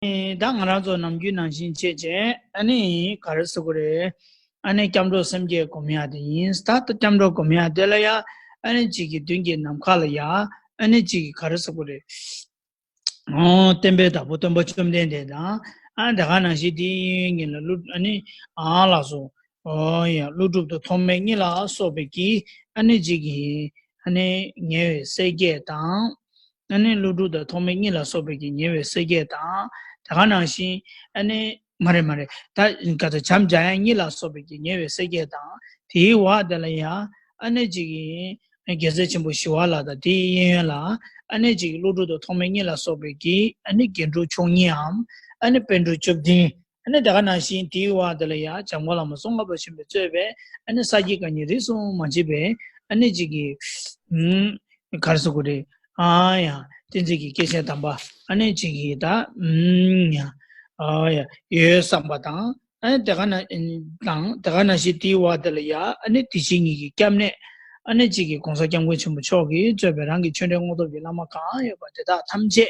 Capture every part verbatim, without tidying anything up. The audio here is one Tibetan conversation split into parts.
ཨེ་ད་ང་རང་ཚོ་ནམ་རྒྱུན་ནང་བཞིན་བྱས་བྱས་ཨ་ནི་ག་རེ་ཟེར་དགོས་རེད། ཨ་ནི་སྐྱབས་འགྲོ་སེམས་བསྐྱེད་སྒོམ་ཡག་དེ་ཡིན། ད་ལྟ་སྐྱབས་འགྲོ་སྒོམ་ཡག་དེ་ལ་ཡ་ཨ་ནི་གཅིག་གི་མདུན་གྱི་ནམ་མཁའ་ལ་ཡ་ཨ་ནི་གཅིག་གི་ག་རེ་ཟེར་དགོས་རེད། ཨོ་བསྟན་པའི་བདག་པོ་སྟོན་པ་བཅོམ་ལྡན་འདས་དང་ཨ་དེ་ག་ནང་བཞིན་དེའི་གཡས་གཡོན་ལ་ཀླུ་ཨ་ནི་ཨ་ལགས་སོ། ཨོ་ཡ་ཀླུ་སྒྲུབ་དང་ཐོགས་མེད་གཉིས་ལ་སོགས་པའི་གི་ཨ་ནི་གཅིག་གི་ཨ་ནི་ཉེ་བའི་སྲས་བརྒྱད་དང་། ཨ་ནི་ཀླུ་སྒྲུབ་དང་ཐོགས་མེད་གཉིས་ལ་སོགས་པའི་གི་ཉེ་བའི་སྲས་བརྒྱད་དང་། དེ་ག་ནང་བཞིན་ཨ་ནི་མ་རེད་མ་རེད་ད་ག་ཚོད་བྱམས་འཇམ་དབྱངས་གཉིས་ལ་སོགས་པའི་གི་ཉེ་བའི་སྲས་བརྒྱད་དང་དེའི་འོག་དེ་ལ་ཡང་ཨ་ནི་གཅིག་གི་རྒྱལ་སྲས་ཆེན་པོ་ཞི་བ་ལྷ་དང་དེའི་གཡས་གཡོན་ལ་ཨ་ནི་གཅིག་གི་ཀླུ་སྒྲུབ་དང་ཐོགས་མེད་གཉིས་ལ་སོགས་པའི་གི་ཨ་ནི་རྒྱན་དྲུག་མཆོག་གཉིས་འམ་ཨ་ནི་པཎ་གྲུབ་བཅུ་བདུན། ཨ་ནི་དེ་ག་ནང་བཞིན་དེའི་འོག་དེ་ལ་ཡང་འཇམ་མགོན་བླ་མ་ཙོང་ཁ་པ་ཆེན་པོས་གཙོས་པའི་ཨ་ནི་ས་དགེ་བཀའ་རྙིང་རིས་སུ་མ་ཆད་པའི་ཨ་ནི་གཅིག་གི་ཨུམ་ག་རེ་ཟེར་དགོས་རེད། ཨ་ཡ་བསྟན་འཛིན་གྱི་སྐྱེས་ཆེན་དམ་པ་ཨ་ནི་གཅིག་གི་ད་ཨུམ་ཡ་ཨ་ཡ་ཡོད་བསམ་པ་དང་ཨ་ནི་དེ་ག་ནང་དང་དེ་ག་ནང་བཞིན་དེའི་འོག་དེ་ལ་ཡ་ཨ་ནི་དེ་བཞིན་ཉིད་ཀྱི་སྐྱབས་གནས་ཨ་ནི་གཅིག་གི་གོང་ས་སྐྱབས་མགོན་ཆེན་པོ་མཆོག་གིས་གཙོས་པའི་རང་གི་ཆོས་འབྲེལ་དངོས་སྟོབས་ཀྱི་བླ་མ་གང་ཡོད་པ་དེ་དག་ཐམས་ཅད།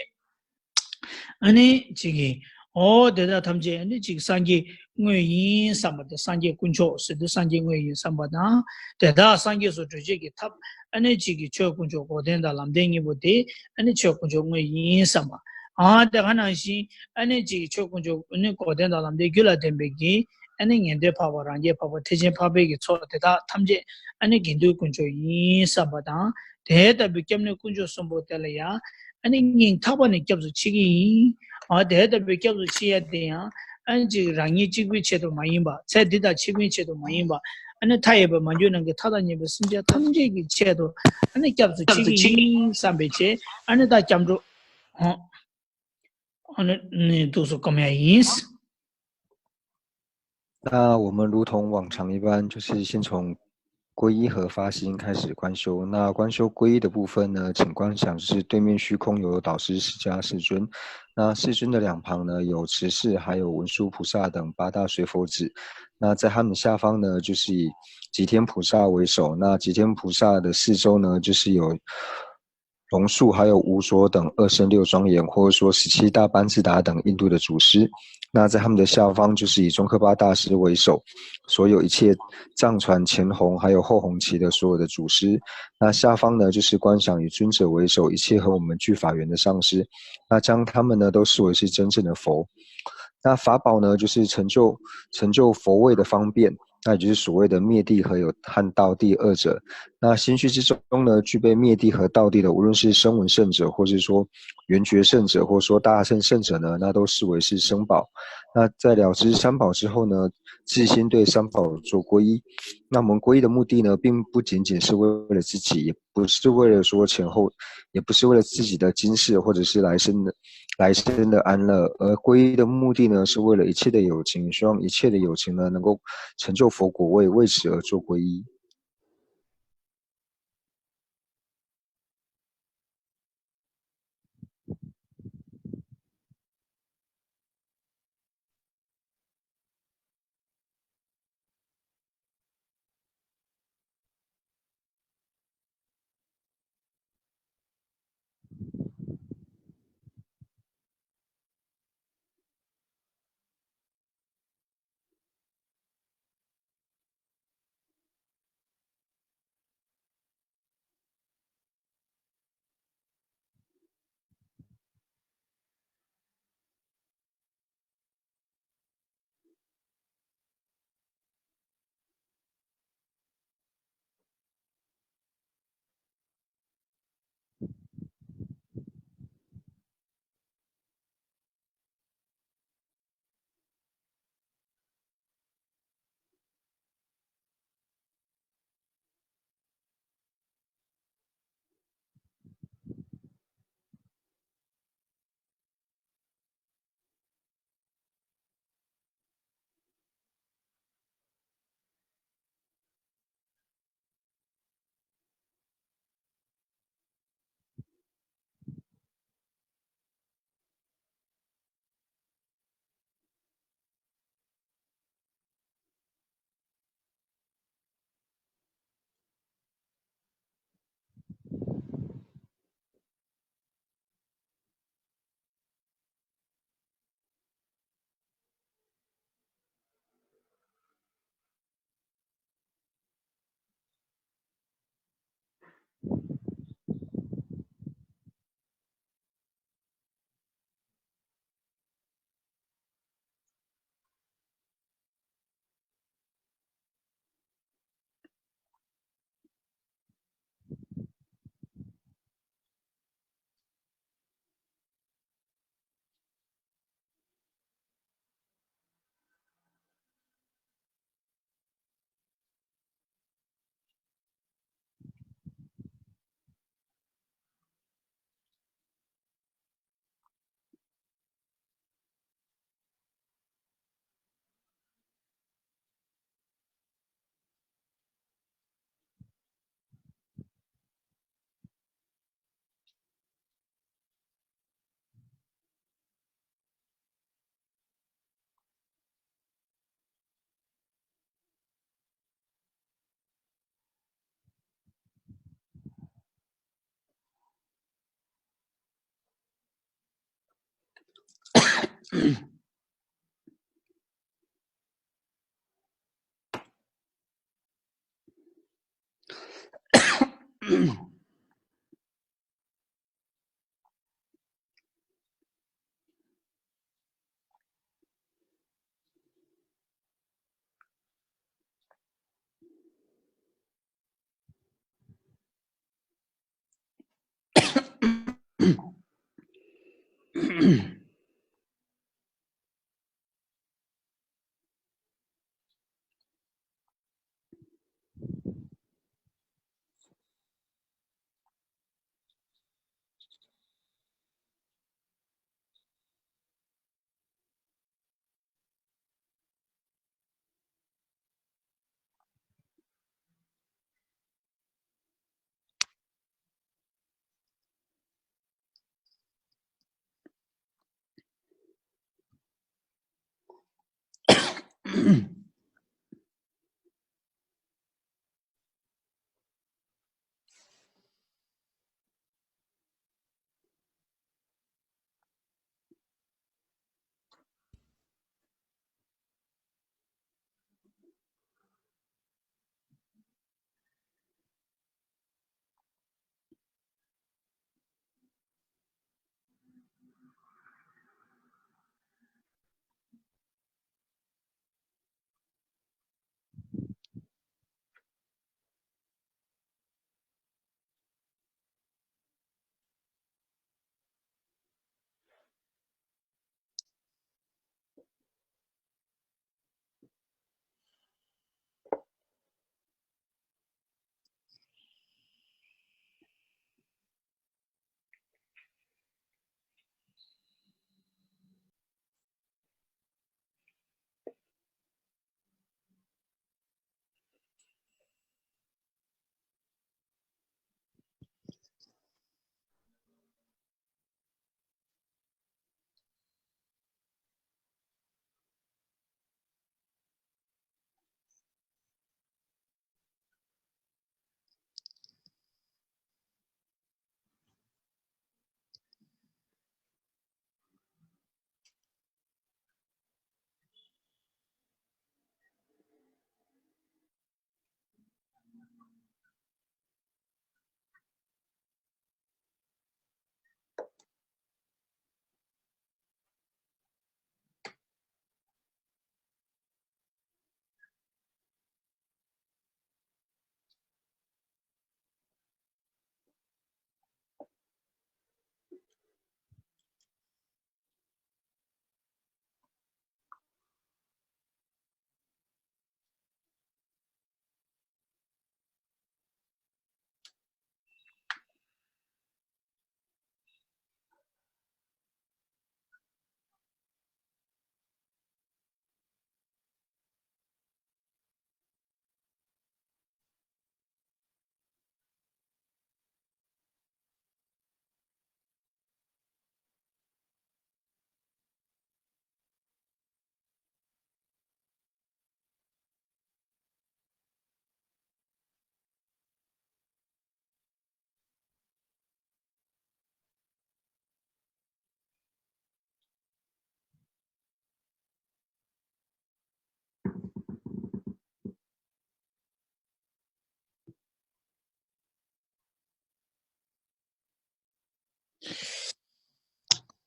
ཨ་ནི་གཅིག་གིས། ཨོ་དེ་དག་ཐམས་ཅད་ཨ་ནི་གཅིག་སངས་རྒྱས་དངོས་ཡིན་བསམ་པ་དང་སངས་རྒྱས་དཀོན་མཆོག་ཟེར་དུས་སངས་རྒྱས་དངོས་ཡིན་བསམ་པ་དང་། དེ་དག་སངས་རྒྱས་སུ་གྲོལ་བྱེད་ཀྱི་ཐབས་ཨ་ནི་གཅིག་གིས་ཆོས་དཀོན་མཆོག་འགོག་བདེན་དང་ལམ་བདེན་གཉིས་པོ་དེ་ཨ་ནི་ཆོས་དཀོན་མཆོག་དངོས་ཡིན་བསམ་པ། ཨ་དེ་ག་ནང་བཞིན་ཨ་ནི་གཅིག་གིས་ཆོས་དཀོན་མཆོག་ཨ་ནི་འགོག་བདེན་དང་ལམ་བདེན་རྒྱུད་ལ་ལྡན་པའི་གི་ཨ་ནི་ངེས་དོན་འཕགས་པ་རང་རྒྱལ་འཕགས་པ་ཐེག་ཆེན་འཕགས་པའི་གི་ཚོགས་དེ་དག་ཐམས་ཅད་ཨ་ནི་དགེ་འདུན་དཀོན་མཆོག་ཡིན་བསམ་པ་དང་། དེ་ལྟ་བུའི་སྐྱབས་གནས་དཀོན་མཆོག་གསུམ་པོ་དེ་ལ་ཡང་ཨ་ནི་སྙིང་ཐག་པ་ནས་སྐྱབས་སུ་མཆི་གི་ཡིན། ཨ་དེ་ལྟ་བུའི་སྐྱབས་སུ་མཆི་ཡ་དེ་ཡང་ཨ་ནི་ཅིག་རང་ཉིད་གཅིག་པུའི་ཆེད་དུ་མ་ཡིན་པ་ཚེ་འདི་དང་ཕྱི་མའི་ཆེད་དུ་མ་ཡིན་པ་ཨ་ནི་མཐའ་ཡས་པའི་མ་གྱུར་ནམ་མཁའི་མཐའ་དང་མཉམ་པའི་སེམས་ཅན་ཐམས་ཅད་ཀྱི་ཆེད་དུ་ཨ་ནི་སྐྱབས་སུ་མཆི་གི་ཡིན་བསམ་པའི་ཆེད་ཨ་ནི་ད་སྐྱབས་འགྲོ། ཨ་ནི་འདུག་སེ་སྒོམ་ཡ་ཡིན། 那我们如同往常一般，就是先从皈依和发心开始观修。那观修皈依的部分呢，请观想是对面虚空有导师释迦世尊，那世尊的两旁呢有持世，还有文殊菩萨等八大水佛子。那在他们下方呢，就是以吉天菩萨为首。那吉天菩萨的四周呢，就是有龙树还有无所等二圣六庄严，或者说十七大班智达等印度的祖师。那在他们的下方，就是以宗喀巴大师为首，所有一切藏传前弘还有后弘期的所有的祖师。那下方呢，就是观想以尊者为首，一切和我们具法缘的上师。那将他们呢，都视为是真正的佛。那法宝呢，就是成就成就佛位的方便。那也就是所谓的灭谛和有和道谛二者。那心绪之中呢，具备灭谛和道谛的，无论是声闻圣者，或是说缘觉圣者，或者说大乘圣者呢，那都视为是僧宝。那在了知三宝之后呢，自心对三宝做皈依。那我们皈依的目的呢，并不仅仅是为了自己，也不是为了说前后，也不是为了自己的今世或者是来生的来生的安乐，而皈依的目的呢，是为了一切的有情，希望一切的有情呢，能够成就佛果位，为此而做皈依。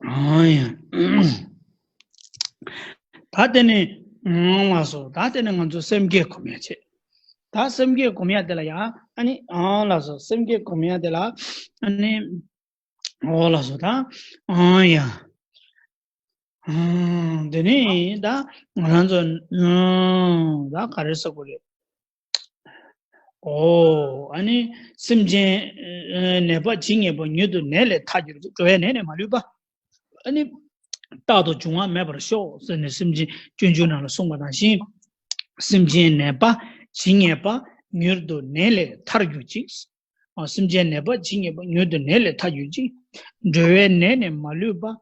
ཨང་ཡ། ད་དེ་ནི་ཨང་ལགས་སོ། ད་དེ་ནི་ང་ཚོ་སེམས་བསྐྱེད་སྒོམ་ཡ་བྱེད། ད་སེམས་བསྐྱེད་སྒོམ་ཡ་དེ་ལ་ཡ་ཨ་ནི་ཨང་ལགས་སོ། སེམས་བསྐྱེད་སྒོམ་ཡ་དེ་ལ་ཨ་ནི་ཨོ་ལགས་སོ། ད་ཨང་ཡ། ཨང་། དེ་ནི་ད་ང་རང་ཚོ་ཨང་ད་ག་རེ་ཟེར་དགོས་རེད། ཨོ། ཨ་ནི་སེམས་ཅན་ནད་པ་ཇི་སྙེད་པ། མྱུར་དུ་ནད་ལས་ཐར་གྱུར་ཅིག་འགྲོ་བའི་ནད་ནས་མ་ལུས་པ། ཨ་ནི་རྟག་ཏུ་འབྱུང་བ་མེད་པར་ཤོག་ཟེར་ནས་སེམས་ཅན་སྤྱོད་འཇུག་ནང་ལ་གསུངས་པ་ནང་བཞིན། སེམས་ཅན་ནད་པ་ཇི་སྙེད་པ། མྱུར་དུ་ནད་ལས་ཐར་གྱུར་ཅིག་ཨ། སེམས་ཅན་ནད་པ་ཇི་སྙེད་པ། མྱུར་དུ་ནད་ལས་ཐར་གྱུར་ཅིག་འགྲོ་བའི་ནད་ནས་མ་ལུས་པ།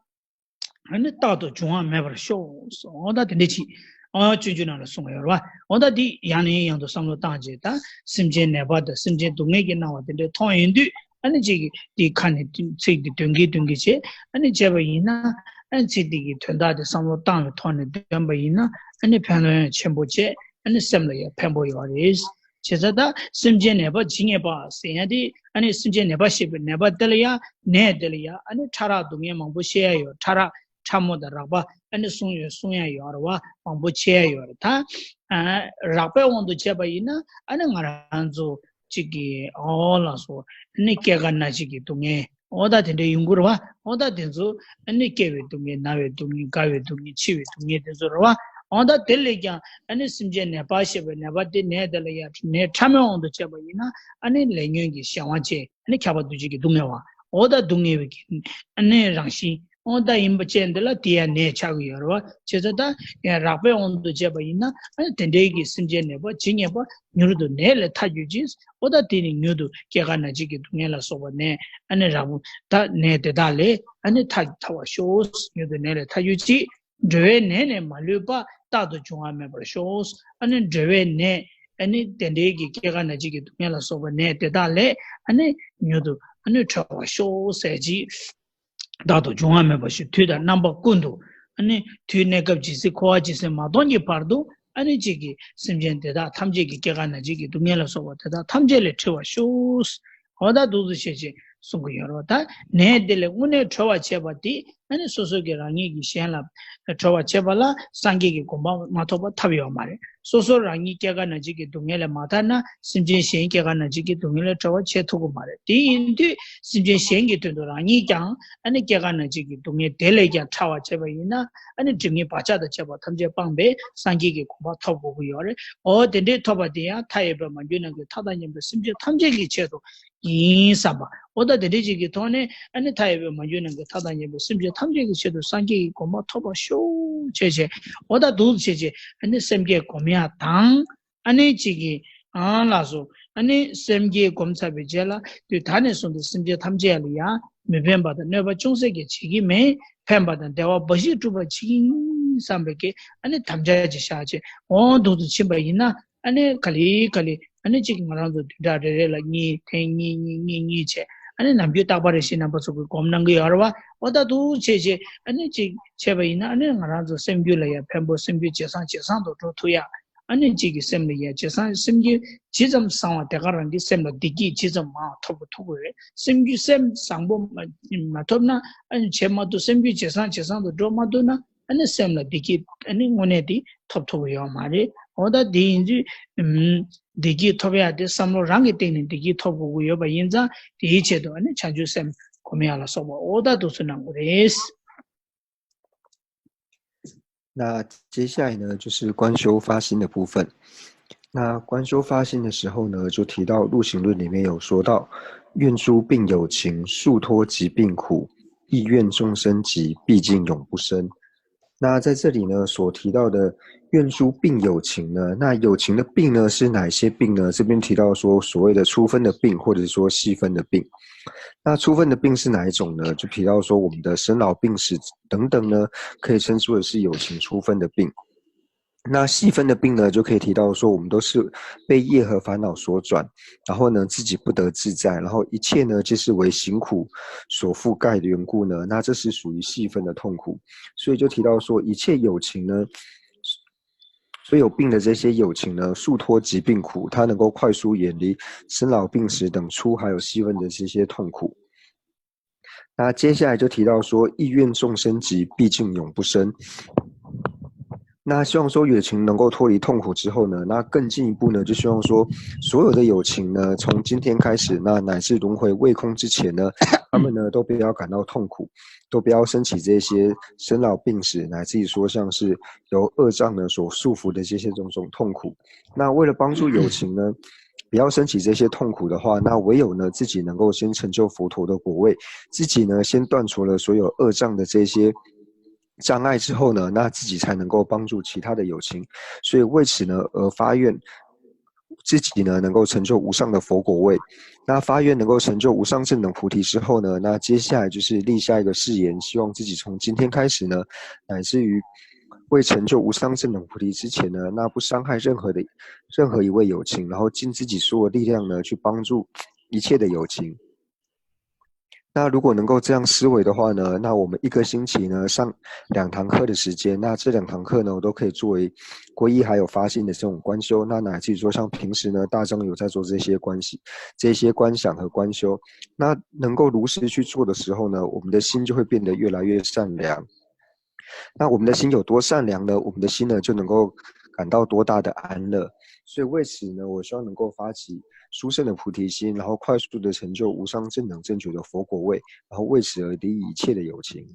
ཨ་ནི་རྟག་ཏུ་འབྱུང་བ་མེད་པར་ཤོག་འོ་ད་དེ་འདྲ་ཅིག་ཨ། སྤྱོད་འཇུག་ནང་ལ་གསུངས་ཡོད་རེད་བ། འོ་ད་འདི་ཡང་ནས་ཡང་དུ་བསམ་བློ་བཏང་བྱས། ད་སེམས་ཅན་ནད་པ་དང་སེམས་ཅན་སྡུག་བསྔལ་གྱི་སྣང་བ་དེ་འདྲ་མཐོང་ཡོང་དུས། ཨ་ནི་ཅིག་གིས་དེའི་ཁ་ནས་ཚིག་འདི་འདོན་གྱིན་འདོན་གྱིན་བྱས། ཨ་ནི་བྱས་པ་ཡིན་ན། ཨ་ནི་ཚིག་འདི་གི་དོན་དག་དེ་བསམ་བློ་བཏང་བའི་ཐོག་ནས་འདོན་པ་ཡིན་ན། ཨ་ནི་ཕན་ཡོན་ཆེན་པོ་བྱས། ཨ་ནི་སེམས་ལ་ཡང་ཕན་པོ་ཡོད་རེད། བྱས་ཙང་ད་སེམས་ཅན་ནད་པ་ཇི་སྙེད་པ་ཟེར་ཡ་དེ། ཨ་ནི་སེམས་ཅན་ནད་པ་ཞེས་པའི་ནད་པ་དེ་ལ་ཡ། ནད་དེ་ལ་ཡ་ཨ་ནི་ཕྲ་རགས་སྡུག་བསྔལ་མང་པོ་བཤད་ཡ་ཡོད། ཕྲ་རགས་ཕྲ་མོ་དང་རགས་པ་ཨ་ནི་གསུང་ཡ་གསུང་ཡ་ཡོད་རེད་བ། མང་པོ་བཤད་ཡ་ཡོད་རེད་ད། ཨ། རགས་པའི་དབང་དུ་བྱས་པ་ཡིན་ན། ཨ་ནི་ང་རང་ཚོ་གཅིག་གི་ཨོ་ལགས་སོ། ཨ་ནི་སྐྱེ་རྒ་ན་འཆི་གི་སྡུག་བསྔལ་ཨོ་ད་དེ་འདྲ་ཡོང་གི་རེད་བ། ཨོ་ད་དེ་ཚོ་ཨ་ནི་སྐྱེ་བའི་སྡུག་བསྔལ། ན་བའི་སྡུག་བསྔལ། རྒ་བའི་སྡུག་བསྔལ། འཆི་བའི་སྡུག་བསྔལ་དེ་ཚོ་རེད་བ། ཨོ་ད་དེ་ལས་ཀྱང་ཨ་ནི་སེམས་ཅན་ནད་པ་ཞེས་པའི་ནད་པ་དེ། ནད་དེ་ལ་ཡ་ནད་ཕྲ་མོའི་དབང་དུ་བྱས་པ་ཡིན་ན། ཨ་ནི་ལས་ཉོན་གྱི་གཞན་དབང་བྱས། ཨ་ནི་ཁྱབ་པ་འདུ་བྱེད་ཀྱི་སྡུག་བསྔལ་བ། ཨོ་ད་སྡུག་བསྔལ་བའི་གི་ཨ་ནི་རང་བཞིན་ཨོ་ད་ཡིན་པ་ཅན་འདི་ལ་དེ་ཡང་ནད་ཆགས་ཀྱི་ཡོད་རེད་བ། བྱས་ཙང་ད་ཡང་རགས་པའི་དབང་དུ་བྱས་པ་ཡིན་ན། ཨ་ནི་དེ་འདྲའི་གི་སེམས་ཅན་ནད་པ་ཇི་སྙེད་པ། མྱུར་དུ་ནད་ལས་ཐར་གྱུར་ཅིག་ཨོ་ད་དེ་ནི་མྱུར་དུ་སྐྱེ་རྒ་ན་འཆི་གི་སྡུག་བསྔལ་ལ་སོགས་པ་ནས། ཨ་ནི་རགས་པ་ད་ནད་དེ་དག་ལས་ཨ་ནི་ཐར་ཐར་བར་ཤོག་མྱུར་དུ་ནད་ལས་ཐར་གྱུར་ཅིག་འགྲོ་བའི་ནད་ནས་མ་ལུས་པ། རྟག་ཏུ་འབྱུང་བ་མེད་པར་ཤོག་ཨ་ནི་འགྲོ་བའི་ནད། ཨ་ནི་དེ་འདྲའི་གི་སྐྱེ་རྒ་ན་འཆི་གི་སྡུག་བསྔལ་ལ་སོགས་པ་ནད་དེ་དག་ལས་ཨ་ནི་མྱུར་དུ་ཨ་ནི་གྲོལ་བར་ཤོག་ཟེར་གྱི། རྟག་ཏུ་འབྱུང་བ་མེད་པར་ཤོག་དུས་དང་རྣམ་པ་ཀུན་ཏུ། ཨ་ནི་དུས་གནས་སྐབས་ཇི་སྲིད་འཁོར་བ་ཇི་སྲིད་མ་སྟོངས་ཀྱི་བར་དུ། ཨ་ནི་གཅིག་གིས་སེམས་ཅན་དེ་དག་ཐམས་ཅད་ཀྱི། སྐྱེ་རྒ་ན་འཆི་གི་སྡུག་བསྔལ་ལ་སོགས་པ་དེ་དག་ཐམས་ཅད་ལས་གྲོལ་བར་ཤོག་འོ་ད་འདུག་སེ་བྱས་བྱས་གསུང་གི་ཡོད་རེད་བ། ད་ནད་དེ་ལས་དངོས་གནས་གྲོལ་བར་བྱེད་པ་དེ། ཨ་ནི་སོ་སོ་གིས་རང་ཉིད་ཀྱིས་གཞན་ལ་གྲོལ་བར་བྱེད་པ་ལ་སངས་རྒྱས་ཀྱི་གོ་འཕང་མ་ཐོབ་པ་ཐབས་ཡོད་མ་རེད། སོ་སོ་རང་ཉིད་སྐྱེ་རྒ་ན་འཆི་གི་སྡུག་བསྔལ་ལས་མ་ཐར་ན། སེམས་ཅན་གཞན་སྐྱེ་རྒ་ན་འཆི་གི་སྡུག་བསྔལ་ལས་གྲོལ་བར་བྱེད་ཐུབ་ཀྱི་མ་རེད། དེ་ཡིན་དུས་སེམས་ཅན་གཞན་གྱི་དོན་དུ་རང་ཉིད་ཀྱང་ཨ་ནི་སྐྱེ་རྒ་ན་འཆི་གི་སྡུག་བསྔལ་དེ་ལས་ཀྱང་ཐར་བར་བྱེད་པ་ཡིན་ན། ཨ་ནི་སྒྲིབ་གཉིས་བག་ཆགས་དང་བཅས་པ་ཐམས་ཅད་སྤངས་པའི་སངས་རྒྱས་ཀྱི་གོ་འཕང་ཐོབ་དགོས་ཀྱི་ཡོད་རེད། འོ་དེ་འདྲའི་ཐོབ་པ་དེ་ཡང་མཐའ་ཡས་པའི་མ་གྱུར་ནམ་མཁའི་མཐའ་དང་མཉམ་པའི་སེམས་ཅན་ཐམས་ཅད་ཀྱི་ཆེད་དུ་ཡིན་བསམ་པ། འོ་ད་དེ་འདྲའི་ཅིག་གི་ཐོག་ནས་ཨ་ནི་མཐའ་ཡས་པའི་མ་གྱུར་ནམ་མཁའི་མཐའ་དང་མཉམ་པའི་སེམས་ཅན་ཐམས་ཅད་ཀྱི་ཆེད་དུ་སངས་རྒྱས་ཀྱི་གོ་འཕང་ཐོབ་པར་ཤོག་བྱས་བྱས། འོ་ད་འདུག་བྱས་བྱས་ཨ་ནི་སེམས་བསྐྱེད་སྒོམ་ཡ་དང་། ཨ་ནི་ཅིག་གིས་ཨང་ལགས་སོ། ཨ་ནི་སེམས་བསྐྱེད་སྒོམ་ཚར་བའི་རྗེས་ལ། དུས་ད་ནས་བཟུང་སྟེ་སེམས་ཅན་ཐམས་ཅད་ལ་ཡང་མི་ཕན་པ་དང་གནོད་པ་ཅུང་ཟད་ཀྱང་བྱེད་ཀྱི་མེད། ཕན་པ་དང་བདེ་བ་འབའ་ཞིག་སྒྲུབ་པར་བྱེད་ཀྱི་ཡིན་བསམ་པའི་གི་ཨ་ནི་དམ་བཅའ་ཅིག་བཞག་བྱས། འོ་འདུག་ཏུ་ཕྱིན་པ་ཡིན་ན། ཨ་ནི་ག་ལེ་ག་ལེ་ཨ་ནི་གཅིག་ང་རང་ཚོ་བདུན་ཕྲག་རེ་རེ་ལ་གཉིས། ཐེངས་གཉིས་གཉིས་གཉིས་གཉིས་བྱས། ཨ་ནི་ནམ་རྒྱུན་རྟག་པར་རེ་བཞིན་རྣམ་པ་ཚོ་གིས་སྒོམ་གནང་གི་ཡོད་རེད་བ། འོ་ད་འདུག་བྱས་བྱས་ཨ་ནི་གཅིག་བྱས་པ་ཡིན་ན། ཨ་ནི་ང་རང་ཚོ་སེམས་རྒྱུད་ལ་ཡང་ཕན་པོ། སེམས་རྒྱུད་ཇེ་བཟང་ཇེ་བཟང་དུ་འགྲོ་ཐུབ་ཡ། ཨ་ནི་གཅིག་གི་སེམས་ལ་ཡང་ཇེ་བཟང་། སེམས་རྒྱུད་ཇི་ཙམ་བཟང་བ་དེ་ག་རང་གི་སེམས་ལ་བདེ་སྐྱིད་ཇི་ཙམ་མང་ཐོབ་ཐུབ་ཀྱི་རེད། སེམས་རྒྱུད་སེམས་བཟང་པོ་མ་མ་ཐོབ་ན། ཨ་ནི་བྱེད་མ་ཐུབ། སེམས་རྒྱུད་ཇེ་བཟང་ཇེ་བཟང་དུ་འགྲོ་མ་ཐུབ་ན། ཨ་ནི་སེམས་ལ་བདེ་སྐྱིད་ཨ་ནི་དངོས་གནས་དེ་ཐོབ་ཐུབ་ཀྱི་ཡོད་མ་རེད། འོ་ད་དེ་ཡིན་དུས་ཨམ། བདེ་སྐྱིད་ཐོབ་ཡ་དེ་བསམ་བློ་རང་གི་སྟེང་ནས་བདེ་སྐྱིད་ཐོབ་དགོས་ཀྱི་ཡོད་པ་ཡིན་ཙང་། དེའི་ཆེད་དུ་ཨ་ནི་བྱང་ཆུབ་སེམས་སྒོམ་ཡ་ལ་སོགས་པ་འོ་ད་འདུག་སེ་གནང་དགོས་རེད།那接下来呢，就是观修发心的部分。那观修发心的时候呢，就提到入行论里面有说到，愿诸病有情，速脱疾病苦，亦愿众生疾，毕竟永不生。那在这里呢，所提到的愿诸病有情呢，那有情的病呢是哪一些病呢？这边提到说所谓的初分的病，或者说细分的病。那初分的病是哪一种呢？就提到说我们的生老病死等等呢，可以称之为是有情初分的病。那细分的病呢，就可以提到说我们都是被业和烦恼所转，然后呢自己不得自在，然后一切呢皆是为行苦所覆盖的缘故呢，那这是属于细分的痛苦。所以就提到说一切有情呢，所有病的这些有情呢，速脱疾病苦，它能够快速远离生老病死等初还有细分的这些痛苦。那接下来就提到说，意愿众生寂，毕竟永不生。那希望说友情能够脱离痛苦之后呢，那更进一步呢，就希望说所有的友情呢，从今天开始，那乃至轮回未空之前呢，他们呢都不要感到痛苦，都不要升起这些生老病死，乃至于说像是由恶障呢所束缚的这些种种痛苦。那为了帮助友情呢，不要升起这些痛苦的话，那唯有呢自己能够先成就佛陀的果位，自己呢先断除了所有恶障的这些障碍之后呢，那自己才能够帮助其他的友情。所以为此呢而发愿，自己呢能够成就无上的佛果位。那发愿能够成就无上正等菩提之后呢，那接下来就是立下一个誓言，希望自己从今天开始呢，乃至于未成就无上正等菩提之前呢，那不伤害任何的任何一位友情，然后尽自己所有力量呢去帮助一切的友情。那如果能够这样思维的话呢，那我们一个星期呢上两堂课的时间，那这两堂课呢，我都可以作为皈依还有发心的这种观修。那乃至于说，像平时呢，大众有在做这些关系、这些观想和观修，那能够如实去做的时候呢，我们的心就会变得越来越善良。那我们的心有多善良呢？我们的心呢就能够感到多大的安乐。所以为此呢，我希望能够发起殊胜的菩提心，然后快速的成就无上正等正觉的佛果位，然后为此而利益一切的友情。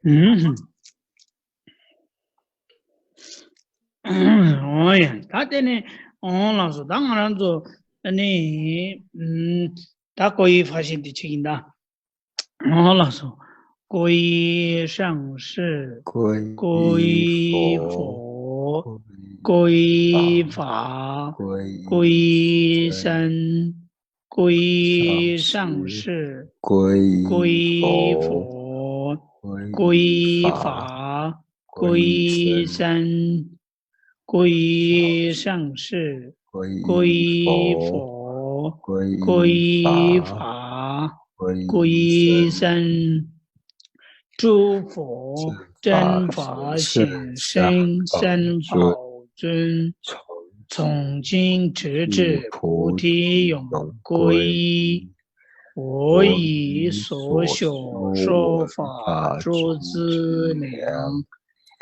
ཨུམ། འོ་ཡ། ད་དེ་ནས་འོང་ལགས་སོ། ད་ང་རང་ཚོ་ཨ་ནི་ཨུམ། ད་ཀོ་ཡི་ཧྥ་ཤིན་དེ་ཆེ་ཡིན་ད། འོ་ལགས་སོ། ཀོ་ཡི་ཧྲང་ཧྲི། ཀོ་ཡི་ཧྥོ། ཀོ་ཡི་ཧྥ། ཀོ་ཡི་ཧྲན། ཀོ་ཡི་ཧྲང་ཧྲི། ཀོ་ཡི་ཧྥོ། ཀོ་ཡི་ཧྥ། ཀོ་ཡི་ཧྲན། ཀོ་ཡི་ཧྲང་ཧྲི། ཀོ་ཡི་ཧྥོ། ཀོ་ཡི་ཧྥ། ཀོ་ཡི་ཧྲན། 诸佛真法显现三宝尊，从今直至菩提永归。我以所学说法诸资粮，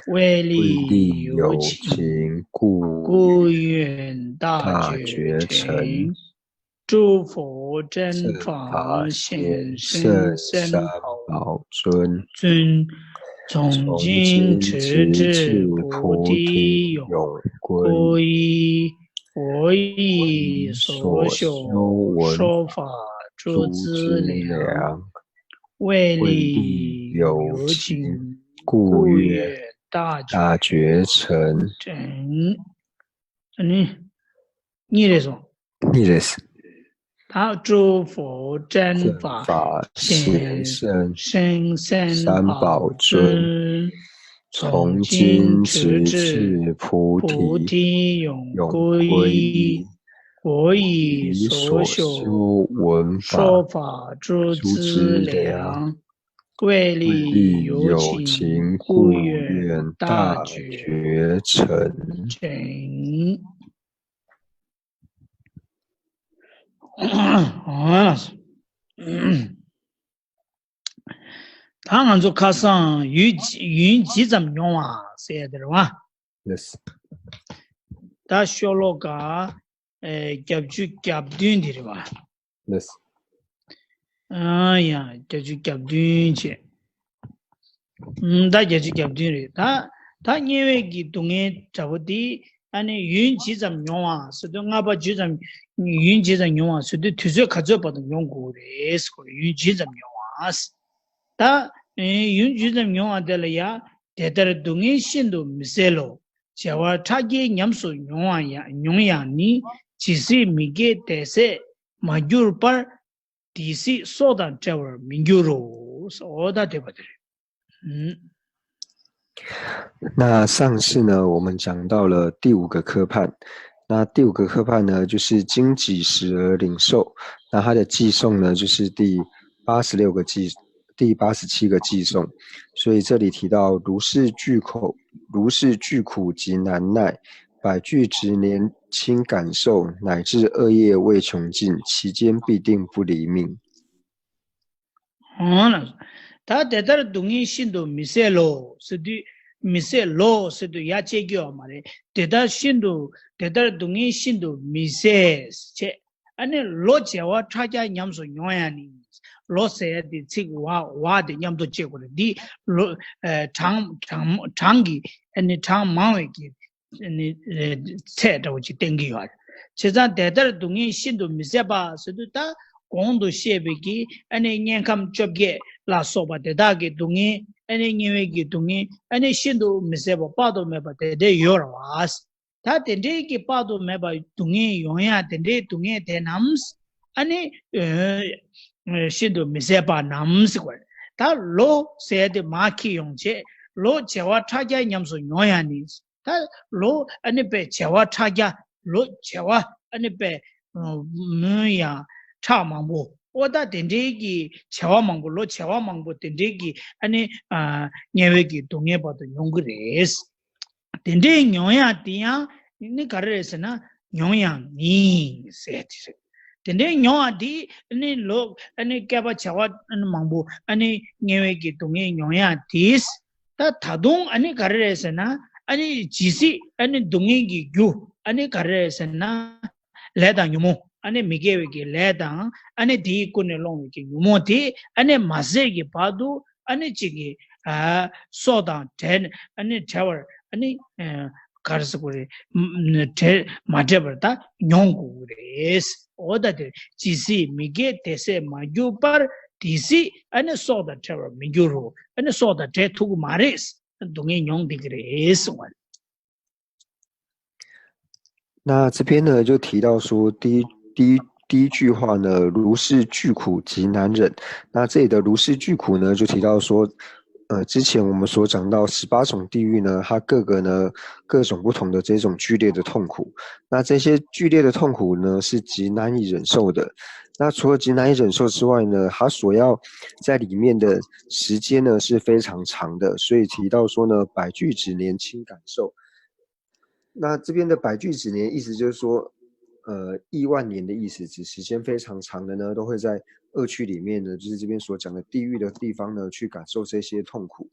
为利有情，故愿大觉成。 诸佛真法显现三宝尊，从今直至菩提永归。我以所学说法诸资粮，为利有情，故愿大觉成。 ཨ་ནི། གཉིས་རེད་སོང་། གཉིས་རེད། ད་诸佛真法显现三宝尊，从今直至菩提永归。我以所学说法诸资粮，为利有情，故愿大觉成。 ད་ང་ཚོ་ཁ་སང་ཡུན་ཇི་ཡུན་ཇི་ཙམ་མྱོང་བ་ཟེར་ཡ་དེ་རེད་བ། Yes. ད་ཤོ་ལོ་ཀ་ཨེ་བརྒྱད་ཅུ་གྱ་བདུན་དེ་རེད་བ། Yes. ཨ་ཡ། བརྒྱད་ཅུ་གྱ་བདུན་བྱས། ཨུམ། ད་བརྒྱད་ཅུ་གྱ་བདུན་རེད། ད་ད་དམྱལ་བའི་གི་སྡུག་བསྔལ་འདྲ་པོ་དེ་ཨ་ནི་ཡུན་ཇི་ཙམ་མྱོང་བ་ཟེར་དུས། ལྔ་པ་ཇི་ཙམ་ཡུན་ཇི་ཙམ་མྱོང་བ་ཟེར་དུས། དུས་ཚོད་ག་ཚོད་བར་དུ་མྱོང་དགོས་རེད་ཟེར་གོ། ཡུན་ཇི་ཙམ་མྱོང་བ། ད་ཨེ་ཡུན་ཇི་ཙམ་མྱོང་བ་དེ་ལ་ཡ། དེ་ལྟར་སྡུག་བསྔལ་ཤིན་ཏུ་མི་བཟད་ལོ། བྱེ་བ་ཕྲག་བརྒྱའི་ཉམས་སུ་མྱོང་བ་ཡང་མྱོང་ཡང་ནི། ཇི་སྲིད་མི་དགེ་དེ་ཟད་མ་གྱུར་པར། དེ་སྲིད་སྲོག་དང་བྲལ་བར་མི་འགྱུར་རོ། ཨོ་ད་དེ་བ་དེ་རེད། ཨུམ། 那上次呢，我们讲到了第五个科判。那第五个科判呢，就是经几时而领受。那它的偈颂呢，就是第八十六个偈，第八十七个偈颂。所以这里提到如是具苦，如是具苦及难耐，百俱胝年亲感受，乃至恶业未穷尽，其间必定不離命。 འོང་ལགས། ད་དེ་ལྟར་སྡུག་བསྔལ་ཤིན་ཏུ་མི་བཟད་ལོ་ཟེར་དུས། མི་བཟད་ལོ་ཟེར་དུས་ཡ་བཅད་རྒྱུ་ཡོད་མ་རེད། དེ་ལྟར་ཤིན་ཏུ་དེ་ལྟར་སྡུག་བསྔལ་ཤིན་ཏུ་མི་བཟད་བྱས། ཨ་ནི་ལོ་བྱེ་བ་ཕྲག་བརྒྱ་ཉམས་སུ་མྱོང་ཡང་ནི། ལོ་ཟེར་ཡ་དེ་ཚིག་བ་བ་དེ་མཉམ་དུ་བཅད་དགོས་རེད། འདི་ལོ་ཨ་གྲངས་གྲངས་གྲངས་ཀྱི་ཨ་ནི་གྲངས་མང་བའི་གི་ཨ་ནི་ཨེ་ཚད་འདྲ་བོ་ཅིག་བསྟན་གྱི་ཡོད་རེད། བྱས་ཙང་དེ་ལྟར་སྡུག་བསྔལ་ཤིན་ཏུ་མི་བཟད་པ་ཟེར་དུས། ད་གོང་དུ་བཤད་པའི་གི་ཨ་ནི་དམྱལ་ཁམས་བཅོ་བརྒྱད་ལ་སོགས་པ་དེ་དག་གི་སྡུག་བསྔལ། ཨ་ནི་དམྱལ་བའི་གི་སྡུག་བསྔལ། ཨ་ནི་ཤིན་ཏུ་མི་བཟད་པ་དཔག་ཏུ་མེད་པ་དེ་འདྲ་ཡོད་རེད་བ། ད་དེ་འདྲའི་གི་དཔག་ཏུ་མེད་པ་སྡུག་བསྔལ་ཡོང་ཡ་དེ་འདྲའི་སྡུག་བསྔལ་དེ་རྣམས་ཨ་ནི་ཨེ་ཤིན་ཏུ་མི་བཟད་པ་རྣམས་ཟེར་བ་རེད། ད་ལོ་ཟེར་ཡ་དེ་མར་འཁྱེར་ཡོང་བྱས། ལོ་བྱེ་བ་ཕྲག་བརྒྱ་ཉམས་སུ་མྱོང་ཡ་ནི། ད་ལོ་ཨ་ནི་དཔེ་བྱེ་བ་ཕྲག་བརྒྱ། ལོ་བྱེ་བ་ཨ་ནི་དཔེ་མུན་ཡང་ཕྲག་མང་པོ། ཨོ་ད་དེ་འདྲའི་གི་བྱེ་བ་མང་པོ། ལོ་བྱེ་བ་མང་པོ་དེ་འདྲའི་གི་ཨ་ནི་ཨ་དམྱལ་བའི་གི་སྡུག་བསྔལ་བར་དུ་མྱོང་གི་རེད། དེ་འདྲའི་མྱོང་ཡ་དེ་ཡང་ནི་ག་རེ་རེད་ཟེར་ན། མྱོང་ཡང་ནི་ཟེར་དེ་རེད། དེ་འདྲའི་མྱོང་བ་དེ་ནི་ལོ་ཨ་ནི་བསྐལ་པ་བྱེ་བ་ཨ་ནི་མང་པོ་ཨ་ནི་དམྱལ་བའི་གི་སྡུག་བསྔལ་མྱོང་ཡ་དེ། ད་ད་དུང་ཨ་ནི་ག་རེ་རེད་ཟེར་ན། ཨ་ནི་ཇི་སྲིད་ཨ་ནི་སྡུག་བསྔལ་གྱི་རྒྱུ་ཨ་ནི་ག་རེ་རེད་ཟེར་ན། ལས་དང་ཉོན་མོངས། ཨ་ནི་མི་དགེ་བའི་གི་ལས་དང་། ཨ་ནི་དེའི་ཀུན་ནས་སློང་བའི་གི་ཉོན་མོངས་དེ་ཨ་ནི་མ་ཟད་ཀྱི་བར་དུ་ཨ་ནི་གཅིག་གི་ ཨ་སྲོག་དང་བྲལ་ནས་ཨ་ནི་བྲལ་བར་ཨ་ནི་ཨ་ག་རེ་ཟེར་དགོས་རེད། ཨ་བྲལ་མ་བྲལ་བར་ད་མྱོང་དགོས་ཀྱི་རེད། འོ་ད་དེ་ཇི་སྲིད་མི་སྐྱེ་དེ་སྲིད་མ་གྱུར་པར། དེ་སྲིད་ཨ་ནི་སྲོག་དང་བྲལ་བར་མི་འགྱུར་རོ། ཨ་ནི་སྲོག་དང་བྲལ་ཐུབ་ཀྱི་མ་རེད། སྡུག་བསྔལ་མྱོང་བསྡད་ཀྱི་རེད་གསུངས་པ་རེད། 那这边呢，就提到说第一第一第一句话呢，如是俱苦极难忍。那这里的如是俱苦呢，就提到说，呃，之前我们所讲到十八种地狱呢，它各个呢各种不同的这种剧烈的痛苦。那这些剧烈的痛苦呢，是极难以忍受的。那除了极难以忍受之外呢，它所要在里面的时间呢是非常长的，所以提到说呢，百俱胝年轻感受。那这边的百俱胝年，意思就是说，呃，亿万年的意思，指时间非常长的呢，都会在恶趣里面呢，就是这边所讲的地狱的地方呢，去感受这些痛苦，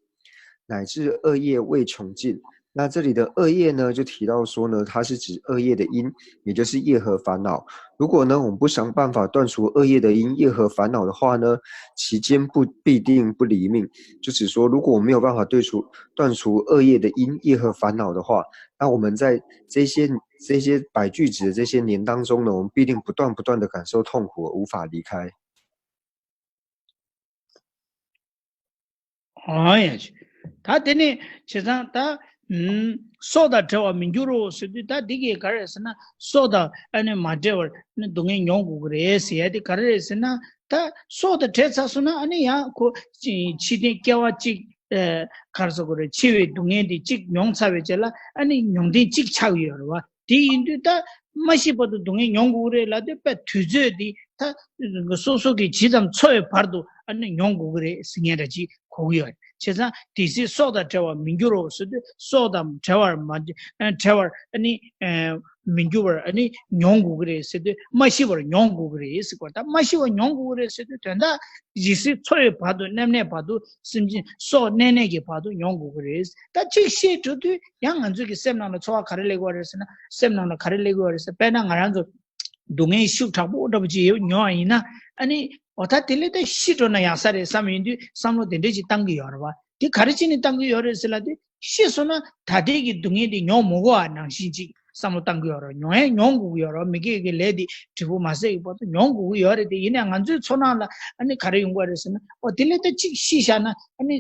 乃至恶业未穷尽。那这里的恶业呢，就提到说呢，它是指恶业的因，也就是业和烦恼。如果呢，我们不想办法断除恶业的因、业和烦恼的话呢，其间不必定不离命。就指说，如果我没有办法对除断除恶业的因、业和烦恼的话，那我们在这些这些百俱胝的这些年当中呢，我们必定不断不断的感受痛苦，而无法离开。 ཨོ་ཡ། ད་དེ་ནི་བྱས་ཙང་ད་ཨུམ་སྲོག་དང་བྲལ་བར་མི་འགྱུར་རོ་ཟེར་དུས། ད་འདི་གས་ག་རེ་ཟེར་ན། སྲོག་དང་ཨ་ནི་མ་བྲལ་བར་ནི་སྡུག་བསྔལ་མྱོང་དགོས་ཀྱི་རེད་ཟེར་ཡ་དེ་ག་རེ་རེད་ཟེར་ན། ད་སྲོག་དང་བྲལ་ཚར་སོང་ན་ཨ་ནི་ཡང་ཁོ་ཅི་འཆི་ལྟས་སྐྱེ་བ་གཅིག་ཨ་ག་རེ་ཟེར་དགོས་རེད། འཆི་བའི་སྡུག་བསྔལ་དེ་གཅིག་མྱོང་ཚར་བའི་རྗེས་ལ་ཨ་ནི་མྱོང་ལྡན་གཅིག་ཆགས་ཡོད་རེད་བ། དེ་ཡིན་དུས་ད་མ་ཤི་བར་དུ་སྡུག་བསྔལ་མྱོང་དགོས་ཀྱི་རེད་ལབ་དུས། དཔེ་དུས་ཚོད་འདི་ད་སོ་སོ་གི་ཇི་ཙམ་འཚོ་བའི་བར་དུ་ཨ་ནི་མྱོང་དགོས་ཀྱི་རེད་ཟེར་མཁན་འདྲ་ཅིག་གོ་གི་ཡོད་རེད། བྱས་ཙང་དེ་སྲིད་སྲོག་དང་བྲལ་བར་མི་འགྱུར་རོ་ཟེར་དུས། སྲོག་དང་བྲལ་བར་མ་བྲལ་བར་ཨ་ནི་མི་འགྱུར་བར་ཨ་ནི་མྱོང་དགོས་ཀྱི་རེད་ཟེར་དུས། མ་ཤི་བར་མྱོང་དགོས་ཀྱི་རེད་ཟེར་གོ། ད་མ་ཤི་བར་མྱོང་དགོས་ཀྱི་རེད་ཟེར་དུས་དོན་དག་ཇི་སྲིད་འཚོ་བའི་བར་དུ། མནལ་མེད་བར་དུ། སེམས་ཅན་སྲོག་མནན་ནས་ཀྱི་བར་དུ་མྱོང་དགོས་ཀྱི་རེད། ད་གཅིག་ཤི་འགྲོ་དུས་ཡང་ང་ཚོའི་གི་སེམས་ནང་ལ་ཚོར་བ་ག་རེ་སླེབས་ཀྱི་ཡོད་རེད་ཟེར་ན། སེམས་ནང་ལ་ག་རེ་སླེབས་ཀྱི་ཡོད་རེད་ཟེར། དཔེར་ན་ང་རང་ཚོ་སྡུག་བསྔལ་ཤུགས་དྲག་པོ་འདྲ་པོ་ཅིག་ཡོད་མྱོང་བ་ཡིན་ན། ཨ་ནི་འོ་ད་དེ་ལས་ད་ཤི་འགྲོ་ན་ཡག་ས་རེད་བསམ་ཡོང་དུས་བསམ་བློ་དེ་འདྲས་ཅིག་བཏང་གི་ཡོད་རེད་བ། དེ་ག་རེ་བྱས་ནས་བཏང་གི་ཡོད་རེད་ཟེར་ལབ་དུས། ཤི་སོང་ན་ད་ལྟའི་གི་སྡུག་བསྔལ་དེ་མྱོང་མི་དགོས་པ་ནང་བཞིན་ཅིག་བསམ་བློ་བཏང་གི་ཡོད་རེད། མྱོང་ཡང་མྱོང་དགོས་ཀྱི་ཡོད་རེད། མི་དགེ་གི་ལས་དེ་འབྲས་བུ་མ་སད་ཀྱི་བར་དུ་མྱོང་དགོས་ཀྱི་ཡོད་རེད་དེ། ཡིན་ནའང་ང་ཚོའི་ཚོར་སྣང་ལ་ཨ་ནི་ག་རེ་ཡོང་གི་རེད་ཟེར་ན། འོ་དེ་ལས་ད་གཅིག་ཤི་བཞག་ན་ཨ་ནི་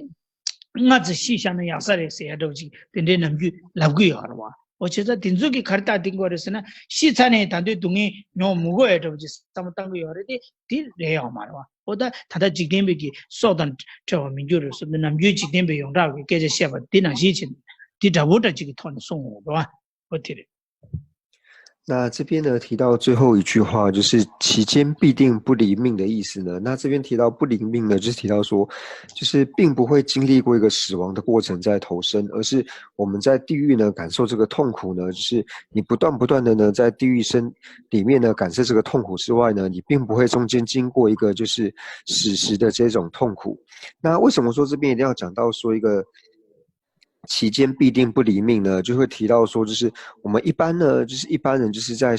སྔ་ཙམ་ཤི་བཞག་ན་ཡག་ས་རེད་ཟེར་ཡ་འདྲ་པོ་ཅིག་དེ་འདྲའི་ནམ་རྒྱུན་ལབ་ཀྱི་ཡོད་རེད་བ། འོ་བྱས་ཙང་དེ་ཚོ་གིས་ག་རེ་རྟགས་བསྟན་གྱི་ཡོད་རེད་ཟེར་ན། ཤི་ཚར་ནས་ད་དུང་སྡུག་བསྔལ་མྱོང་མི་དགོས་ཡ་འདྲ་པོ་ཅིག་བསམ་བློ་བཏང་གི་ཡོད་རེད་དེ། དེ་རེད་ཡོད་མ་རེད་བ། འོ་ད་ད་ལྟ་འཇིག་རྟེན་པའི་གི་སྲོག་དང་བྲལ་བར་མི་འགྱུར་རོ་ཟེར་དུས། ནམ་རྒྱུན་འཇིག་རྟེན་པའི་ཡོངས་གྲགས་ཀྱི་སྐད་ཆ་བཤད་པ་འདི་ནང་བཞིན་བྱས་ནས་འདི་འདྲ་པོ་འདྲ་ཅིག་གི་ཐོག་ནས་གསུངས་འོང་བ། འོ་དེ་རེད། 那这边呢，提到最后一句话，就是其间必定不离命的意思呢。那这边提到不离命呢，就是提到说，就是并不会经历过一个死亡的过程再投生，而是我们在地狱呢感受这个痛苦呢，就是你不断不断的呢在地狱生里面呢感受这个痛苦之外呢，你并不会中间经过一个就是死时的这种痛苦。那为什么说这边一定要讲到说一个期间必定不离命呢？就会提到说，就是我们一般呢，就是一般人就是在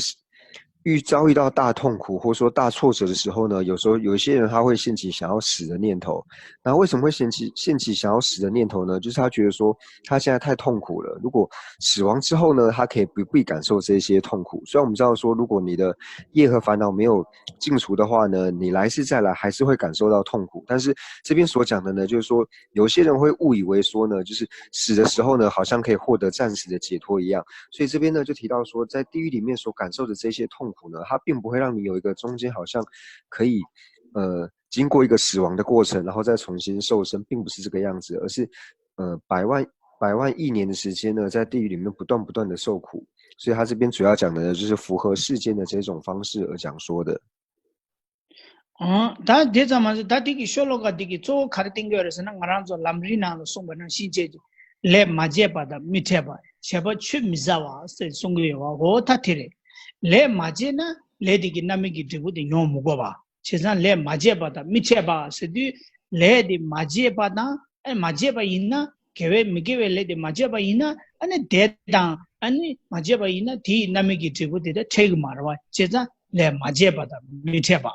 遇遭遇到大痛苦或者说大挫折的时候呢，有时候有一些人他会兴起想要死的念头。那为什么会兴起兴起想要死的念头呢？就是他觉得说他现在太痛苦了，如果死亡之后呢，他可以不必感受这些痛苦。虽然我们知道说，如果你的业和烦恼没有尽除的话呢，你来世再来还是会感受到痛苦。但是这边所讲的呢，就是说有些人会误以为说呢，就是死的时候呢，好像可以获得暂时的解脱一样。所以这边呢，就提到说，在地狱里面所感受的这些痛苦呢，它并不会让你有一个中间好像可以呃经过一个死亡的过程，然后再重新受生，并不是这个样子，而是呃百万百万亿年的时间呢，在地狱里面不断不断的受苦。所以他这边主要讲的呢，就是符合世间的这种方式而讲说的。 ཨང་། ད་དེ་ཙམ་མ་ཟད། ད་དེ་གི་ཤོ་ལོ་ཀ་དེ་གི་གཙོ་བོ་ག་རེ་བསྟན་གྱི་ཡོད་རེད་ཟེར་ན། ང་རང་ཚོ་ལམ་རིམ་ནང་ལ་གསུངས་པ་ནང་བཞིན་བྱས་ཀྱི། ལས་མ་བྱས་པ་དང་མི་འཕྲད་པ། བྱས་པ་ཆུད་མི་ཟ་བ་ཟེར་གསུང་གི་ཡོད་པ། འོ་ད་དེ་རེད། ལས་མ་བྱས་ན་ལས་དེ་གི་རྣམ་སྨིན་གྱི་འབྲས་བུ་དེ་མྱོང་མི་དགོས་པ། བྱས་ཙང་ལས་མ་བྱས་པ་དང་མི་འཕྲད་པ་ཟེར་དུས། ལས་དེ་མ་བྱས་པ་དང་། ཨ་མ་བྱས་པ་ཡིན་ན། དགེ་བའི་མི་དགེ་བའི་ལས་དེ་མ་བྱས་པ་ཡིན་ན། ཨ་ནི་དེ་དང་། ཨ་ནི་མ་བྱས་པ་ཡིན་ན་དེའི་རྣམ་སྨིན་གྱི་འབྲས་བུ་དེ་དང་འཕྲད་ཀྱི་མ་རེད་བ། བྱས་ཙང་ལས་མ་བྱས་པ་དང་མི་འཕྲད་པ།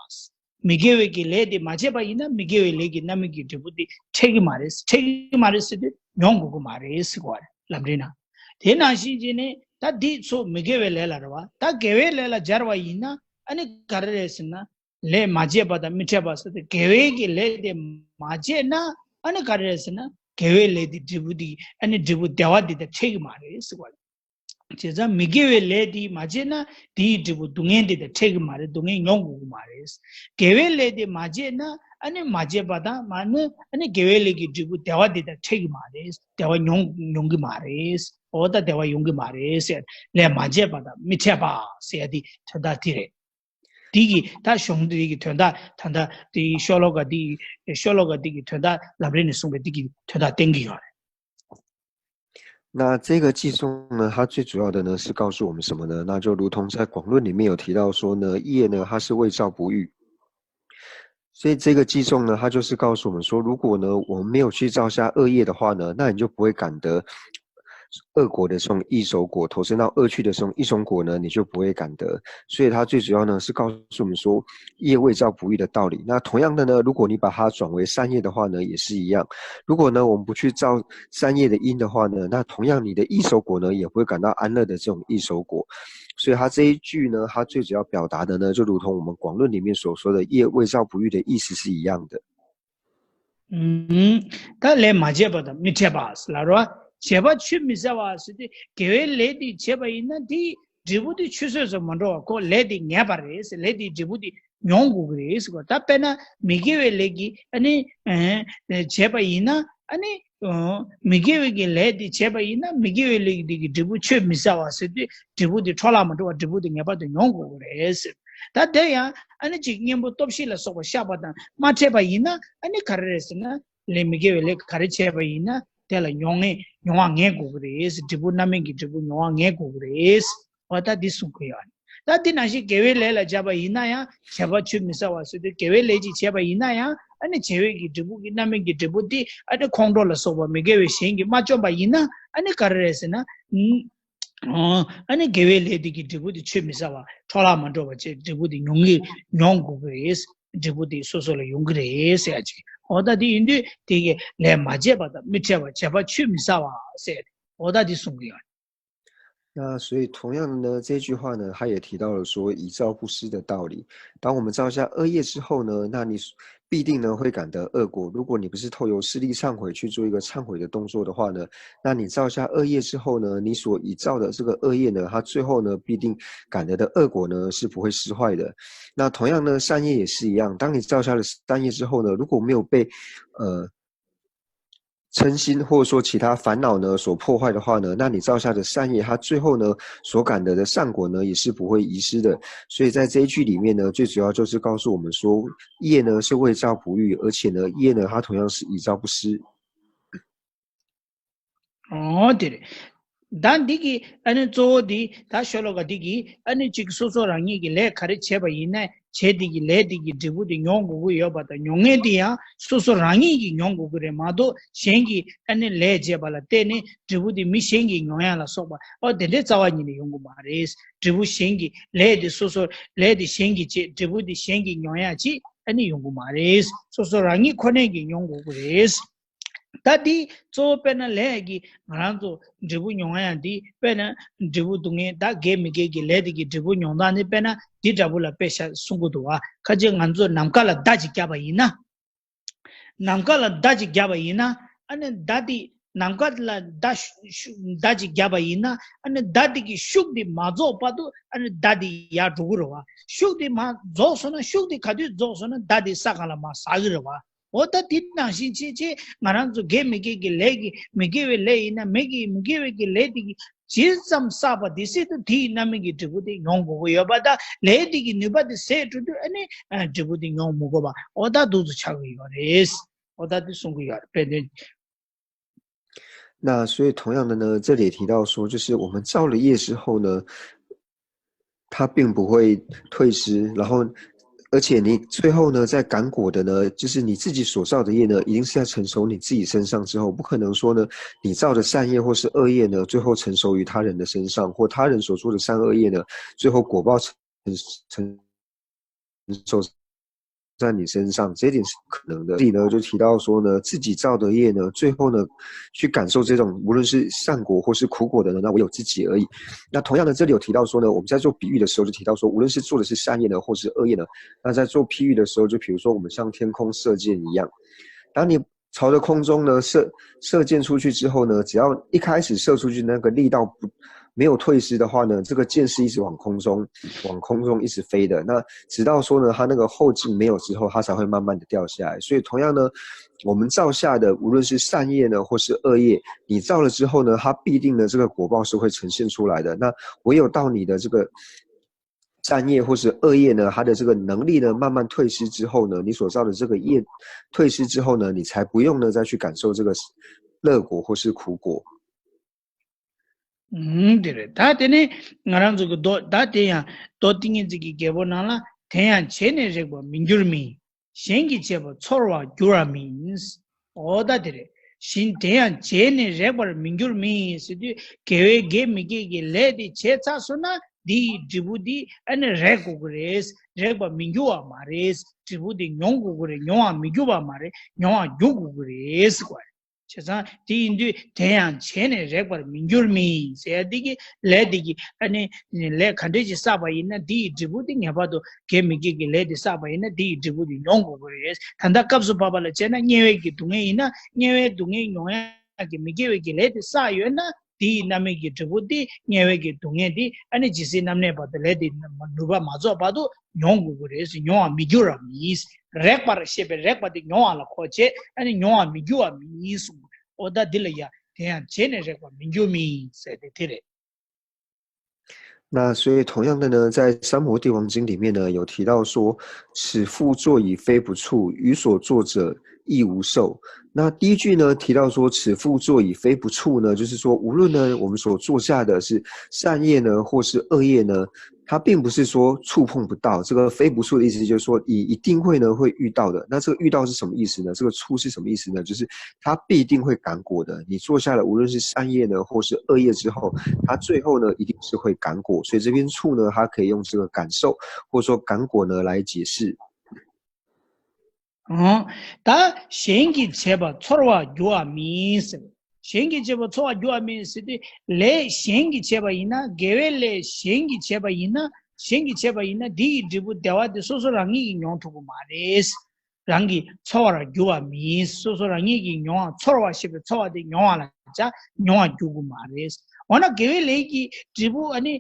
མི་དགེ་བའི་གི་ལས་དེ་མ་བྱས་པ་ཡིན་ན་མི་དགེ་བའི་ལས་ཀྱི་རྣམ་སྨིན་གྱི་འབྲས་བུ་དེ་འཕྲད་ཀྱི་མ་རེད། འཕྲད་ཀྱི་མ་རེད་ཟེར་དུས་མྱོང་དགོས་ཀྱི་མ་རེད་ཟེར་བ་རེད། ལམ་རིམ་ནང་། དེ་ནང་བཞིན་བྱས་ནས་ད་འདི་ཚོ་མི་དགེ་བའི་ལས་ལ་རེད་བ། ད་དགེ་བའི་ལས་ལ་སྦྱར་བ་ཡིན་ན་ཨ་ནི་ག་རེ་རེད་ཟེར་ན། ལས་མ་བྱས་པ་དང་མི་འཕྲད་པ་ཟེར་ཏེ་དགེ་བའི་གི་ལས་དེ་མ་བྱས་ན་ཨ་ནི་ག་རེ་རེད་ཟེར་ན་དགེ་བའི་ལས་དེ་འབྲས་བུ་དེ་ཨ་ནི་འབྲས་བུ་བདེ་བ་དེ་དང་འཕྲད་ཀྱི་མ་རེད་ཟེར་བ་རེད། བྱས་ཙང་མི་དགེ་བའི་ལས་དེ་མ་བྱས་ན་དེའི་འབྲས་བུ་སྡུག་བསྔལ་དེ་དང་འཕྲད་ཀྱི་མ་རེད། སྡུག་བསྔལ་མྱོང་དགོས་ཀྱི་མ་རེད། དགེ་བའི་ལས་དེ་མ་བྱས་ན་ཨ་ནི་མ་བྱས་པ་དང་མ་ནི་ཨ་ནི་དགེ་བའི་ལས་ཀྱི་འབྲས་བུ་བདེ་བ་དེ་དང་འཕྲད་ཀྱི་མ་རེད། བདེ་བ་མྱོང་མྱོང་གི་མ་རེད། འོ་ད་བདེ་བ་ཡོང་གི་མ་རེད་ཟེར། ལས་མ་བྱས་པ་དང་མི་འཕྲད་པ་ཟེར་ཡ་དེ་དོན་དག་དེ་རེད། དེ་གི་ད་གཞུང་དེ་གི་དོན་དག་ད་ལྟ་དེ་ཤོ་ལོ་ཀ་དེ་གི་ཤོ་ལོ་ཀ་དེ་གི་དོན་དག་ལམ་རིམ་ནས་གསུངས་པའི་དེ་གི་དོན་དག་བསྟན་གྱི་ཡོད་རེད། 那这个偈颂呢，它最主要的呢是告诉我们什么呢？那就如同在广论里面有提到说呢，业呢它是为造不欲，所以这个偈颂呢，它就是告诉我们说，如果呢我们没有去造下恶业的话呢，那你就不会感得恶果的这种异熟果，投身到恶趣的这种异熟果呢，你就不会感得。所以它最主要呢是告诉我们说，业为造不欲的道理。那同样的呢，如果你把它转为善业的话呢，也是一样。如果呢我们不去造善业的因的话呢，那同样你的异熟果呢也不会感到安乐的这种异熟果。所以它这一句呢，它最主要表达的呢，就如同我们广论里面所说的业为造不欲的意思是一样的。 ད་ལས་མ་བྱས་པ་དང་མི་འཕྲད་པ་ཟེར་ལབ་རེད་བ། བྱས་པ་ཆུད་མི་ཟ་བ་ཟེར་ཏེ་དགེ་བའི་ལས་དེ་བྱས་པ་ཡིན་ན་དེའི་འབྲས་བུ་དེ་ཆུད་ཟོས་སུ་མ་འགྲོ་བ། ཁོ་ལས་དེ་ངེས་པ་རེད་ཟེར། ལས་དེའི་འབྲས་བུ་དེ་མྱོང་དགོས་ཀྱི་རེད་ཟེར་གོ། ད་དཔེར་ན་མི་དགེ་བའི་ལས་ཀྱི་ཨ་ནི་བྱས་པ་ཡིན་ན་ཨ་ནི་མི་དགེ་བའི་གི་ལས་དེ་བྱས་པ་ཡིན་ན་མི་དགེ་བའི་ལས་ཀྱི་དེ་གི་འབྲས་བུ་ཆུད་མི་ཟ་བ་ཟེར་དུས་འབྲས་བུ་དེ་འཕྲོ་བརླག་མ་འགྲོ་བ་འབྲས་བུ་དེ་ངེས་པར་དུ་མྱོང་དགོས་ཀྱི་རེད་ཟེར། ད་དེ་ཡང་ཨ་ནི་ཅིག་གཉེན་པོ་སྟོབས་བཞི་ལ་སོགས་པ་བཤགས་པ་དང་མ་འཕྲད་པ་ཡིན་ན་ཨ་ནི་ག་རེ་རེད་ཟེར་ན། ལས་མི་དགེ་བའི་ལས་ག་རེ་བྱས་པ་ཡིན་ན་དེ་ལ་མྱོང་ངེས་མྱོང་བ་ངེས་དགོས་ཀྱི་རེད། འབྲས་བུ་རྣམ་སྨིན་གྱི་འབྲས་བུ་མྱོང་བ་ངེས་དགོས་ཀྱི་རེད། འོ་ད་འདི་གསུང་གི་ཡོད། ད་འདི་ནང་བཞིན་དགེ་བའི་ལས་ལ་སྦྱར་བ་ཡིན་ན་ཡང་བྱས་པ་ཆུད་མི་ཟ་བ་ཟེར་དུས་དགེ་བའི་ལས་ཅིག་བྱས་པ་ཡིན་ན་ཡང་ཨ་ནི་བྱས་པའི་གི་འབྲས་བུ་གི་རྣམ་སྨིན་གྱི་འབྲས་བུ་འདི་ཨ་ནི་ཁོང་ཁྲོ་ལ་སོགས་པ་མི་དགེ་བའི་གཞན་གྱིས་མ་བཅོམ་པ་ཡིན་ན་ཨ་ནི་ག་རེ་རེད་ཟེར་ན། ཨ་ནི་དགེ་བའི་ལས་དེ་གི་འབྲས་བུ་དེ་ཆུད་མི་ཟ་བ་འཕྲོ་བརླག་མ་འགྲོ་བ་བཅས་འབྲས་བུ་དེ་མྱོང་གི་མྱོང་དགོས་ཀྱི་རེད། འབྲས་བུ་དེ་སོ་སོ་ལ་ཡོང་གི་རེད་ཟེར་ཡ་ཅིག་འོ་ད་དེ་ཡིན་དུས་དེ་གི་ལས་མ་བྱས་པ་དང་མི་འཕྲད་པ་བྱས་པ་ཆུད་མི་ཟ་བ་ཟེར་འོ་ད་དེ་གསུང་གི་ཡོད། 那所以同样的呢，这句话呢，它也提到了说以造不失的道理。当我们造下恶业之后呢，那你必定呢会感得恶果。如果你不是透由四力忏悔去做一个忏悔的动作的话呢，那你造下恶业之后呢，你所已造的这个恶业呢，它最后呢必定感得的恶果呢是不会失坏的。那同样呢，善业也是一样，当你造下了善业之后呢，如果没有被呃嗔心或者说其他烦恼呢所破坏的话呢，那你造下的善业，它最后呢所感得的善果呢，也是不会遗失的。所以在这一句里面呢，最主要就是告诉我们说，业呢是为造不欲，而且呢，业呢它同样是以造不失。 འོ་དེ་རེད། ད་འདི་གི་ཨ་ནི་གཙོ་བོ་འདི་ད་ཤོ་ལོ་ཀ་འདི་གི་ཨ་ནི་གཅིག་སོ་སོ་རང་ཉིད་ཀྱི་ལས་ག་རེ་བྱས་པ་ཡིན་ན་བྱས་དེ་གི་ལས་དེ་གི་འབྲས་བུ་དེ་མྱོང་དགོས་ཀྱི་ཡོད་པ་དང་མྱོང་མཁན་དེ་ཡང་སོ་སོ་རང་ཉིད་ཀྱིས་མྱོང་དགོས་ཀྱི་རེད་མ་གཏོགས་གཞན་གྱིས་ཨ་ནི་ལས་བྱས་པ་ལ་བརྟེན་ནས་འབྲས་བུ་དེ་མི་གཞན་གྱིས་མྱོང་ཡ་ལ་སོགས་པ་ཨོ་དེ་འདྲའི་རྩ་བ་ཉིད་ནས་ཡོང་གི་མ་རེད། འབྲས་བུ་གཞན་གྱི་ལས་དེ་སོ་སོ་ལས་དེ་གཞན་གྱིས་བྱས་འབྲས་བུ་དེ་གཞན་གྱིས་མྱོང་ཡ་ཅིག་ཨ་ནི་ཡོང་གི་མ་རེད། སོ་སོ་རང་ཉིད་ཁོ་ནས་ཀྱིས་མྱོང་དགོས་ཀྱི་རེད། ད་འདི་གཙོ་བོ་དཔེར་ན་ལས་ཀྱི་ང་རང་ཚོ་འབྲས་བུ་མྱོང་ཡ་འདི་དཔེར་ན་འབྲས་བུ་སྡུག་བསྔལ་ད་དགེ་མི་དགེ་གི་ལས་དེ་གི་འབྲས་བུ་མྱོང་སྟངས་ནི་དཔེར་ན་འདི་འདྲ་པོ་ལ་དཔེ་བཞག་གསུང་གི་འདུག་བ། ཁ་ཅིག་ང་ཚོ་ནམ་མཁའ་ལ་མདའ་ཅིག་བརྒྱབ་པ་ཡིན་ན། ནམ་མཁའ་ལ་མདའ་ཅིག་བརྒྱབ་པ་ཡིན་ན་ཨ་ནི་མདའ་དེ་ནམ་མཁའ་ལ་མདའ་ཤུ་ཤུ་མདའ་ཅིག་བརྒྱབ་པ་ཡིན་ན་ཨ་ནི་མདའ་དེ་གི་ཤུགས་དེ་མ་རྫོགས་བར་དུ་ཨ་ནི་མདའ་དེ་ཡར་འགྲོ་གི་རེད་བ། ཤུགས་དེ་མ་རྫོགས་སོང་ན་ཤུགས་དེ་ག་དུས་རྫོགས་སོང་ན་མདའ་དེ་ས་ག་ལ་མར་ཟག་གི་རེད་བ། འོ་ད་དེ་ནང་བཞིན་བྱས་བྱས་ང་རང་ཚོ་དགེ་མི་དགེ་གི་ལས་ཀྱི་མི་དགེ་བའི་ལས་ཡིན་ན་མི་དགེ་མི་དགེ་བའི་གི་ལས་དེ་གི་ཇི་ཙམ་བསགས་པ་དེ་སྲིད་དུ་དེའི་རྣམ་སྨིན་གྱི་འབྲས་བུ་དེ་མྱོང་དགོས་ཀྱི་ཡོད་པ་དང་ལས་དེ་གི་ནུས་པ་དེ་ཟད་འགྲོ་དུས་ཨ་ནི་འབྲས་བུ་དེ་མྱོང་མི་དགོས་པ་འོ་ད་འདུག་ཏུ་ཆགས་ཀྱི་ཡོད་རེད། འོ་ད་དེ་གསུང་གི་ཡོད་རེད་དཔེ་དོན། 那所以同样的呢，这里也提到说，就是我们造了业之后呢，它并不会退失，然后而且你最后呢，在感果的呢，就是你自己所造的业呢，一定是要成熟你自己身上之后，不可能说呢，你造的善业或是恶业呢，最后成熟于他人的身上，或他人所做的善恶业呢，最后果报成成受在你身上，这一点是可能的。这里呢，就提到说呢，自己造的业呢，最后呢，去感受这种无论是善果或是苦果的呢，那唯有自己而已。那同样的，这里有提到说呢，我们在做比喻的时候就提到说，无论是做的是善业呢，或是恶业呢，那在做譬喻的时候，就比如说我们像天空射箭一样，当你朝着空中呢射射箭出去之后呢，只要一开始射出去那个力道不没有退失的话呢，这个箭是一直往空中往空中一直飞的。那直到说呢，它那个后劲没有之后，它才会慢慢的掉下来。所以同样呢，我们造下的无论是善业呢，或是恶业，你造了之后呢，它必定呢这个果报是会呈现出来的。那唯有到你的这个善业或是恶业呢，它的这个能力呢慢慢退失之后呢，你所造的这个业退失之后呢，你才不用呢再去感受这个乐果或是苦果。 ཨུམ། དེ་རེད། ད་དེ་ནས་ང་རང་ཚོ་གི་མདོ་ད་དེ་ཡང་མདོ་ཏིང་ངེ་འཛིན་གྱི་རྒྱལ་པོ་ནང་ལ། དེ་ཡང་བྱས་ནས་རེག་པར་མི་འགྱུར་མིན། གཞན་གྱིས་བྱས་པ་ཚོར་བར་འགྱུར་བ་མིན། འོ་ད་དེ་རེད། བཞིན་དེ་ཡང་བྱས་ནས་རེག་པར་མི་འགྱུར་མིན་ཟེར་དུས། དགེ་བའི་དགེ་མི་དགེ་གི་ལས་དེ་བྱས་ཚར་སོང་ན། འདི་ཡི་འབྲས་བུ་འདི་ཨ་ནི་རེག་དགོས་ཀྱི་རེད། རེག་པར་མི་འགྱུར་བ་མ་རེད། འབྲས་བུ་འདི་མྱོང་དགོས་ཀྱི་རེད། མྱོང་བར་མི་འགྱུར་བ་མ་རེད། མྱོང་བར་འགྱུར་དགོས་ཀྱི་རེད་ཟེར་བ་རེད། བྱས་ཙང་དེ་ཡིན་དུས། དེ་ཡང་བྱས་ནས་རེག་པར་མི་འགྱུར་མིན་ཟེར་ཡ་འདི་གི་ལས་འདི་གི་ཨ་ནི་ལས་ག་འདྲས་ཅིག་བསགས་པ་ཡིན་ན། འདི་ཡི་འབྲས་བུ་འདི་ངེས་པར་དུ། དགེ་མི་དགེ་གི་ལས་འདི་བསགས་པ་ཡིན་ན། འདི་ཡི་འབྲས་བུ་འདི་མྱོང་དགོས་ཀྱི་རེད། ད་ལྟ་སྐབས་སུ་བབ་པ་ལ་བྱས་ན། དམྱལ་བའི་གི་སྡུག་བསྔལ་ཡིན་ན། དམྱལ་བའི་སྡུག་བསྔལ་མྱོང་ཡ་གི་མི་དགེ་བའི་གི་ལས་འདི་བསགས་ཡོད་ན། དེ་ཡི་རྣམ་སྨིན་གྱི་འབྲས་བུ་འདི། དམྱལ་བའི་གི་སྡུག་བསྔལ་འདི་ཨ་ནི་ཇི་སྲིད་ནམ་གནས་བར་དུ། ལས་འདི་ནུས་པ་མ་རྫོགས་བར་དུ་མྱོང་དགོས་ཀྱི་རེད། མྱོང་བར་མི་འགྱུར་བ་མིན། རེག་པར་ཞེས་པའི་རེག་པ་འདི་མྱོང་བ་ལ་གོ་བྱས། ཨ་ནི་མྱོང་བར་མི་འགྱུར་བ་མིན་གསུངས། འོ་ད་འདི་ལ་ཡ། དེ་ཡང་བྱས་ནས་རེག་པར་མི་འགྱུར་མིན་ཟེར་ཏེ་དེ་རེད། 那所以同样的呢，在《三摩地王经》里面呢，有提到说，此复作已非不触，于所作者亦无受。那第一句呢，提到说，此复作已非不触呢，就是说，无论呢我们所做下的是善业呢，或是恶业呢，它并不是说触碰不到。这个非不触的意思就是说，你一定会呢会遇到的。那这个遇到是什么意思呢？这个触是什么意思呢？就是它必定会感果的。你做下了无论是善业呢，或是恶业之后，它最后呢一定是会感果。所以这边触呢，它可以用这个感受或者说感果呢来解释。 ཨང་། ད་གཞན་གྱིས་བྱས་པ་ཚོར་བར་འགྱུར་བ་མིན་ཟེར། གཞན་གྱིས་བྱས་པ་ཚོར་བར་འགྱུར་བ་མིན་ཟེར་དུས། ལས་གཞན་གྱིས་བྱས་པ་ཡིན་ན། དགེ་བའི་ལས་གཞན་གྱིས་བྱས་པ་ཡིན་ན། གཞན་གྱིས་བྱས་པ་ཡིན་ན། དེ་ཡི་འབྲས་བུ་བདེ་བ་དེ་སོ་སོ་རང་ཉིད་ཀྱིས་མྱོང་ཐུབ་ཀྱི་མ་རེད། རང་གིས་ཚོར་བར་འགྱུར་བ་མིན། སོ་སོ་རང་ཉིད་ཀྱིས་མྱོང་བ། ཚོར་བ་ཞེས་པའི་ཚོར་བ་དེ་མྱོང་བ་ལ་བྱ། མྱོང་བར་འགྱུར་གྱི་མ་རེད། འོ་ན་དགེ་བའི་ལས་ཀྱི་འབྲས་བུ། ཨ་ནི་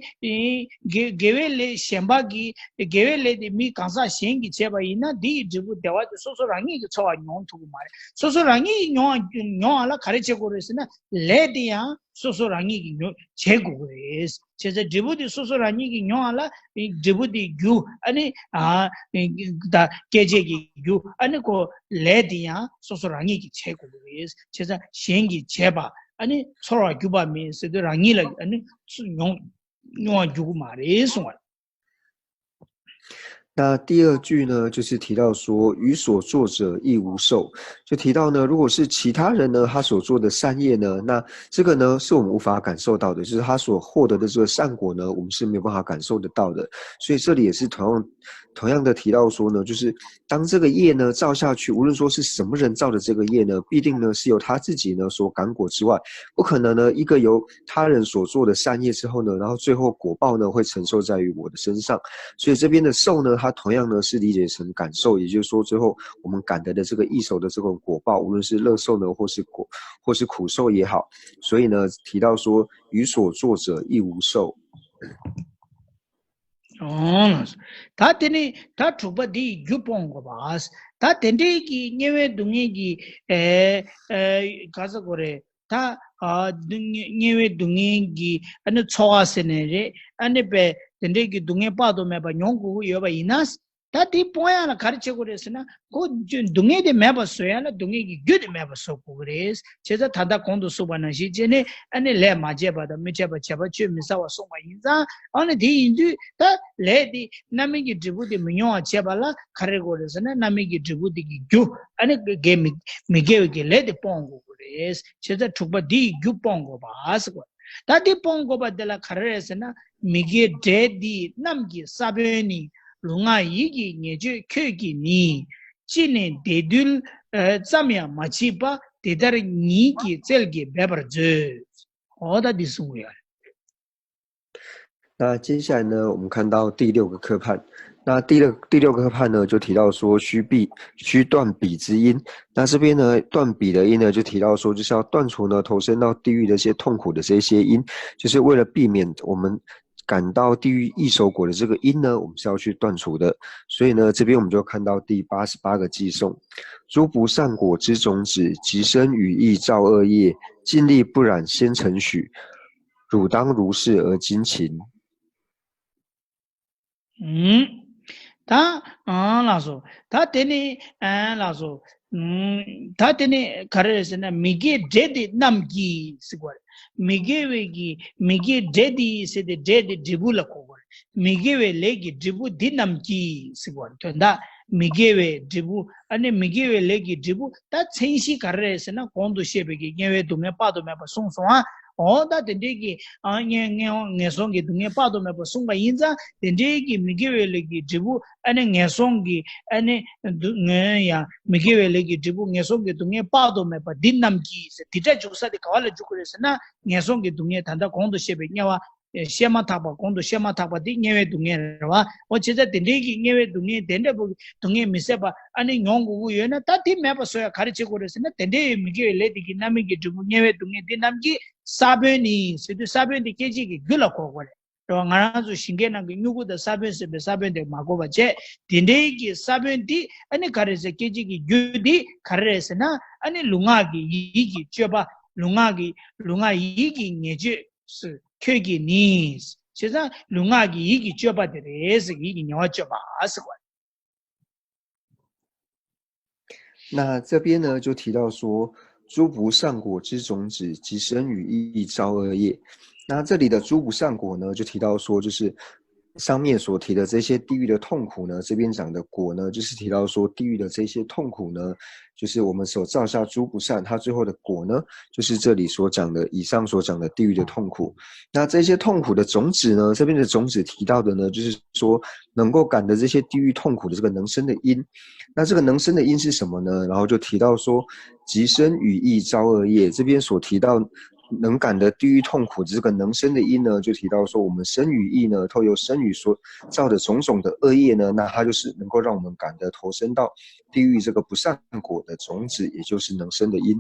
དགེ་དགེ་བའི་ལས་གཞན་པ་གིས། དགེ་བའི་ལས་དེ་མི་གང་ཟག་གཞན་གྱིས་བྱས་པ་ཡིན་ན། དེ་ཡི་འབྲས་བུ་བདེ་བ་དེ་སོ་སོ་རང་ཉིད་ཀྱིས་ཚོར་བ་མྱོང་ཐུབ་ཀྱི་མ་རེད། སོ་སོ་རང་ཉིད་ཀྱིས་མྱོང་བ་མྱོང་བ་ལ་ག་རེ་བྱེད་དགོས་རེད་ཟེར་ན། ལས་དེ་ཡང་སོ་སོ་རང་ཉིད་ཀྱིས་མྱོང་བྱེད་དགོས་ཀྱི་རེད། བྱས་ཙང་འབྲས་བུ་དེ་སོ་སོ་རང་ཉིད་ཀྱིས་མྱོང་བ་ལ། འབྲས་བུ་དེ་རྒྱུ། ཨ་ནི་ཨ་ད་སྐྱེད་བྱེད་ཀྱི་རྒྱུ། ཨ་ནི་ཁོ་ལས་དེ་ཡང་སོ་སོ་རང་ཉིད་ཀྱིས་བྱེད་དགོས་ཀྱི་རེད། བྱས་ཙང་གཞན་གྱིས་བྱས་པ་ཨ་ནི་ཚོར་བར་འགྱུར་བ་མིན་ཟེར་དུས། རང་ཉིད་ལ་ཨ་ནི་མྱོང་མྱོང་བར་འགྱུར་གྱི་མ་རེད་གསུངས་པ། 那第二句呢，就是提到说，于所作者亦无受，就提到呢，如果是其他人呢，他所做的善业呢，那这个呢是我们无法感受到的，就是他所获得的这个善果呢，我们是没有办法感受得到的。所以这里也是同样同样的提到说呢，就是当这个业呢造下去，无论说是什么人造的这个业呢，必定呢是由他自己呢所感果之外，不可能呢一个由他人所做的善业之后呢，然后最后果报呢会承受在于我的身上。所以这边的受呢，它同样呢是理解成感受，也就是说最后我们感得的这个易熟的这种果报，无论是乐受呢，或是果或是苦受也好，所以呢提到说，于所作者亦无受。 ཨོ། ད་དེ་ནས་ད་དྲུག་པ་འདི་ཡི་རྒྱུ་སྤོང་དགོས་པ། ད་དེ་འདྲའི་གི་དམྱལ་བའི་སྡུག་བསྔལ་གྱི་ཨེ་ཨེ་ག་ཟེར་དགོས་རེད། ད་ཨ་དམྱལ་བའི་སྡུག་བསྔལ་གྱི་ཨ་ནི་ཚོར་བ་ཟེར་ནའི་རེད། ཨ་ནི་པས་དེ་འདྲའི་གི་སྡུག་བསྔལ་དཔག་ཏུ་མེད་པ་མྱོང་དགོས་ཀྱི་ཡོད་པ་ཡིན་ན། ད་དེ་སྤོང་ཡག་ལ་ག་རེ་བྱེད་དགོས་རེད་ཟེར་ན། ཁོ་སྡུག་བསྔལ་དེ་མེད་པ་བཟོ་ཡག་ལ་སྡུག་བསྔལ་གྱི་རྒྱུ་དེ་མེད་པ་བཟོ་དགོས་ཀྱི་རེད། བྱས་ཙང་ད་ལྟ་གོང་དུ་གསུངས་པ་ནང་བཞིན་བྱས་ནས། ཨ་ནི་ལས་མ་བྱས་པ་དང་མི་འཕྲད་པ། བྱས་པ་ཆོས་མི་ཟ་བ་གསུངས་པ་ཡིན་ཙང་། ཨ་ནི་དེ་ཡིན་དུས་ད་ལས་དེ་རྣམ་སྨིན་གྱི་འབྲས་བུ་དེ་མི་མྱོང་བ་བྱེད་པ་ལ་ག་རེ་དགོས་རེད་ཟེར་ན། རྣམ་སྨིན་གྱི་འབྲས་བུ་དེ་གི་རྒྱུ། ཨ་ནི་དགེ་མི་མི་དགེ་བའི་གི་ལས་དེ་སྤོང་དགོས་ཀྱི་རེད། བྱས་ཙང་དྲུག་པ་འདི་ཡི་རྒྱུ་སྤོང་དགོས་པ་ཟེར་གོ། ད་འདི་སྤོང་དགོས་པ་འདི་ལ་ག་རེ་རེད་ཟེར་ན། མི་དགེ་འབྲས་འདི་རྣམས་ཀྱི་ས་བོན་ནི། ལུས་ངག་ཡིད་ཀྱི་ཉེས་སྤྱོད་ཁྱོད་ཀྱིས་ནི། ཅི་ནས་བདེ་འདུལ་ཙམ་ཡང་མ་མཆིས་པ། དེ་ལྟར་ཉིད་ཀྱི་རྩལ་གྱིས་འབད་པར་མཛོད། འོ་ད་འདི་གསུང་གི་ཡོད་རེད། 那接下来呢，我们看到第六个科判。那第六第六个科判呢，就提到说虚避虚断彼之因。那这边呢，断彼的因呢，就提到说就是要断除呢投身到地狱的一些痛苦的这些因，就是为了避免我们感到地狱异熟果的这个因呢，我们是要去断除的。所以呢，这边我们就看到第八十八个偈颂：诸不善果之种子，即身语意造恶业，尽力不染先承许，汝当如是而精勤。 ད་ཨང་ལགས་སོ། ད་དེ་ནི་ཨང་ལགས་སོ། ད་དེ་ནི་ག་རེ་རེད་ཟེར་ན། མི་དགེ་འབྲས་འདི་རྣམས་ཀྱིས་ཟེར་གོ་རེད། མི་དགེ་བའི་གི་མི་དགེ་འབྲས་འདི་ཟེར་ཏེ་འབྲས་འདི་འབྲས་བུ་ལ་གོ་གོ་རེད། མི་དགེ་བའི་ལས་ཀྱི་འབྲས་བུ་འདི་རྣམས་ཀྱིས་ཟེར་གོ་རེད། དོན་དག་མི་དགེ་བའི་འབྲས་བུ། ཨ་ནི་མི་དགེ་བའི་ལས་ཀྱི་འབྲས་བུ། ད་མཚན་གཞི་ག་རེ་རེད་ཟེར་ན། གོང་དུ་བཤད་པའི་གི་དམྱལ་བའི་སྡུག་བསྔལ་དཔག་ཏུ་མེད་པ་གསུངས་སོང་ཨ། འོ་ད་དེ་འདྲའི་གི་ཨ་ངན་ངན་ངན་སོང་གི་སྡུག་བསྔལ་དཔག་ཏུ་མེད་པ་གསུངས་པ་ཡིན་ཙང་། དེ་འདྲའི་གི་མི་དགེ་བའི་ལས་ཀྱི་འབྲས་བུ། ཨ་ནི་ངན་སོང་གི་ཨ་ནི་སྡུག་བསྔལ་ཡང་མི་དགེ་བའི་ལས་ཀྱི་འབྲས་བུ་ངན་སོང་གི་སྡུག་བསྔལ་དཔག་ཏུ་མེད་པ་འདི་རྣམས་ཀྱིས་ཟེར། འདི་སྒྲ་འཇུག་ས་དེ་ག་བ་ལ་འཇུག་གི་རེད་ཟེར་ན། ངན་སོང་གི་སྡུག་བསྔལ་ད་ལྟ་གོང་དུ་བཤད་པའི་དམྱལ་བ། བཤད་མ་ཐག་པ། གོང་དུ་བཤད་མ་ཐག་པ་འདི་དམྱལ་བའི་སྡུག་བསྔལ་རེད་བ། འོ་བྱས་ཙང་དེ་འདྲའི་གི་དམྱལ་བའི་སྡུག་བསྔལ་དེ་འདྲ་པོ་གི་སྡུག་བསྔལ་མི་བཟད་པ་ཨ་ནི་མྱོང་དགོས་ཀྱི་ཡོད་ན། ད་དེ་མེད་པ་བཟོ་ཡ་ག་རེ་བྱེད་དགོས་རེད་ཟེར་ན། དེ་འདྲའི་མི་དགེ་བའི་ལས་དེ་གི་རྣམ་སྨིན་གྱི་འབྲས་བུ་དམྱལ་བའི་སྡུག་བསྔལ་འདི་རྣམས་ཀྱི་ས་བོན་ནི་ཟེར་དུས། ས་བོན་དེ་སྐྱེ་མཆེད་ཀྱི་རྒྱུ་ལ་གོ་དགོས་རེད། རེད་བ། ང་རང་ཚོ་ཞིང་ཁའི་ནང་གི་སྨྱུ་གུ་དང་ས་བོན་ཟེར་བའི་ས་བོན་དེ་མ་གོ་བ་བྱས། དེ་འདྲའི་གི་ས་བོན་འདི་ཨ་ནི་ག་རེ་ཟེར། སྐྱེ་མཆེད་ཀྱི་རྒྱུ་འདི་ག་རེ་རེད་ཟེར་ན། ཨ་ནི་ལུས་ངག་གི་ཡིད་ཀྱི་སྤྱོད་པ། ལུས་ངག་གི་ལུས་ངག་ཡིད་ཀྱི་ཉེས་སྤྱོད། སུ་ཁྱོད་ཀྱིས་ནི། བྱས་ཙང་ལུས་ངག་གི་ཡིད་ཀྱི་སྤྱོད་པ་དེ་རེད་ཟེར། ཡིད་ཀྱི་ཉེ་བར་སྤྱོད་པ་ཟེར་བ། 那这边呢，就提到说，诸不善果之种子，即身语意造恶业。那这里的诸不善果呢，就提到说，就是上面所提的这些地狱的痛苦呢，这边讲的果呢，就是提到说地狱的这些痛苦呢，就是我们所造下诸不善，它最后的果呢，就是这里所讲的，以上所讲的地狱的痛苦。那这些痛苦的种子呢，这边的种子提到的呢，就是说能够感得这些地狱痛苦的这个能生的因。那这个能生的因是什么呢？然后就提到说，即身语意造恶业，这边所提到能感得地狱痛苦的这个能生的因呢，就提到说我们身语意呢，透由身语所造的种种的恶业呢，那它就是能够让我们感得投生到地狱这个不善果的种子，也就是能生的因。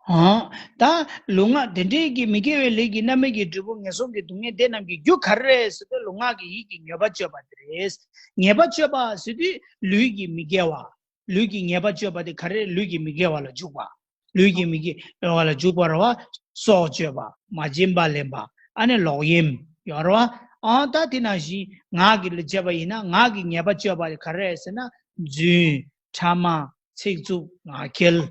ཨང་། ད་ལུས་ངག་དེ་འདྲའི་གི་མི་དགེ་བའི་ལས་ཀྱི་རྣམ་སྨིན་གྱི་སྡུག་བསྔལ་དེ་རྣམས་ཀྱི་རྒྱུ་ག་རེ་རེད་ཟེར་ན། ལུས་ངག་གི་ཡིད་ཀྱི་ཉེས་པ་སྤྱོད་པ་དེ་རེད། ཉེས་པ་སྤྱོད་པ་ཟེར་དུས་ལུས་ཀྱི་མི་དགེ་བ། ལུས་ཀྱི་ཉེས་པ་སྤྱོད་པ་དེ་ག་རེ་རེད། ལུས་ཀྱི་མི་དགེ་བ་ལ་འཇུག་པ། ལུས་ཀྱི་མི་དགེ་བ་ལ་འཇུག་པ་རེད་བ། སྲོག་གཅོད་པ། མ་བྱིན་པ་ལེན་པ། ཨ་ནི་ལོག་གཡེམ་ཡོད་རེད་བ། ཨང་། ད་དེ་ནང་བཞིན་ངག་གི་ལ་བྱས་པ་ཡིན་ན། ངག་གི་ཉེས་པ་སྤྱོད་པ་དེ་ག་རེ་རེད་ཟེར་ན། རྫུན། ཕྲ་མ། ཚིག་རྩུབ། ངག་འཁྱལ།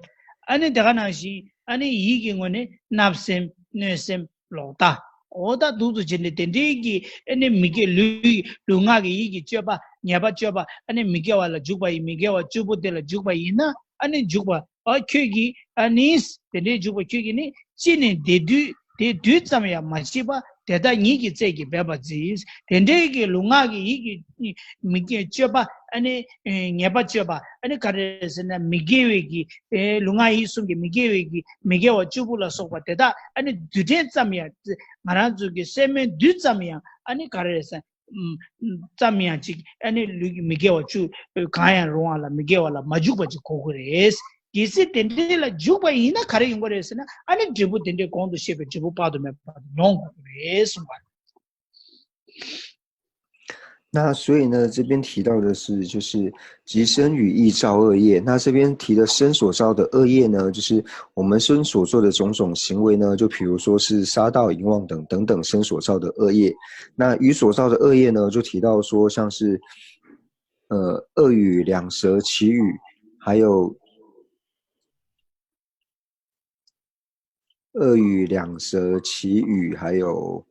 ཨ་ནི་དེ་ག་ནང་བཞིན་ཨ་ནི་ཡིད་ཀྱི་ངོས་ནས་བརྣབ་སེམས། གནོད་སེམས། ལོག་ལྟ། འོ་ད་འདུག་ཏུ་བྱས་ནས་དེ་འདྲའི་གི་ཨ་ནི་མི་དགེ་ལུས་ལུས་ངག་གི་ཡིད་ཀྱི་སྤྱོད་པ་ཉེས་པ་སྤྱོད་པ་ཨ་ནི་མི་དགེ་བ་ལ་འཇུག་པ་ཡིན། མི་དགེ་བ་བཅུ་པོ་དེ་ལ་འཇུག་པ་ཡིན་ན། ཨ་ནི་འཇུག་པ་ཨ་ཁྱོད་ཀྱིས་ཨ་ནི་དེ་འདྲའི་འཇུག་པ་ཁྱོད་ཀྱིས་ནི། ཅི་ནས་བདེ་འདུལ་བདེ་འདུལ་ཙམ་ཡང་མ་མཆིས་པ། དེ་དག་ཉིད་ཀྱི་རྩལ་གྱིས་འབད་པར་མཛོད། དེ་འདྲའི་གི་ལུས་ངག་གི་ཡིད་ཀྱི་མི་དགེ་སྤྱོད་པ་ཨ་ནི་ཉེས་པ་སྤྱོད་པ་ཨ་ནི་ག་རེ་རེད་ཟེར་ན། མི་དགེ་བའི་གི་ལུས་ངག་ཡིད་གསུམ་གྱི་མི་དགེ་བའི་གི་མི་དགེ་བ་བཅུ་པོ་ལ་སོགས་པ་དེ་དག་ཨ་ནི་རྡུལ་ཕྲན་ཙམ་ཡང་། ང་རང་ཚོ་གི་སེན་མོའི་རྡུལ་ཙམ་ཡང་ཨ་ནི་ག་རེ་རེད་ཟེར་ན། ཙམ་ཡང་ཅིག་ཨ་ནི་ལུས་ཀྱི་མི་དགེ་བ་བཅུ་གང་ཡང་རུང་བ་ལ་མི་དགེ་བ་ལ་མ་འཇུག་པ་ཅིག་གོ་དགོས་རེད། གལ་སྲིད་དེ་འདྲའི་ལ་འཇུག་པ་ཡིན་ན་ག་རེ་ཡོང་གི་རེད་ཟེར་ན། ཨ་ནི་འབྲས་བུ་དེ་འདྲའི་གོང་དུ་བཤད་པའི་འབྲས་བུ་དཔག་ཏུ་མེད་པ་མྱོང་དགོས་ཀྱི་རེད་གསུངས་པ། 那所以呢，这边提到的是，就是即身语意造恶业。那这边提的身所造的恶业呢，就是我们身所做的种种行为呢，就比如说是杀盗淫妄等等等身所造的恶业。那语所造的恶业呢，就提到说像是呃恶语、两舌、绮语，还有 恶语、两舌、绮语，还有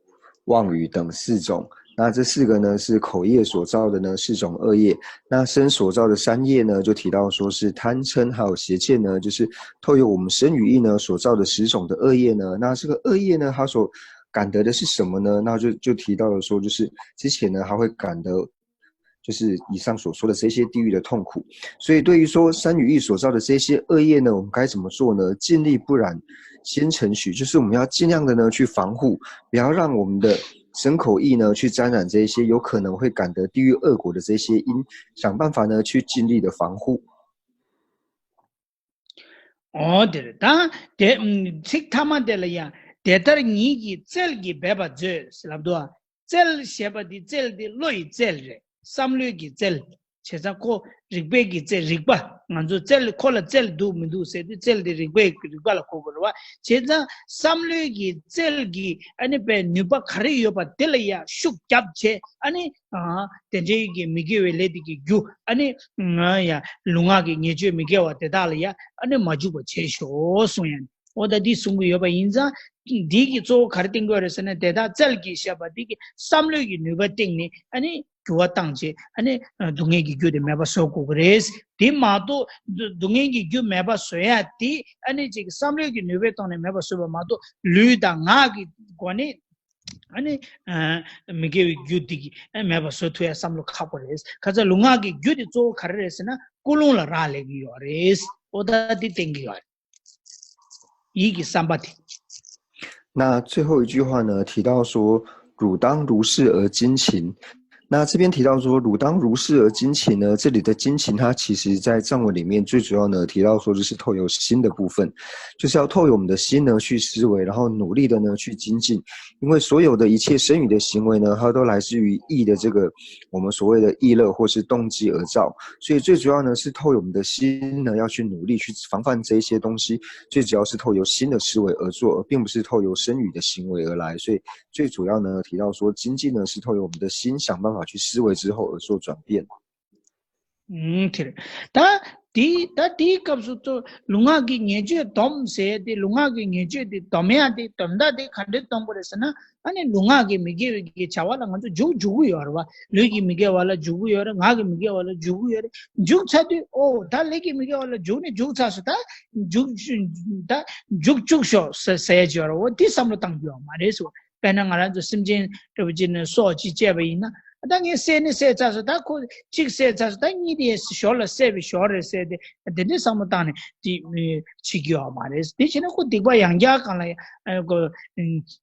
妄语等四种。那这四个呢，是口业所造的呢四种恶业。那身所造的三业呢，就提到说是贪嗔还有邪见呢，就是透由我们身语意呢所造的十种的恶业呢。那这个恶业呢，它所感得的是什么呢？那就就提到了说，就是之前呢，他会感得就是以上所说的这些地狱的痛苦。所以对于说身语意所造的这些恶业呢，我们该怎么做呢？尽力不染先尘许，就是我们要尽量的呢去防护，不要让我们的身口意呢去沾染这一些有可能会感得地狱恶果的这些因，想办法呢去尽力的防护。 འོ་དེ་རེད། ད་དེ་ཚིག་ཐ་མ་དེ་ལ་ཡང་དེ་ལྟར་ཉིད་ཀྱི་རྩལ་གྱིས་འབད་པར་མཛོད་ཟེར་ལབ་འདུག་རྩལ་ཞེས་པ་འདི་རྩལ་འདི་བློ་ཡི་རྩལ་རེད། བསམ་བློའི་གི་རྩལ། བྱས་ཙང་ཁོ་རིག་པའི་གི་རྩལ། རིག་པ། ང་ཚོ་རྩལ་ཁོ་ལ་རྩལ་འདུག་མི་འདུག་ཟེར་དུས་རྩལ་འདི་རིག་པའི་རིག་པ་ལ་གོ་དགོས་རེད་བ། བྱས་ཙང་བསམ་བློའི་གི་རྩལ་གྱི་ཨ་ནི་པའི་ནུས་པ་ག་རེ་ཡོད་པ་དེ་ལ་ཡང་ཤུགས་རྒྱབ་བྱས། ཨ་ནི་དེ་འདྲའི་གི་མི་དགེ་བའི་ལས་དེ་གི་རྒྱུ་ཨ་ནི་ཡང་ལུས་ངག་གི་ཉེས་སྤྱོད་མི་དགེ་བ་དེ་དག་ལ་ཡང་ཨ་ནི་མ་འཇུག་པ་བྱས་ཤོག་གསུང་ཡ། འོ་ད་འདི་གསུང་གི་ཡོད་པ་ཡིན་ཙང་། འདི་གི་གཙོ་བོ་ག་རེ་བསྟན་དགོས་རེད་ཟེར་ན། དེ་དག་རྩལ་གྱིས་བཤད་པ་འདི་གི་བསམ་བློའི་གི་ནུས་པ་བཏིང་ནས་ཨ་ནི་འགྱུར་བ་བཏང་བྱས་ཨ་ནི་སྡུག་བསྔལ་གྱི་རྒྱུ་དེ་མེད་པ་བཟོ་དགོས་ཀྱི་རེད། དེ་མ་གཏོགས་སྡུག་བསྔལ་གྱི་རྒྱུ་མེད་པ་བཟོ་ཡ་དེ་ཨ་ནི་ཅིག་བསམ་བློའི་གི་ནུས་པའི་ཐོག་ནས་མེད་པ་བཟོས་པ་མ་གཏོགས་ལུས་དང་ངག་གི་སྒོ་ནས་ཨ་ནི་མི་དགེ་བའི་རྒྱུ་དེ་གི་མེད་པ་བཟོ་ཐུབ་ཡ་བསམ་བློ་ཁག་པོ་རེད། ཁ་ཚ་ལུས་ངག་གི་རྒྱུ་དེ་གཙོ་བོ་ག་རེ་རེད་ཟེར་ན་ཀུན་སློང་ལ་རག་ལས་ཀྱི་ཡོད་རེད། འོ་ད་དེ་བསྟན་གྱི་ཡོད་རེད། ཡིད་ཀྱི་བསམ་པ་དེ། 那最后一句话呢，提到说“汝当如是而精勤”。那这边提到说“汝当如是而精勤”呢，这里的“精勤”它其实在藏文里面最主要呢提到说就是透由心的部分，就是要透由我们的心呢去思维，然后努力的呢去精进，因为所有的一切身语的行为呢，它都来自于意的这个我们所谓的意乐或是动机而造，所以最主要呢是透由我们的心呢要去努力去防范这一些东西，最主要是透由心的思维而做，而并不是透由身语的行为而来。所以最主要呢提到说，精进呢是透由我们的心想办法去思维之后而做转变。 ཨུམ། དེ་རེད། ད་དེ་ད་དེའི་སྐབས་སུ་ལུས་ངག་གི་ཉེས་སྤྱོད་སྡོམ་ཟེར་ཏེ། ལུས་ངག་གི་ཉེས་སྤྱོད་དེ་སྡོམ་ཡ་དེ་སྡོམ་ད་དེ་ག་འདྲས་སྡོམ་དགོས་རེད་ཟེར་ན། ཨ་ནི་ལུས་ངག་གི་མི་དགེ་བའི་གི་བྱ་བ་ལ་ང་ཚོ་འཇུག་འཇུག་གི་ཡོད་རེད་བ། ལུས་ཀྱི་མི་དགེ་བ་ལ་འཇུག་གི་ཡོད་རེད། ངག་གི་མི་དགེ་བ་ལ་འཇུག་གི་ཡོད་རེད། འཇུག་ཚར་དུས་ཨོ་ད་ལུས་ཀྱི་མི་དགེ་བ་ལ་འཇུག་ནི་འཇུག་ཚར་སོང་། ད་འཇུག་ད་འཇུག་བཅུག་ཤོག་ཟེར་ཟེར་ཡ་ཅིག་ཡོད་རེད། འོ་དེ་བསམ་བློ་བཏང་རྒྱུ་ཡོད་མ་རེད་ཟེར་བ། དཔེར་ན་ང་རང་ཚོ་སེམས་ཅན་ལྟ་བུ་ཅིག་ནས་སྲོག་ཅིག་བཅད་པ་ཡིན་ན། ད་ངས་བསད་ནི་བསད་ཚར་སོང་། ད་ཁོ་གཅིག་བསད་ཚར་སོང་། ད་གཉིས་དེ་ཞོར་ལ་བསད་པའི་ཞོར་རེད་ཟེར་ཏེ་དེ་འདྲའི་བསམ་བློ་བཏང་ནས་དེ་བྱེད་ཀྱི་ཡོད་མ་རེད། དེ་བྱས་ན་ཁོ་སྡིག་པ་ཡང་བསྐྱར་གང་ལ་ཡང་ཁོ་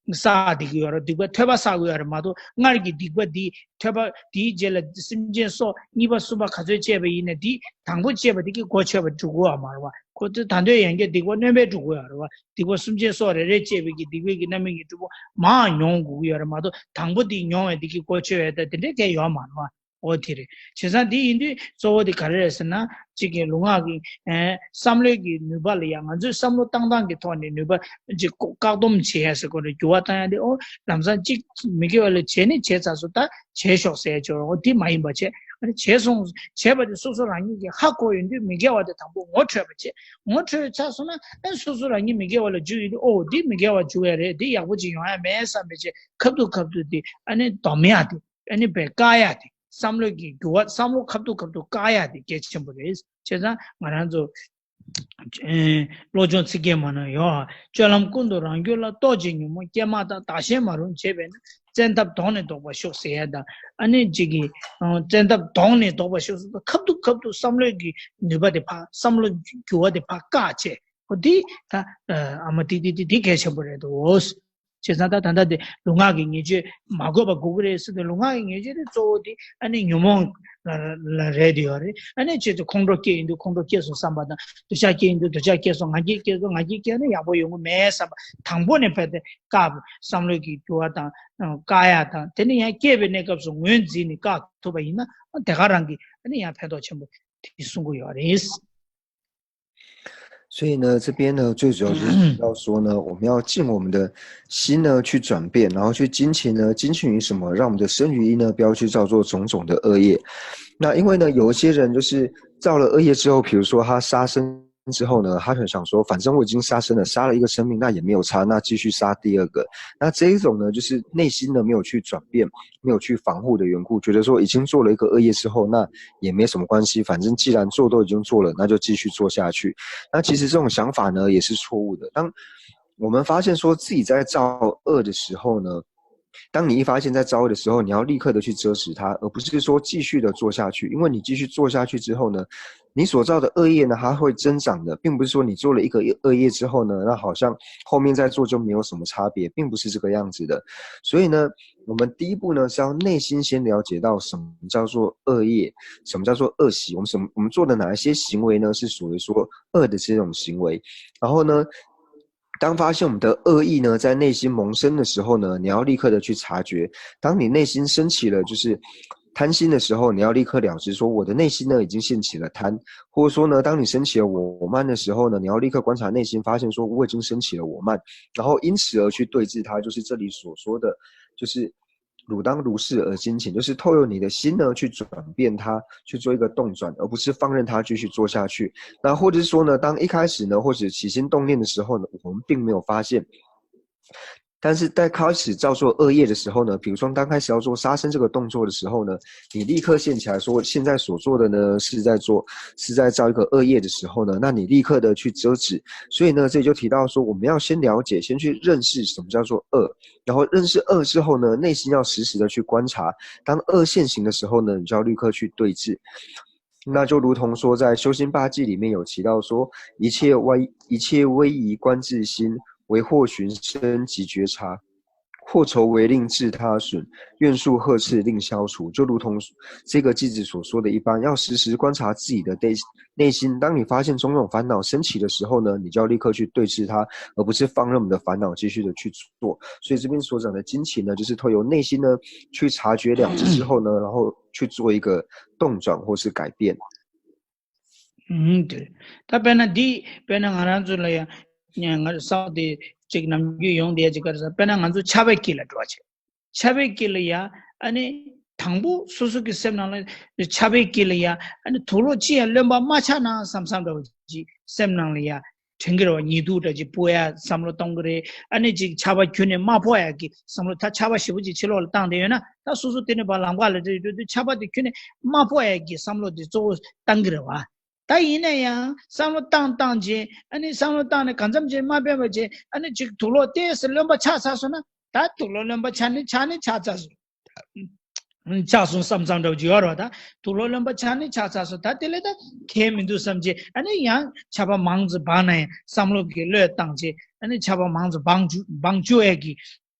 བསགས་བསྡད་ཀྱི་ཡོད་རེད། སྡིག་པ་ཐོལ་པ་བསགས་ཀྱི་ཡོད་རེད་མ་གཏོགས། སྔར་གྱི་སྡིག་པ་དེ་ཐོལ་པ་དེའི་རྗེས་ལ་སེམས་ཅན་སྲོག་གཉིས་པ་གསུམ་པ་ག་ཚོད་བཅད་པ་ཡིན་ན་དེ་དང་པོ་བཅད་པ་དེ་གི་གོ་ཆོད་པ་འགྲོ་གི་ཡོད་མ་རེད་བ། ཁོ་ཚོས་ད་དུང་ཡང་བསྐྱར་སྡིག་པ་སྣོན་པ་འགྲོ་གི་ཡོད་རེད་བ། སྡིག་པ་སེམས་ཅན་སྲོག་རེ་རེ་བཅད་པའི་གི་སྡིག་པའི་གི་རྣམ་སྨིན་གྱི་འབྲས་བུ་མང་མྱོང་དགོས་ཀྱི་ཡོད་རེད་མ་གཏོགས། དང་པོ་དེ་མྱོང་བའི་དེ་གི་གོ་ཆོད་ཡ་ད་དེ་འདྲའི་གང་ཡོད་མ་རེད་བ། འོ་དེ་རེད། བྱས་ཙང་དེ་ཡིན་དུས་གཙོ་བོ་དེ་ག་རེ་རེད་ཟེར་ན། གཅིག་གི་ལུས་ངག་གི་ཨེ་བསམ་བློའི་གི་ནུས་པ་ལ་ཡང་ང་ཚོས་བསམ་བློ་བཏང་སྟངས་ཀྱི་ཐོག་ནས་ནུས་པ་གཅིག་བཀག་སྡོམ་བྱེད་ཡ་ཟེར་དགོས་རེད། འགྱུར་བ་བཏང་ཡ་དེ། ཨོ་ལམ་སང་གཅིག་མི་དགེ་བ་ལ་བྱས་ནི་བྱས་ཚར་སོང་། ད་བྱས་ཤོག་ཟེར་ཆོག་འོ་དེ་མ་ཡིན་པ་བྱས། ཨ་ནི་བྱས་སོང་། བྱས་པ་དེ་སོ་སོ་རང་ཉིད་ཀྱིས་ཧ་གོ་ཡོང་དུས་མི་དགེ་བ་དེ་དང་པོ་ངོ་འཕྲོད་པ་བྱས། ངོ་འཕྲོད་ཚར་སོང་ན་ཨ་ནི་སོ་སོ་རང་ཉིད་མི་དགེ་བ་ལ་འཇུག་ཡོང་དུས། ཨོ་འདི་མི་དགེ་བ་འཇུག་ཡ་རེད། འདི་ཡག་པོ་ཅིག་ཡོང་ཡ་མེད་བསམ་པའི་བྱས། ཁ་ཐུག་ཁ་ཐུག་དེ་ཨ་ནི་སྡོམ་ཡ་དེ། ཨ་ནི་བས་བཀག་ཡ་དེ། བསམ་བློའི་གི་འགྱུར་བ། བསམ་བློ་ཁ་ཐུག་ཁ་ཐུག་བཀག་ཡ་དེ་གལ་ཆེན་པོ་རེད། བྱས་ཙང་ང་རང་ཚོ་ཨེ་བློ་སྦྱོང་ཚིག་བརྒྱད་མ་ནང་ཡོད། སྤྱོད་ལམ་ཀུན་ཏུ་རང་རྒྱུད་ལ། རྟོག་བཅས་ཉོན་མོངས་སྐྱེས་མ་ཐག། བདག་གཞན་མ་རུངས་བྱས་པས་ན། བཙན་ཐབས་དོང་ནས་བཟློག་པར་ཤོག་ཟེར་ཡ་དང་། ཨ་ནི་གཅིག་གིས་ཨ་བཙན་ཐབས་དོང་ནས་བཟློག་པར་ཤོག་ཟེར་དུས་ཁ་ཐུག་ཁ་ཐུག་བསམ་བློའི་གི་ནུས་པ་དེ་ཕར། བསམ་བློ་འགྱུར་བ་དེ་ཕར་བཀག་བྱས། ཨོ་འདི་ད་ཨ་མ་འདི་འདི་འདི་འདི་གལ་ཆེན་པོ་རེད་འདུག་ཨོ། བྱས་ཙང་ད་ད་ལྟ་དེ་ལུས་ངག་གི་ཉེས་སྤྱོད་མ་དགོས་པ་དགོས་ཀྱི་རེད་ཟེར་དུས། ལུས་ངག་གི་ཉེས་སྤྱོད་དེ་གཙོ་བོ་དེ་ཨ་ནི་ཉོན་མོངས་ལ་ལ་རེད་དེ་ཡོད་རེད། ཨ་ནི་བྱས་ཙང་ཁོང་ཁྲོ་སྐྱེ་ཡོང་དུས་ཁོང་ཁྲོ་སྐྱེས་སོང་བསམ་པ་དང་། འདོད་ཆགས་སྐྱེ་ཡོང་དུས་འདོད་ཆགས་སྐྱེས་སོང་། ང་རྒྱལ་སྐྱེས་སོང་ང་རྒྱལ་སྐྱེས་ན་ཡག་པོ་ཡོང་གི་མེད་བསམ་པ། དང་པོ་ནས་བས་ཏེ་བཀག་བསམ་བློའི་གི་འགྱུར་བ་དང་བཀག་ཡ་དང་། དེ་ནས་ཡང་སྐྱེས་པའི་གནས་སྐབས་སུ་ངོས་འཛིན་ནས་བཀག་ཐུབ་པ་ཡིན་ན་དེ་ག་རང་གི་ཨ་ནི་ཡང་ཕན་ཐོགས་ཆེན་པོ་དེ་གསུང་གི་ཡོད་རེད། 所以呢，这边呢，最主要就是提到说呢，我们要尽我们的心呢去转变，然后去精勤呢，精勤于什么？让我们的身语意呢，不要去造作种种的恶业。那因为呢，有一些人就是造了恶业之后，比如说他杀生之后呢，他很想说，反正我已经杀生了，杀了一个生命，那也没有差，那继续杀第二个。那这一种呢，就是内心呢没有去转变，没有去防护的缘故，觉得说已经做了一个恶业之后，那也没什么关系，反正既然做都已经做了，那就继续做下去。那其实这种想法呢，也是错误的。当我们发现说自己在造恶的时候呢，当你一发现在造恶的时候，你要立刻的去遮止它，而不是说继续的做下去，因为你继续做下去之后呢，你所造的恶业呢，它会增长的，并不是说你做了一个恶业之后呢，那好像后面再做就没有什么差别，并不是这个样子的。所以呢，我们第一步呢是要内心先了解到什么叫做恶业，什么叫做恶习，我们什么我们做的哪一些行为呢是属于说恶的这种行为，然后呢，当发现我们的恶意呢在内心萌生的时候呢，你要立刻的去察觉。当你内心升起了就是贪心的时候，你要立刻了知说我的内心呢已经现起了贪，或者说呢，当你升起了我慢的时候呢，你要立刻观察内心，发现说我已经升起了我慢，然后因此而去对治它，就是这里所说的，就是汝当如是而精勤，就是透由你的心呢去转变它，去做一个动转，而不是放任它继续做下去。那或者是说呢，当一开始呢，或者起心动念的时候呢，我们并没有发现。但是在开始造作恶业的时候呢，比如说刚开始要做杀生这个动作的时候呢，你立刻现起来说现在所做的呢是在做是在造一个恶业的时候呢，那你立刻的去遮止。所以呢，这里就提到说我们要先了解，先去认识什么叫做恶，然后认识恶之后呢，内心要时时的去观察，当恶现行的时候呢，你就要立刻去对治。那就如同说，在《修心八记》里面有提到说，一切威一切威仪观自心，为祸寻生即觉察。祸酬为令自他损，怨树呵斥令消除。就如同这个句子所说的一般，要时时观察自己的内内心。当你发现种种烦恼升起的时候呢，你就要立刻去对治它，而不是放任我们的烦恼继续的去做。所以这边所讲的精勤呢，就是透由内心呢去察觉了知之后呢，然后去做一个动转或是改变。ཨུམ། དེ་ད་དཔེར་ན་འདི་དཔེར་ན་ང་རང་ཚོ་ལ་ཡང་ང་ཚོ་སའོ་དེ་ཅིག་ནམ་རྒྱུན་ཡོང་བསྡད་ཅིག་ག་རེ་ཟེར། དཔེར་ན་ང་ཚོ་ཆགས་པའི་དཀྱིལ་ལ་འགྲོ་བ་བྱེད། ཆགས་པའི་དཀྱིལ་ལ་ཡ་ཨ་ནི་དང་པོ་སོ་སོ་གི་སེམས་ནང་ལ་ཆགས་པའི་དཀྱིལ་ལ་ཡ་ཨ་ནི་དུག་ལོག་ཅི་ཡང་རློན་པ་མ་ཆགས་ན་བསམ་བསམ་འདྲ་བོ་ཅིག་སེམས་ནང་ལ་ཡ་དྲན་གྱི་རེད་བ། ཉེས་དུག་འདྲ་ཅིག་སྤུ་ཡ་བསམ་བློ་གཏོང་གི་རེད། ཨ་ནི་ཅིག་ཆགས་པ་ཁྱོན་ནས་མ་ཕོག་ཡ་གི་བསམ་བློ། ད་ཆགས་པ་ཞེ་པོ་ཅིག་ཕྱི་ལོགས་ལ་བཏང་བསྡད་ཡོད་ན་ད་སོ་སོ་དེ་ནས་ཕར་ལམ་ཁ་ལ་འགྲོ་དུས་ཆགས་པ་དེ་ཁྱོན་ནས་མ་ཕོག་ཡ་གི་བསམ་བློ་དེ་གཙོ་བོ་བཏང་གི་རེད་བ། ད་ཡིན་ན་ཡང་བསམ་བློ་བཏང་བཏང་རྗེས་ཨ་ནི་བསམ་བློ་བཏང་ནས་གང་འཚམ་ཅིག་མ་ཕན་པ་བྱས་ཨ་ནི་ཅིག་དུག་ལོག་ཏོག་ཙམ་རློན་པ་ཆགས་ཚར་སོང་ན་ད་དུག་ལོག་རློན་པ་ཆགས་ནི་ཆགས་ནི་ཆགས་ཚར་སོང་། ཆགས་སོང་བསམ་བསམ་འདྲ་བོ་ཅིག་ཡོད་རེད་བ། ད་དུག་ལོག་རློན་པ་ཆགས་ནི་ཆགས་ཚར་སོང་། ད་དེ་ལས་ད་ཁྱད་མི་འདུག་བསམ་བྱས་ཨ་ནི་ཡང་ཆར་པ་མང་ཙམ་འབབ་ན་ཡང་བསམ་བློ་གི་བློས་བཏང་བྱས་ཨ་ནི་ཆར་པ་མང་ཙམ་འབབ་བཅུག་འབབ་བཅུག་ཡས་ཀྱི་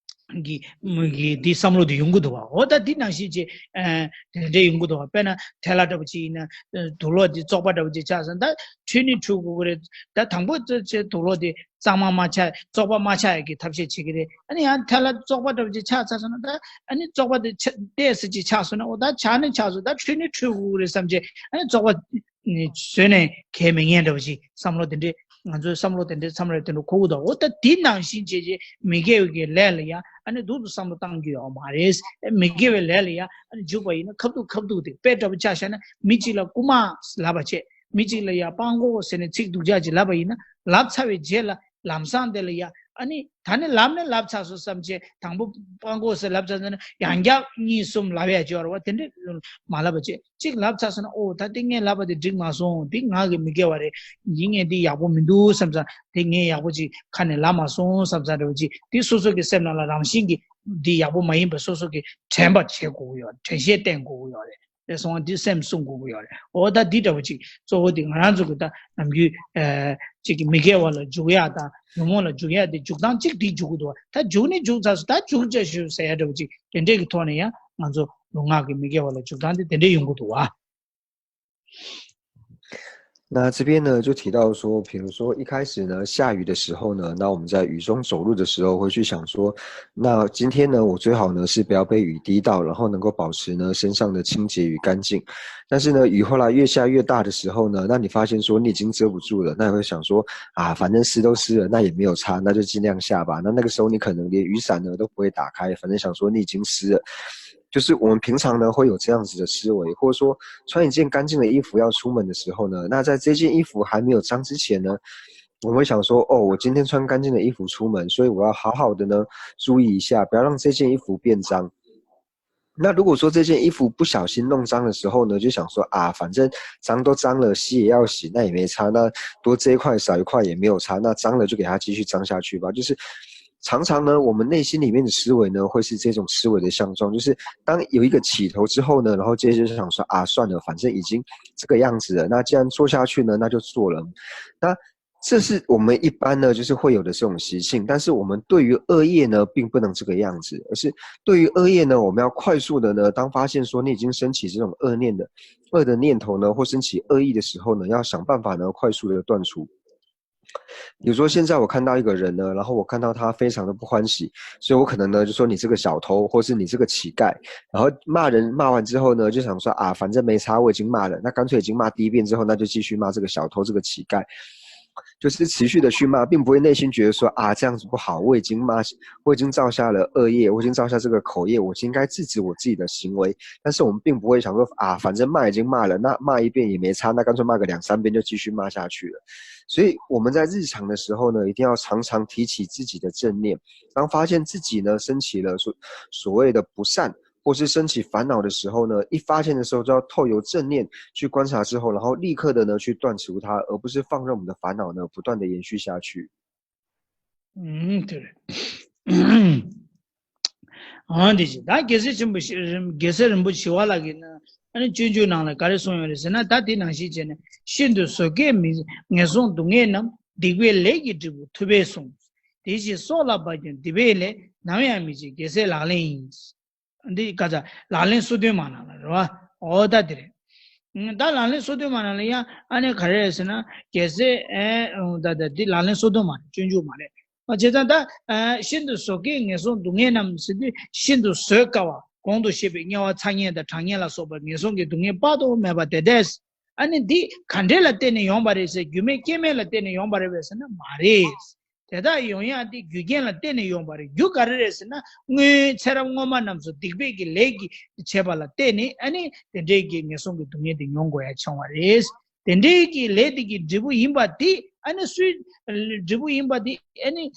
གི་གི་འདི་བསམ་བློ་དེ་ཡོང་གི་འདུག་བ། འོ་ད་འདི་ནང་བཞིན་བྱས་དེ་འདྲས་ཡོང་གི་འདུག་བ། དཔེར་ན་ཐལ་བ་འདྲ་བོ་ཅིག་ཡིན་ན་དུག་ལོག་དེ་བཙོག་པ་འདྲ་བོ་ཅིག་ཆགས་སོང་ད་འཁྲུད་ནི་འཁྲུད་དགོས་ཀྱི་རེད། ད་དང་པོ་དུག་ལོག་དེ་གཙང་མ་མ་ཆགས་བཙོག་པ་མ་ཆགས་ཡས་ཀྱི་ཐབས་ཤེས་བྱེད་ཀྱི་རེད། ཨ་ནི་ཡང་ཐལ་བ་བཙོག་པ་འདྲ་བོ་ཅིག་ཆགས་ཚར་སོང་ན་ད་ཨ་ནི་བཙོག་པ་དེ་ཏོག་ཙམ་ཅིག་ཆགས་སོང་ན་འོ་ད་ཆགས་ནི་ཆགས་སོང་ད་འཁྲུད་ནི་འཁྲུད་དགོས་ཀྱི་རེད་བསམ་བྱས་ཨ་ནི་བཙོག་པ་བཟོས་ནས་གས་མི་ཉན་འདྲ་བོ་ཅིག་བསམ་བློ་དེ་འདྲས་ང་ཚོའི་བསམ་བློ་དེ་འདྲས་མཚམས་རེ་དེ་འདྲ་འཁོར་གྱི་འདུག་འོ་ད་དེ་ནང་བཞིན་བྱས་རྗེས་མི་དགེ་བའི་གི་ལས་ལ་ཡང་ཨ་ནི་སྡུག་ཏུ་བསམ་བློ་བཏང་རྒྱུ་ཡོད་མ་རེད། མི་དགེ་བའི་ལས་ལ་ཡང་ཨ་ནི་འཇུག་པ་ཡིན་ན་ཁ་ཐུག་ཁ་ཐུག་དེ་དཔེ་འདྲ་བོ་ཆ་བཞག་ན་མི་གཅིག་ལ་རྐུ་མ་ལབ་པ་བྱས། མི་གཅིག་ལ་ཡ་སྤྲང་པོ་ཟེར་ནས་ཚིག་སྡུག་ཅག་ཅིག་ལབ་པ་ཡིན་ན་ལབ་ཚར་བའི་རྗེས་ལ་ལམ་སང་དེ་ལ་ཡ་ཨ་ནི་ད་ནི་ལབ་ནི་ལབ་ཚར་སོང་བསམ་བྱས་དང་པོ་སྤྲང་པོ་ཟེར་ལབ་ཚར་སོང་ན་ཡང་བསྐྱར་གཉིས་གསུམ་ལབ་ཡ་ཅིག་ཡོད་རེད་བ། དེ་འདྲས་མ་ལབ་པ་བྱས་གཅིག་ལབ་ཚར་སོང་ན་ཨོ་ད་དེ་ངས་ལབ་པ་དེ་འགྲིག་མ་སོང་། དེ་ང་གི་མི་དགེ་བ་རེད། ཡིན་ངས་འདི་ཡག་པོ་མི་འདུག་བསམ་ཙང་དེ་ངས་ཡག་པོ་ཅིག་ཁ་ནས་ལབ་མ་སོང་བསམ་ཙང་འདྲ་བོ་ཅིག་དེ་སོ་སོ་གི་སེམས་ནང་ལ་རང་བཞིན་གྱིས་འདི་ཡག་པོ་མ་ཡིན་པ་སོ་སོ་གི་དྲན་པ་བྱེད་དགོས་ཀྱི་ཡོད་རེད། དྲན་ཤེས་བསྟེན་དགོས་ཀྱི་ཡོད་རེད། དེ་སོང་བ་འདི་སེམས་བསྲུང་དགོས་ཀྱི་ཡོད་རེད། འོ་ད་འདི་འདྲ་བོ་ཅིག་གཙོ་བོ་འདི་ང་རང་ཚོ་གི་ད་ནམ་རྒྱུན་ཨ་ཅིག་གི་མི་དགེ་བ་ལ་འཇུག་ཡག་དང་ཉོན་མོངས་ལ་འཇུག་ཡག་དེ་འཇུག་སྟངས་གཅིག་འདི་འཇུག་གི་འདུག་ད་འཇུག་ནི་འཇུག་ཚར་སོང་ད་འཇུག་བྱ་ཞུ་ཟེར་ཡ་འདྲ་བོ་ཅིག་དེ་འདྲས་ཀྱི་ཐོག་ནས་ཡང་ང་ཚོ་ལུས་ངག་གི་མི་དགེ་བ་ལ་འཇུག་སྟངས་དེ་དེ་འདྲས་ཡོང་གི་འདུག་བ། 那这边呢，就提到说，比如说一开始呢，下雨的时候呢，那我们在雨中走路的时候，会去想说，那今天呢，我最好呢是不要被雨滴到，然后能够保持呢身上的清洁与干净。但是呢，雨后来越下越大的时候呢，那你发现说你已经遮不住了，那你会想说，啊，反正湿都湿了，那也没有差，那就尽量下吧。那那个时候你可能连雨伞呢都不会打开，反正想说你已经湿了。就是我们平常呢会有这样子的思维，或者说穿一件干净的衣服要出门的时候呢，那在这件衣服还没有脏之前呢，我们会想说，哦，我今天穿干净的衣服出门，所以我要好好的呢注意一下，不要让这件衣服变脏。那如果说这件衣服不小心弄脏的时候呢，就想说啊，反正脏都脏了，洗也要洗，那也没差，那多遮一块少一块也没有差，那脏了就给它继续脏下去吧。就是常常呢，我们内心里面的思维呢，会是这种思维的相状，就是当有一个起头之后呢，然后接着就想说啊，算了，反正已经这个样子了，那既然做下去呢，那就做了。那这是我们一般呢，就是会有的这种习性，但是我们对于恶业呢，并不能这个样子，而是对于恶业呢，我们要快速的呢，当发现说你已经升起这种恶念的、恶的念头呢，或升起恶意的时候呢，要想办法呢，快速的断除。比如说，现在我看到一个人呢，然后我看到他非常的不欢喜，所以我可能呢就说你这个小偷，或是你这个乞丐，然后骂人骂完之后呢，就想说啊，反正没差，我已经骂了，那干脆已经骂第一遍之后，那就继续骂这个小偷、这个乞丐，就是持续的去骂，并不会内心觉得说啊这样子不好，我已经骂，我已经造下了恶业，我已经造下这个口业，我应该制止我自己的行为。但是我们并不会想说啊，反正骂已经骂了，那骂一遍也没差，那干脆骂个两三遍就继续骂下去了。所以我们在日常的时候呢，一定要常常提起自己的正念。当发现自己呢升起了所所谓的不善，或是升起烦恼的时候呢，一发现的时候就要透由正念去观察之后，然后立刻的呢去断除它，而不是放任我们的烦恼呢不断的延续下去。 ཨང་དེ་རེད། ཨང་དེ་ཅི་ད་རྒྱལ་སྲས་ཆེན་པོ་རྒྱལ་སྲས་རིན་པོ་ཆེ་བ་ལགས་ཀྱིས་ན་ཨ་ནི་སྤྱོད་འཇུག་ནང་ལ་ག་རེ་གསུངས་ཡོད་རེད་ཟེར་ན། ད་དེ་ནང་བཞིན་བྱས་ནས་ཤིན་ཏུ་བཟོད་དཀའི་མི་ངན་སོང་སྡུག་བསྔལ་རྣམས། སྡིག་པའི་ལས་ཀྱི་འབྲས་བུ་ཐུབ་པས་གསུངས། དེ་བཞིན་སྲོག་ལ་བབ་ཀྱང་སྡིག་པའི་ལས། ནམ་ཡང་མི་བྱེད་རྒྱལ་སྲས་ལག་ལེན་ཡིན། འདི་ག་ཚ་ལག་ལེན་སོ་བདུན་མ་ནང་ལ་རེད་བ། འོ་ད་དེ་རེད། ད་ལག་ལེན་སོ་བདུན་མ་ནང་ལ་ཡང་ཨ་ནི་ག་རེ་རེད་ཟེར་ན། རྒྱལ་སྲས་ཨེ་ད་ད་འདི་ལག་ལེན་སོ་བདུན་མ་རེད། སྤྱོད་འཇུག་མ་རེད། བྱས་ཙང་ད་ཤིན་ཏུ་བཟོད་དཀའི་ངན་སོང་སྡུག་བསྔལ་རྣམས་ཟེར་དུས་ཤིན་ཏུ་བཟོད་དཀའ་བ། གོང་དུ་བཤད་པའི་དམྱལ་བ་ཚ་དམྱལ་དང་གྲང་དམྱལ་ལ་སོགས་པ་ངན་སོང་གི་སྡུག་བསྔལ་དཔག་ཏུ་མེད་པ་དེ་འདྲས། ཨ་ནི་འདི་ག་འདྲས་ལ་བརྟེན་ནས་ཡོང་བ་རེད་ཟེར། རྒྱུ་མེད་རྐྱེན་མེད་ལ་བརྟེན་ནས་ཡོང་བ་རེད་པས་ཟེར་ན་མ་རེད། དེ་དག་ཡོང་ཡག་དེ་རྒྱུ་རྐྱེན་ལ་བརྟེན་ནས་ཡོང་བ་རེད། རྒྱུ་ག་རེ་རེད་ཟེར་ན། སྔོན་ཚེ་རབས་སྔོན་མ་རྣམས་སུ་སྡིག་པའི་གི་ལས་ཀྱི་བྱས་པ་ལ་བརྟེན་ནས་ཨ་ནི་དེ་འདྲའི་གི་ངན་སོང་གི་སྡུག་བསྔལ་དེ་མྱོང་དགོས་ཡ་བྱུང་བ་རེད། དེ་འདྲའི་གི་ལས་དེ་གི་འབྲས་བུ་ཡིན་པ་དེ་ཨ་ནི་སུའི་འབྲས་བུ་ཡིན་པ་དེ་ཨ་ནི་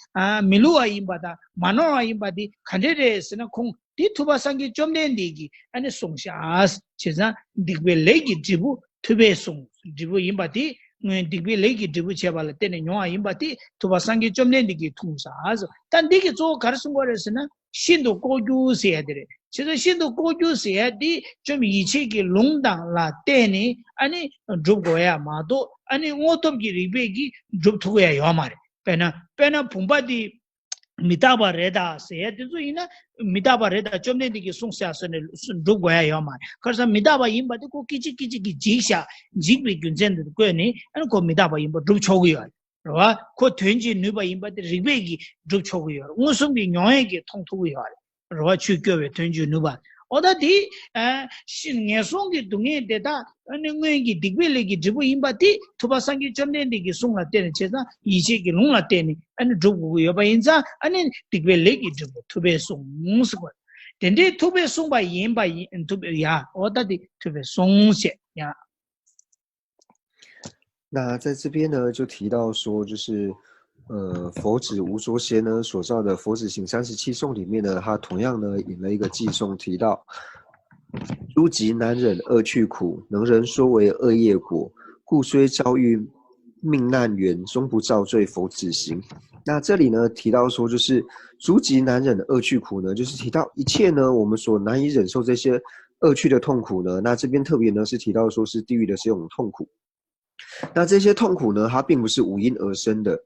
མི་བསླུ་བ་ཡིན་པ་དང་མ་ནོར་བ་ཡིན་པ་དེ་ག་འདྲས་རེད་ཟེར་ན། ཁོང་དེ་ཐུབ་པ་སངས་རྒྱས་བཅོམ་ལྡན་འདས་ཀྱིས་ཨ་ནི་གསུངས་ཤག་བྱས་ཙང་སྡིག་པའི་ལས་ཀྱི་འབྲས་བུ་ཐུབ་པས་གསུངས། འབྲས་བུ་ཡིན་པ་དེ། སྔོན་སྡིག་པའི་ལས་ཀྱི་འབྲས་བུ་བྱས་པ་ལ་བརྟེན་ནས་མྱོང་བ་ཡིན་པ་དེ་ཐུབ་པ་སངས་རྒྱས་བཅོམ་ལྡན་འདས་ཀྱིས་ཐུགས་ཟ་ཟེར། ད་འདི་གི་གཙོ་བོ་ག་རེ་གསུང་གི་ཡོད་རེད་ཟེར་ན། ཤིན་ཏུ་ལྐོག་གྱུར་ཟེར་ཡ་དེ་རེད། བྱས་ཙང་ཤིན་ཏུ་ལྐོག་གྱུར་ཟེར་ཡ་དེ་བཅོམ་ཡིད་ཆེས་ཀྱི་ལུང་དང་ལ་བརྟེན་ནས་ཨ་ནི་སྒྲུབ་དགོས་ཡ་མ་གཏོགས་ཨ་ནི་དངོས་སྟོབས་ཀྱི་རིགས་པས་ཀྱིས་སྒྲུབ་ཐུབ་ཡ་ཡོད་མ་རེད། དཔེར་ན་དཔེར་ན་བུམ་པ་དེ་མི་རྟག་པ་རེད་ད་ཟེར་ཡ་དེ་ཚོ་ཡིན་ན། མི་རྟག་པ་རེད་ད་བཅོམ་ལྡན་འདས་ཀྱིས་གསུངས་ཤག་ཟེར་ནས་སྒྲུབ་དགོས་ཡ་ཡོད་མ་རེད། ག་རེ་ཟེར་ན་མི་རྟག་པ་ཡིན་པ་དེ་ཁོ་སྐད་ཅིག་སྐད་ཅིག་གིས་འཇིག་ཤག་འཇིག་པའི་རྒྱུ་མཚན་དེ་བཀོད་ནས་ཨ་ནི་ཁོ་མི་རྟག་པ་ཡིན་པ་སྒྲུབ་ཆོག་གི་ཡོད་རེད་བ། ཁོ་དོན་གྱིས་ནུས་པ་ཡིན་པ་དེ་རིགས་པས་ཀྱིས་སྒྲུབ་ཆོག་གི་ཡོད་རེད། མངོན་སུམ་གྱི་མྱོང་བས་ཀྱིས་མཐོང་ཐུབ་ཀྱི་ཡོད་རེད། རེད་བ། ཆོས་སྐྱོ་བའི་དོན་གྱིས་ནུས་པ། འོ་ད་དེ་ཨ་ཤི་ངན་སོང་གི་སྡུག་བསྔལ་དེ་དག་ཨ་ནི་སྔོན་གྱི་སྡིག་པའི་ལས་ཀྱི་འབྲས་བུ་ཡིན་པ་དེ་ཐུབ་པ་སངས་རྒྱས་བཅོམ་ལྡན་འདས་ཀྱི་གསུང་ལ་བརྟེན་ནས། བྱས་ཙང་ཡིད་ཆེས་ཀྱི་ལུང་ལ་བརྟེན་ནས་ཨ་ནི་སྒྲུབ་དགོས་ཀྱི་ཡོད་པ་ཡིན་ཙང་། ཨ་ནི་སྡིག་པའི་ལས་ཀྱི་འབྲས་བུ་ཐུབ་པས་གསུངས་ཟེར་བ། དེ་འདྲའི་ཐུབ་པས་གསུངས་པ་ཡིན་པ་ཡིན་ཐུབ་ཡ། འོ་ད་དེ་ཐུབ་པས་གསུངས་ཞེས་ཡ། 那在这边呢，就提到说，就是呃，佛子吴卓仙呢所造的《佛子行三十七颂》里面呢，他同样呢引了一个偈颂，提到“诸疾难忍恶趣苦，能人说为恶业果，故虽遭遇命难缘，终不造罪佛子行。”那这里呢提到说，就是“诸疾难忍恶趣苦”呢，就是提到一切呢我们所难以忍受这些恶趣的痛苦呢，那这边特别呢是提到说是地狱的这种痛苦。那这些痛苦呢，它并不是无因而生的。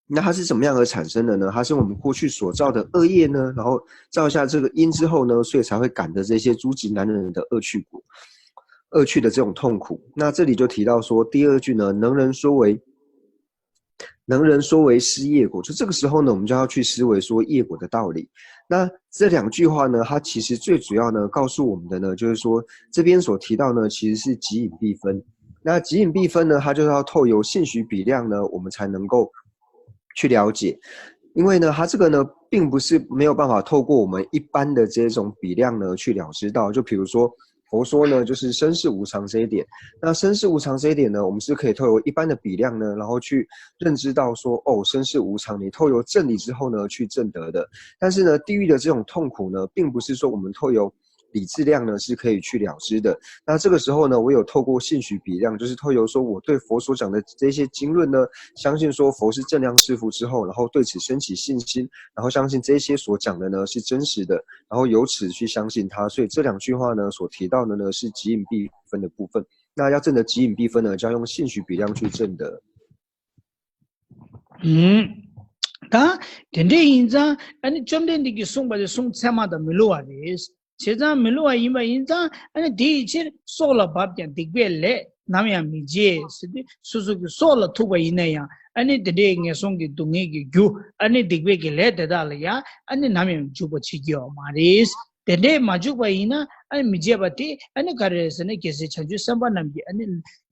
那它是怎么样而产生的呢？它是我们过去所造的恶业呢，然后造下这个因之后呢，所以才会感得这些诸疾难忍的恶趣苦，恶趣的这种痛苦。那这里就提到说，第二句呢，能人说为能人说为思业果，就这个时候呢，我们就要去思维说业果的道理。那这两句话呢，它其实最主要呢，告诉我们的呢，就是说这边所提到呢，其实是即引必分。那即引必分呢，它就是要透由信许比量呢，我们才能够去了解。因为呢，它这个呢，并不是没有办法透过我们一般的这种比量呢去了知到。就比如说，佛说呢，就是生死无常这一点。那生死无常这一点呢，我们是可以透过一般的比量呢，然后去认知到说，哦，生死无常，你透由正理之后呢去证得的。但是呢，地狱的这种痛苦呢，并不是说我们透由理智量呢是可以去了知的。那这个时候呢，唯有透过兴趣比量，就是透由说我对佛所讲的这些经论呢，相信说佛是正量师父之后，然后对此升起信心，然后相信这些所讲的呢是真实的，然后由此去相信它。所以这两句话呢所提到的呢是即引必分的部分。那要证得即引必分呢，就要用兴趣比量去证得。 ཨུམ། ད་དེ་འདྲ་ཡིན་ཙང་ཨ་ནི་བཅོམ་ལྡན་འདས་ཀྱིས་གསུངས་པ་དེ་གསུང་ཚད་མ་དང་མི་བསླུ་བ་རེད། བྱས་ཙང་མི་བསླུ་བ་ཡིན་པ་ཡིན་ཙང་ཨ་ནི་དེ་ཡི་ཕྱིར་སྲོག་ལ་བབ་ཀྱང་སྡིག་པའི་ལས་ནམ་ཡང་མི་བྱེད་ཟེར་དུས་སོ་སོ་གི་སྲོག་ལ་ཐུག་པ་ཡིན་ན་ཡང་ཨ་ནི་དེ་འདྲའི་ངན་སོང་གི་སྡུག་བསྔལ་གྱི་རྒྱུ་ཨ་ནི་སྡིག་པའི་གི་ལས་དེ་དག་ལ་ཡང་ཨ་ནི་ནམ་ཡང་འཇུག་པ་བྱེད་ཀྱི་ཡོད་མ་རེད། དེ་འདྲའི་མ་འཇུག་པ་ཡིན་ན་ཨ་ནི་མི་བྱེད་པ་དེ་ཨ་ནི་ག་རེ་རེད་ཟེར་ན་རྒྱལ་སྲས་བྱང་ཆུབ་སེམས་དཔའ་རྣམས་ཀྱིས་ཨ་ནི་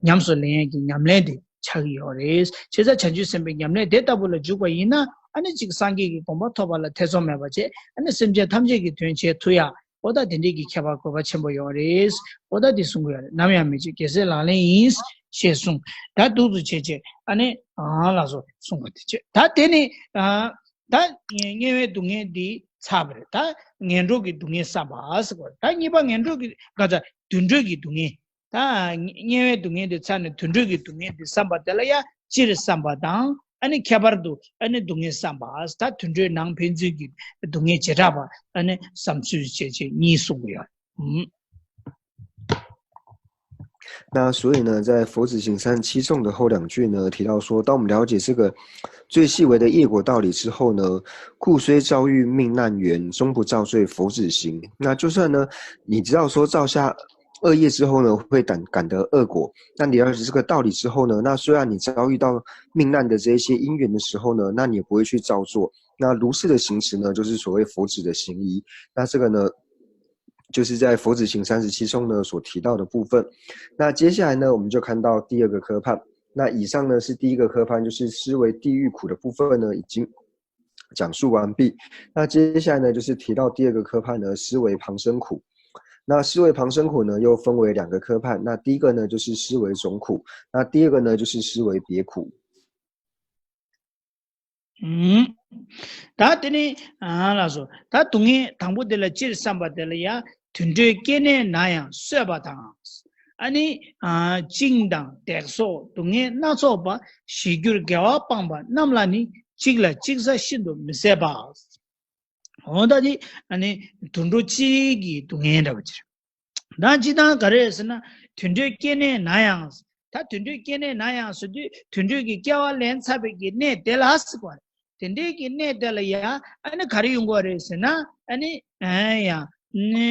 ཉམས་སུ་ལེན་ཡས་ཀྱི་ཉམས་ལེན་དེ་ཆགས་ཀྱི་ཡོད་རེད། བྱས་ཙང་བྱང་ཆུབ་སེམས་དཔའི་ཉམས་ལེན་དེ་ལྟ་བུ་ལ་འཇུག་པ་ཡིན་ན་ཨ་ནི་གཅིག་སངས་རྒྱས་ཀྱི་གོ་འཕང་ཐོབ་པ་ལ་ཐེ་ཚོམ་མེད་པ་བྱས་ཨ་ནི་སེམས་ཅན་ཐམས་ཅད་ཀྱི་དོན་བྱེད་ཐུབ་ཡ་འོ་ད་དེ་འདྲས་ཀྱི་ཁྱད་པར་དགོས་པ་ཆེན་པོ་ཡོད་རེད། འོ་ད་དེ་གསུང་གི་ཡོད་རེད། ནམ་ཡང་མི་བྱེད་རྒྱལ་སྲས་ལག་ལེན་ཡིན། ཞེས་གསུངས། ད་འདུག་ཏུ་བྱས་བྱས་ཨ་ནི་ཨང་ལ་སོགས་གསུངས་པ་དེ་བྱས་ད་དེ་ནི་ཨ་ད་དམྱལ་བའི་སྡུག་བསྔལ་འདི་ཚར་བ་རེད། ད་ངན་འགྲོ་གི་སྡུག་བསྔལ་བསམ་པ་ཟེར་བ་རེད། ད་གཉིས་པ་ངན་འགྲོ་གི་ག་ཚ་དུད་འགྲོ་གི་སྡུག་བསྔལ། ད་དམྱལ་བའི་སྡུག་བསྔལ་དེ་ཚར་ནས་དུད་འགྲོ་གི་སྡུག་བསྔལ་དེ་བསམ་པ་དེ་ལ་ཡང་སྤྱིར་བསམ་པ་དང་ཨ་ནི་ཁྱད་པར་དུ་ཨ་ནི་སྡུག་བསྔལ་བསམ་པ། ད་དུད་འགྲོའི་ནང་ཕན་ཚུན་གྱི་སྡུག་བསྔལ་བྱེ་བྲག་པ་ཨ་ནི་བསམ་ཚུལ་བྱས་བྱས་གཉིས་གསུངས་ཀྱི་ཡོད། ཨུམ། 那所以呢，在佛子行三七颂的后两句呢，提到说，当我们了解这个最细微的业果道理之后呢，故虽遭遇命难缘，终不造罪佛子行。那就算呢，你知道说造下恶业之后呢，会感感得恶果，那你了解这个道理之后呢，那虽然你遭遇到命难的这一些因缘的时候呢，那你也不会去造作。那如是的行持呢，就是所谓佛子的行仪。那这个呢，就是在佛子行三十七颂呢所提到的部分。那接下来呢，我们就看到第二个科判。那以上呢是第一个科判，就是思维地狱苦的部分呢已经讲述完毕。那接下来呢，就是提到第二个科判呢，思维旁生苦。那思维旁生苦呢，又分为两个科判。那第一个呢，就是思维种苦；那第二个呢，就是思维别苦。 ཨུམ། ད་དེ་ནི་ཨ་ལགས་སོ། ད་སྡུག་བསྔལ་དང་པོ་དེ་ལ་སྤྱིར་བསམ་པ་དེ་ལ་ཡང་དུད་འགྲོའི་སྐྱེ་གནས་ན་ཡང་གསོད་པ་དང་། ཨ་ནི་ཨ་བཅིངས་དང་བརྡེག་སོགས་སྡུག་བསྔལ་སྣ་ཚོགས་པ་ཞི་འགྱུར་དགེ་བ་སྤངས་པ་རྣམས་ལ་ནི་གཅིག་ལ་གཅིག་ཟ་ཤིན་ཏུ་མི་བཟད་པ། འོ་ད་དེ་ཨ་ནི་དུད་འགྲོ་གཅིག་གི་སྡུག་བསྔལ་འདྲ་བ་ཅིག་རེད། ད་སྤྱིར་བཏང་ག་རེ་རེད་ཟེར་ན་དུད་འགྲོའི་སྐྱེ་གནས་ན་ཡང་། ད་དུད་འགྲོའི་སྐྱེ་གནས་ན་ཡང་ཟེར་དུས་དུད་འགྲོའི་གི་སྐྱེ་བ་ལེན་ཚར་བའི་གི་གནས་དེ་ལ་ཟེར་བ་རེད། དེ་འདྲའི་གི་གནས་དེ་ལ་ཡང་ཨ་ནི་ག་རེ་ཡོང་གི་རེད་ཟེར་ན་ཨ་ནི་ཨ་ཡང་ནི་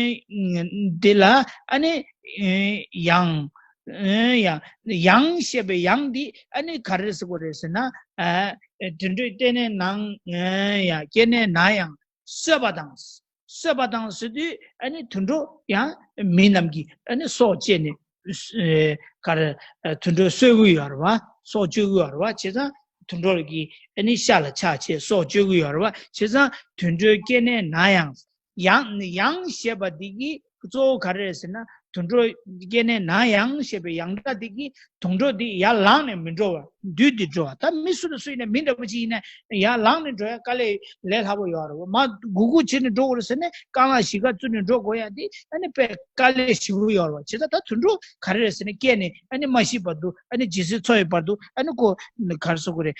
དེ་ལ་ཨ་ནི་ཡང་ཡང་ཡང་ཞེས་པའི་ཡང་འདི་ཨ་ནི་ག་རེ་ཟེར་གི་རེད་ཟེར་ན་ཨ་དུད་འགྲོའི་སྐྱེ་གནས་ནང་ཡང་སྐྱེ་གནས་ན་ཡང་གསོད་པ་དང་། གསོད་པ་དང་ཟེར་དུས་ཨ་ནི་དུད་འགྲོ་ཡང་མི་རྣམས་ཀྱིས་ཨ་ནི་སྲོག་བཅད་ནས་ཨེ་ག་རེ་ཨ་དུད་འགྲོ་གསོད་ཀྱི་ཡོད་རེད་བ། སྲོག་གཅོད་ཀྱི་ཡོད་རེད་བ། བྱས་ཙང་དུད་འགྲོ་གི་ཨ་ནི་ཤ་ལ་ཆགས་བྱས་སྲོག་གཅོད་ཀྱི་ཡོད་རེད་བ། བྱས་ཙང་དུད་འགྲོའི་སྐྱེ་གནས་ན་ཡང་ཡང་ཡང་ཞེས་པ་འདི་གིས་གཙོ་བོ་ག་རེ་རེད་ཟེར་ན་དུད་འགྲོ་སྐྱེ་གནས་ན་ཡང་ཞེས་པའི་ཡང་སྒྲ་འདི་གིས་དུད་འགྲོ་འདི་ཡར་ལངས་ནས་མི་འགྲོ་བར་འདུས་ཏེ་འགྲོ་བ། ད་མི་སུ་དང་སུ་ཡིན་ན་མི་འདྲ་པོ་ཅིག་ཡིན་ན་ཡར་ལངས་ནས་འགྲོ་ཡ་དཀའ་ལས་ལས་སླ་པོ་ཡོད་རེད་བ། མ་སྒུག་སྒུག་བྱས་ནས་འགྲོ་དགོས་རེད་ཟེར་ནས་རྐང་ལག་བཞི་ཀ་བཙུགས་ནས་འགྲོ་དགོས་ཡ་འདི་ཨ་ནི་དཔེ་དཀའ་ལས་ཞེ་པོ་ཡོད་རེད་བ། བྱས་ཙང་ད་དུད་འགྲོ་ག་རེ་རེད་ཟེར་ནས་སྐྱེས་ནས་ཨ་ནི་མ་ཤི་བར་དུ་ཨ་ནི་ཇི་སྲིད་འཚོ་ཡི་བར་དུ་ཨ་ནི་ཁོ་ག་རེ་ཟེར་དགོས་རེད།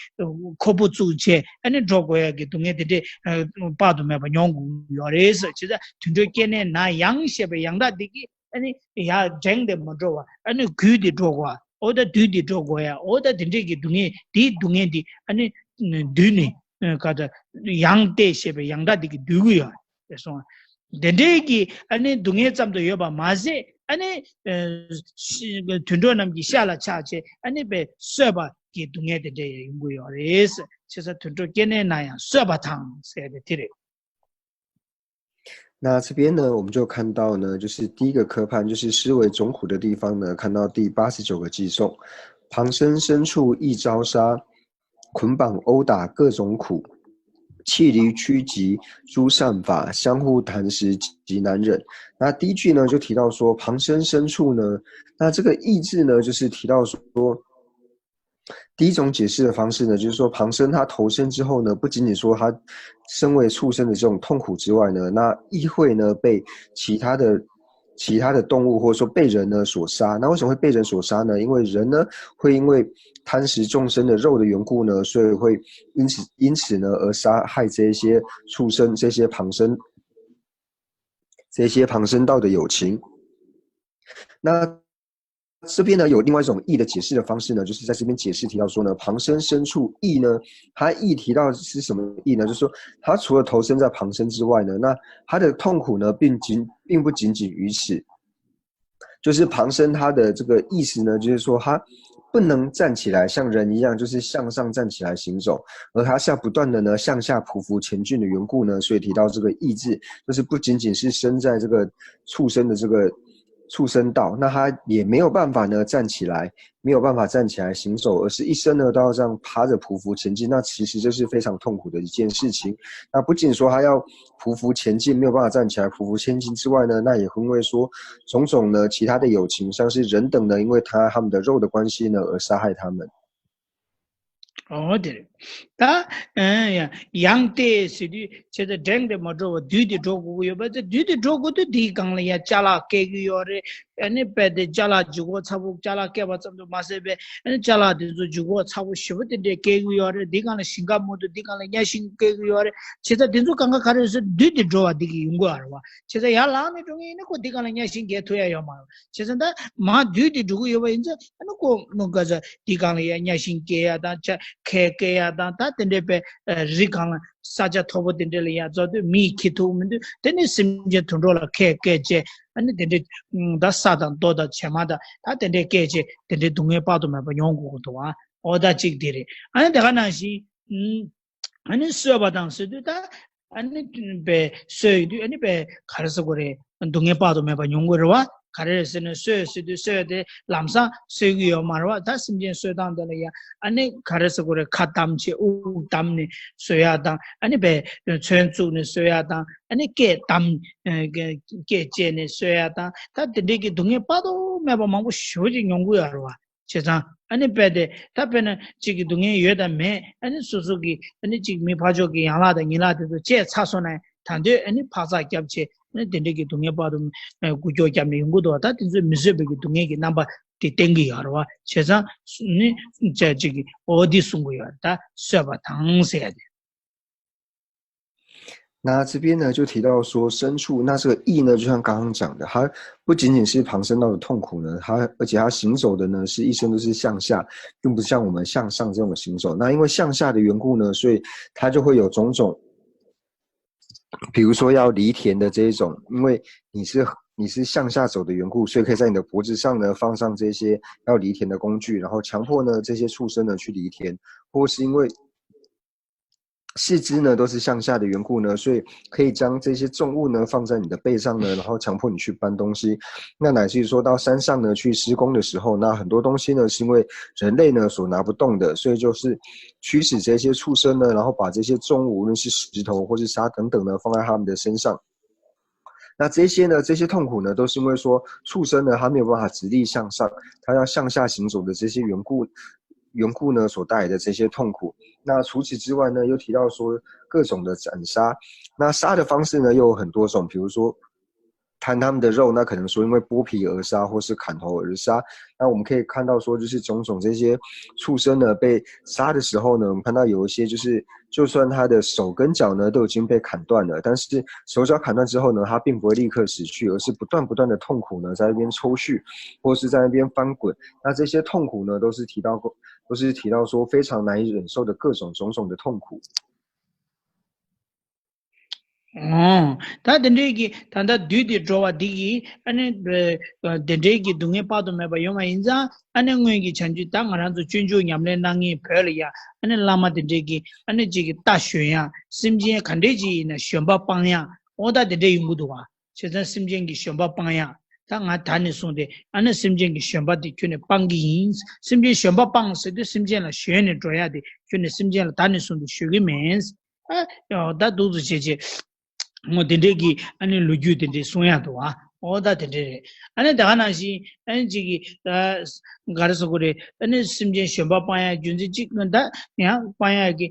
ཁོ་བོ་བཙུགས་བྱས་ཨ་ནི་འགྲོ་དགོས་ཡ་གི་སྡུག་བསྔལ་དེ་འདྲས་དཔག་ཏུ་མེད་པ་མྱོང་དགོས་ཡོད་རེད་ཟེར། བྱས་ཙང་དུད་འགྲོའི་སྐྱེ་གནས་ན་ཡང་ཞེས་པའི་ཡང་སྒྲ་འདི་གིས་ཨ་ནི་ཡར་འགྲེང་སྟེ་མ་འགྲོ་བ། ཨ་ནི་བསྒུལ་ཏེ་འགྲོ་དགོས་ཡ། འོ་ད་འདུས་ཏེ་འགྲོ་དགོས་ཡ། འོ་ད་དེ་འདྲས་ཀྱི་སྡུག་བསྔལ་འདིའི་སྡུག་བསྔལ་འདི་ཨ་ནི་འདུས་ནས་ག་ད་ཡང་སྟེ་ཞེས་པའི་ཡང་སྒྲ་འདི་གིས་འདུལ་གྱི་ཡོད་རེད་གསུངས། དེ་འདྲས་ཀྱི་ཨ་ནི་སྡུག་བསྔལ་ཙམ་དུ་ཡོད་པ་མ་ཟད་ཨ་ནི་དུད་འགྲོ་རྣམས་ཀྱི་ཤ་ལ་ཆགས་བྱས་ཨ་ནི་པའི་གསོད་པ་གི་སྡུག་བསྔལ་དེ་འདྲས་ཡང་ཡོང་གི་ཡོད་རེད། བྱས་ཙང་དུད་འགྲོ་སྐྱེ་གནས་ན་ཡང་གསོད་པ་དང་ཟེར་ཏེ་དེ་རེད། 那这边呢，我们就看到呢，就是第一个科判，就是思维种苦的地方呢，看到第八十九个偈颂，旁生牲畜亦遭杀，捆绑殴打各种苦，弃离趋吉诸善法，相互谈食极难忍。那第一句呢，就提到说旁生牲畜呢，那这个亦字呢，就是提到说第一种解释的方式呢，就是说旁生他投生之后呢，不仅仅说他身为畜生的这种痛苦之外呢，那亦会呢被其他的其他的动物或者说被人呢所杀。那为什么会被人所杀呢？因为人呢会因为贪食众生的肉的缘故呢，所以会因此因此呢而杀害这些畜生、这些旁生、这些旁生道的有情。那这边呢有另外一种异的解释的方式呢，就是在这边解释提到说呢，旁生牲畜异呢，它异提到是什么异呢？就是说它除了投生在旁生之外呢，那它的痛苦呢，并仅并不仅仅于此。就是旁生它的这个意思呢，就是说它不能站起来像人一样，就是向上站起来行走，而它是要不断的呢向下匍匐前进的缘故呢，所以提到这个意志，就是不仅仅是生在这个畜生的这个畜生道，那它也没有办法呢站起来，没有办法站起来行走，而是一生呢都要这样趴着匍匐前进，那其实这是非常痛苦的一件事情。那不仅说它要匍匐前进，没有办法站起来匍匐前进之外呢，那也会因为说种种呢其他的有情，像是人等呢，因为他他们的肉的关系呢而杀害他们。འོ་དེ་རེད། ད་ཨ་ཡ་ཡང་ལྟས་ཟེར་དུས་ཁྱེད་ཚོ་འགྲེང་དེ་མ་འགྲོ་བ་བདུད་དེ་འགྲོ་དགོས་ཀྱི་ཡོད་པ་ཚེ། བདུད་དེ་འགྲོ་དགོས་དུས་དེའི་སྒང་ལ་ཡ་ཅ་ལག་བཀལ་གྱི་ཡོད་རེད། ཨ་ནི་རྦད་དེ་ཅ་ལག་འཇུག་གོ་ཚ་པོ་ཅ་ལག་བཀལ་བ་ཙམ་དུ་མ་ཟད་པའི་ཨ་ནི་ཅ་ལག་དེ་ཚོ་འཇུག་གོ་ཚ་པོ་ཞེ་པོ་དེ་འདྲས་བཀལ་གྱི་ཡོད་རེད། དེའི་སྒང་ལ་ཞིང་ཁ་མོ་དུ་དེའི་སྒང་ལ་གཉའ་ཤིང་བཀལ་གྱི་ཡོད་རེད། བྱས་ཙང་དེ་ཚོ་གང་ག་ག་རེ་ཟེར་བདུད་དེ་འགྲོ་བ་དེ་གི་ཡོང་གི་ཡོད་རེད་བ། བྱས་ཙང་ཡར་ལངས་ནས་འགྲོ་མཁན་ཡིན་ན་ཁོ་དེའི་སྒང་ལ་གཉའ་ཤིང་བཀལ་ཐུབ་ཡ་ཡོད་མ་རེད། བྱས་ཙང་ད་མ་བདུད་དེ་འགྲོ་གི་ཡོད་པ་ཡིན་ཙང་ཨ་ནི་ཁོ་མོ་ག་ས་དེའི་སྒང་ལ་ཡ་གཉའ་ཤིང་བཀལ་ཡ་དང་ཅ་ཁལ་བཀལ་ཡ་དང་ད་དེ་འདྲས་པའི་རི་སྒང་ལ་ས་ཆ་མཐོ་པོ་དེ་འདྲས་ལ་ཡ་འཛེགས་དུས་མིས་འཁྱེར་ཐུབ་མི་འདུག་དེ་ནི་སེམས་ཅན་དུད་འགྲོ་ལ་ཁལ་བཀལ་བྱས་ཨ་ནི་དེ་འདྲས་ད་ས་དང་རྡོ་དང་བྱེ་མ་དང་ད་དེ་འདྲས་བཀལ་བྱས་དེ་འདྲས་སྡུག་བསྔལ་དཔག་ཏུ་མེད་པ་མྱོང་དགོས་ཀྱི་འདུག་ཨ། འོ་ད་གཅིག་དེ་རེད། ཨ་ནི་དེ་ག་ནང་བཞིན་ཨ་ནི་གསོད་པ་དང་ཟེར་དུས་ད་ཨ་ནི་པའི་གསོད་ཡོད་དུས་ཨ་ནི་པའི་ག་རེ་ཟེར་དགོས་རེད། སྡུག་བསྔལ་དཔག་ཏུ་མེད་པ་མྱོང་དགོས་རེད་བ། ག་རེ་རེད་ཟེར་ན་གསོད་ཟེར་དུས་གསོད་དེ་ལམ་སང་གསོད་ཀྱི་ཡོད་མ་རེད་བ། ད་སེམས་ཅན་གསོད་སྟངས་དེ་ལ་ཡ་ཨ་ནི་ག་རེ་ཟེར་དགོས་རེད། ཁ་བསྡམས་བྱས་དབུགས་བསྡམས་ནས་གསོད་ཡ་དང་ཨ་ནི་པའི་མཚོན་བཙུགས་ནས་གསོད་ཡ་དང་ཨ་ནི་སྐད་བསྡམས་སྐད་བཅད་ནས་གསོད་ཡ་དང་ད་དེ་འདྲས་ཀྱི་སྡུག་བསྔལ་དཔག་ཏུ་མེད་པ་མང་པོ་ཞེ་པོ་ཅིག་མྱོང་གི་ཡོད་རེད་བ། བྱས་ཙང་ཨ་ནི་རྦད་དེ་ད་དཔེར་ན་གཅིག་གི་སྡུག་བསྔལ་ཡོད་དང་མེད་ཨ་ནི་སོ་སོ་གི་ཨ་ནི་གཅིག་མི་ཕར་ཕྱོགས་ཀྱི་ཡན་ལག་དང་ཉིང་ལག་དེ་ཚོ་བཅད་ཚར་སོང་ན་ད་འདོད་ཨ་ནི་འཕག་འཚག་རྒྱབ་བྱས་ཨ་ནི་དེ་འདྲ་གི་སྡུག་བསྔལ་དཔག་ཏུ་མེད་འགུལ་སྐྱོད་རྒྱབ་ནས་ཡོང་གི་འདུག་བ། ད་དེ་ཚོས་མི་བཟོད་པའི་གི་སྡུག་བསྔལ་གྱི་རྣམ་པ་དེ་བསྟན་གྱི་ཡོད་རེད་བ། བྱས་ཙང་ནི་བཅད་གཅིག་གི་འོ་འདི་གསུང་གི་ཡོད་རེད། ད་གསོད་པ་དང་ཟེར་ཡ་དེ། 那这边呢，就提到说牲畜，那这个异呢，就像刚刚讲的，它不仅仅是旁生道的痛苦呢，它而且它行走的呢是一生都是向下，并不像我们向上这种行走。那因为向下的缘故呢，所以它就会有种种，比如说要犁田的这一种，因为你是你是向下走的缘故，所以可以在你的脖子上呢放上这些要犁田的工具，然后强迫呢这些畜生呢去犁田，或是因为四肢呢都是向下的缘故呢，所以可以将这些重物呢放在你的背上呢，然后强迫你去搬东西。那乃至于说到山上呢去施工的时候，那很多东西呢是因为人类呢所拿不动的，所以就是驱使这些畜生呢，然后把这些重物，无论是石头或是沙等等呢，放在他们的身上。那这些呢，这些痛苦呢，都是因为说畜生呢，他没有办法直立向上，他要向下行走的这些缘故，缘故呢所带来的这些痛苦。那除此之外呢，又提到说各种的斩杀，那杀的方式呢又有很多种，比如说贪他们的肉，那可能说因为剥皮而杀，或是砍头而杀。那我们可以看到说，就是种种这些畜生呢被杀的时候呢，我们看到有一些就是，就算他的手跟脚呢都已经被砍断了，但是手脚砍断之后呢，他并不会立刻死去，而是不断不断的痛苦呢在那边抽搐，或是在那边翻滚。那这些痛苦呢，都是提到过，都是提到说非常难以忍受的各种种种的痛苦。 ཨོ། ད་དེ་འདྲའི་གི་ད་ལྟ་བདུད་དེ་འགྲོ་བ་འདི་གི་ཨ་ནི་དེ་འདྲའི་གི་སྡུག་བསྔལ་དཔག་ཏུ་མེད་པ་ཡོང་བ་ཡིན་ཙང་ཨ་ནི་སྔོན་གྱི་བྱང་ཆུབ་ད་ང་རང་ཚོ་སྤྱོད་འཇུག་ཉམས་ལེན་གནང་མཁན་བོད་ལ་ཡ་ཨ་ནི་བླ་མ་དེ་འདྲའི་གི་ཨ་ནི་གཅིག་གི་རྟ་ཞོན་ཡ་སེམས་ཅན་ག་འདྲའི་གཅིག་ཡིན་ན་ཞོན་པ་སྤང་ཡ་ཨོ་ད་དེ་འདྲའི་ཡོང་གི་འདུག་བ། བྱས་ཙང་སེམས་ཅན་གྱི་ཞོན་པ་སྤང་ཡ། ད་ང་ད་ནས་བཟུང་སྟེ་ཨ་ནི་སེམས་ཅན་གྱི་ཞོན་པ་དེ་ཁྱོད་ནས་སྤང་གི་ཡིན། སེམས་ཅན་ཞོན་པ་སྤང་ཟེར་དུས་སེམས་ཅན་ལ་ཞོན་ནས་འགྲོ་ཡ་དེ་ཁྱོད་ནས་སེམས་ཅན་ལ་ད་ནས་བཟུང་སྟེ་ཞོན་གི་མིན། ཨ་ཡོ་ད་འདུག་ཏུ་བྱེད་ཅེས་ངོ་དེ་འདྲས་ཀྱི་ཨ་ནི་ལོ་རྒྱུས་དེ་འདྲས་གསུང་ཡ་འདུག་ཨ། ཨོ་ད་དེ་འདྲས་རེད། ཨ་ནི་ད་ག་ནང་བཞིན་ཨ་ནི་གཅིག་གི་ཨ་ག་རེ་ཟེར་དགོས་རེད། ཨ་ནི་སེམས་ཅན་ཞོན་པ་སྤང་ཡ་རྒྱུ་མཚན་གཅིག་ད་ཡང་སྤང་ཡ་གི་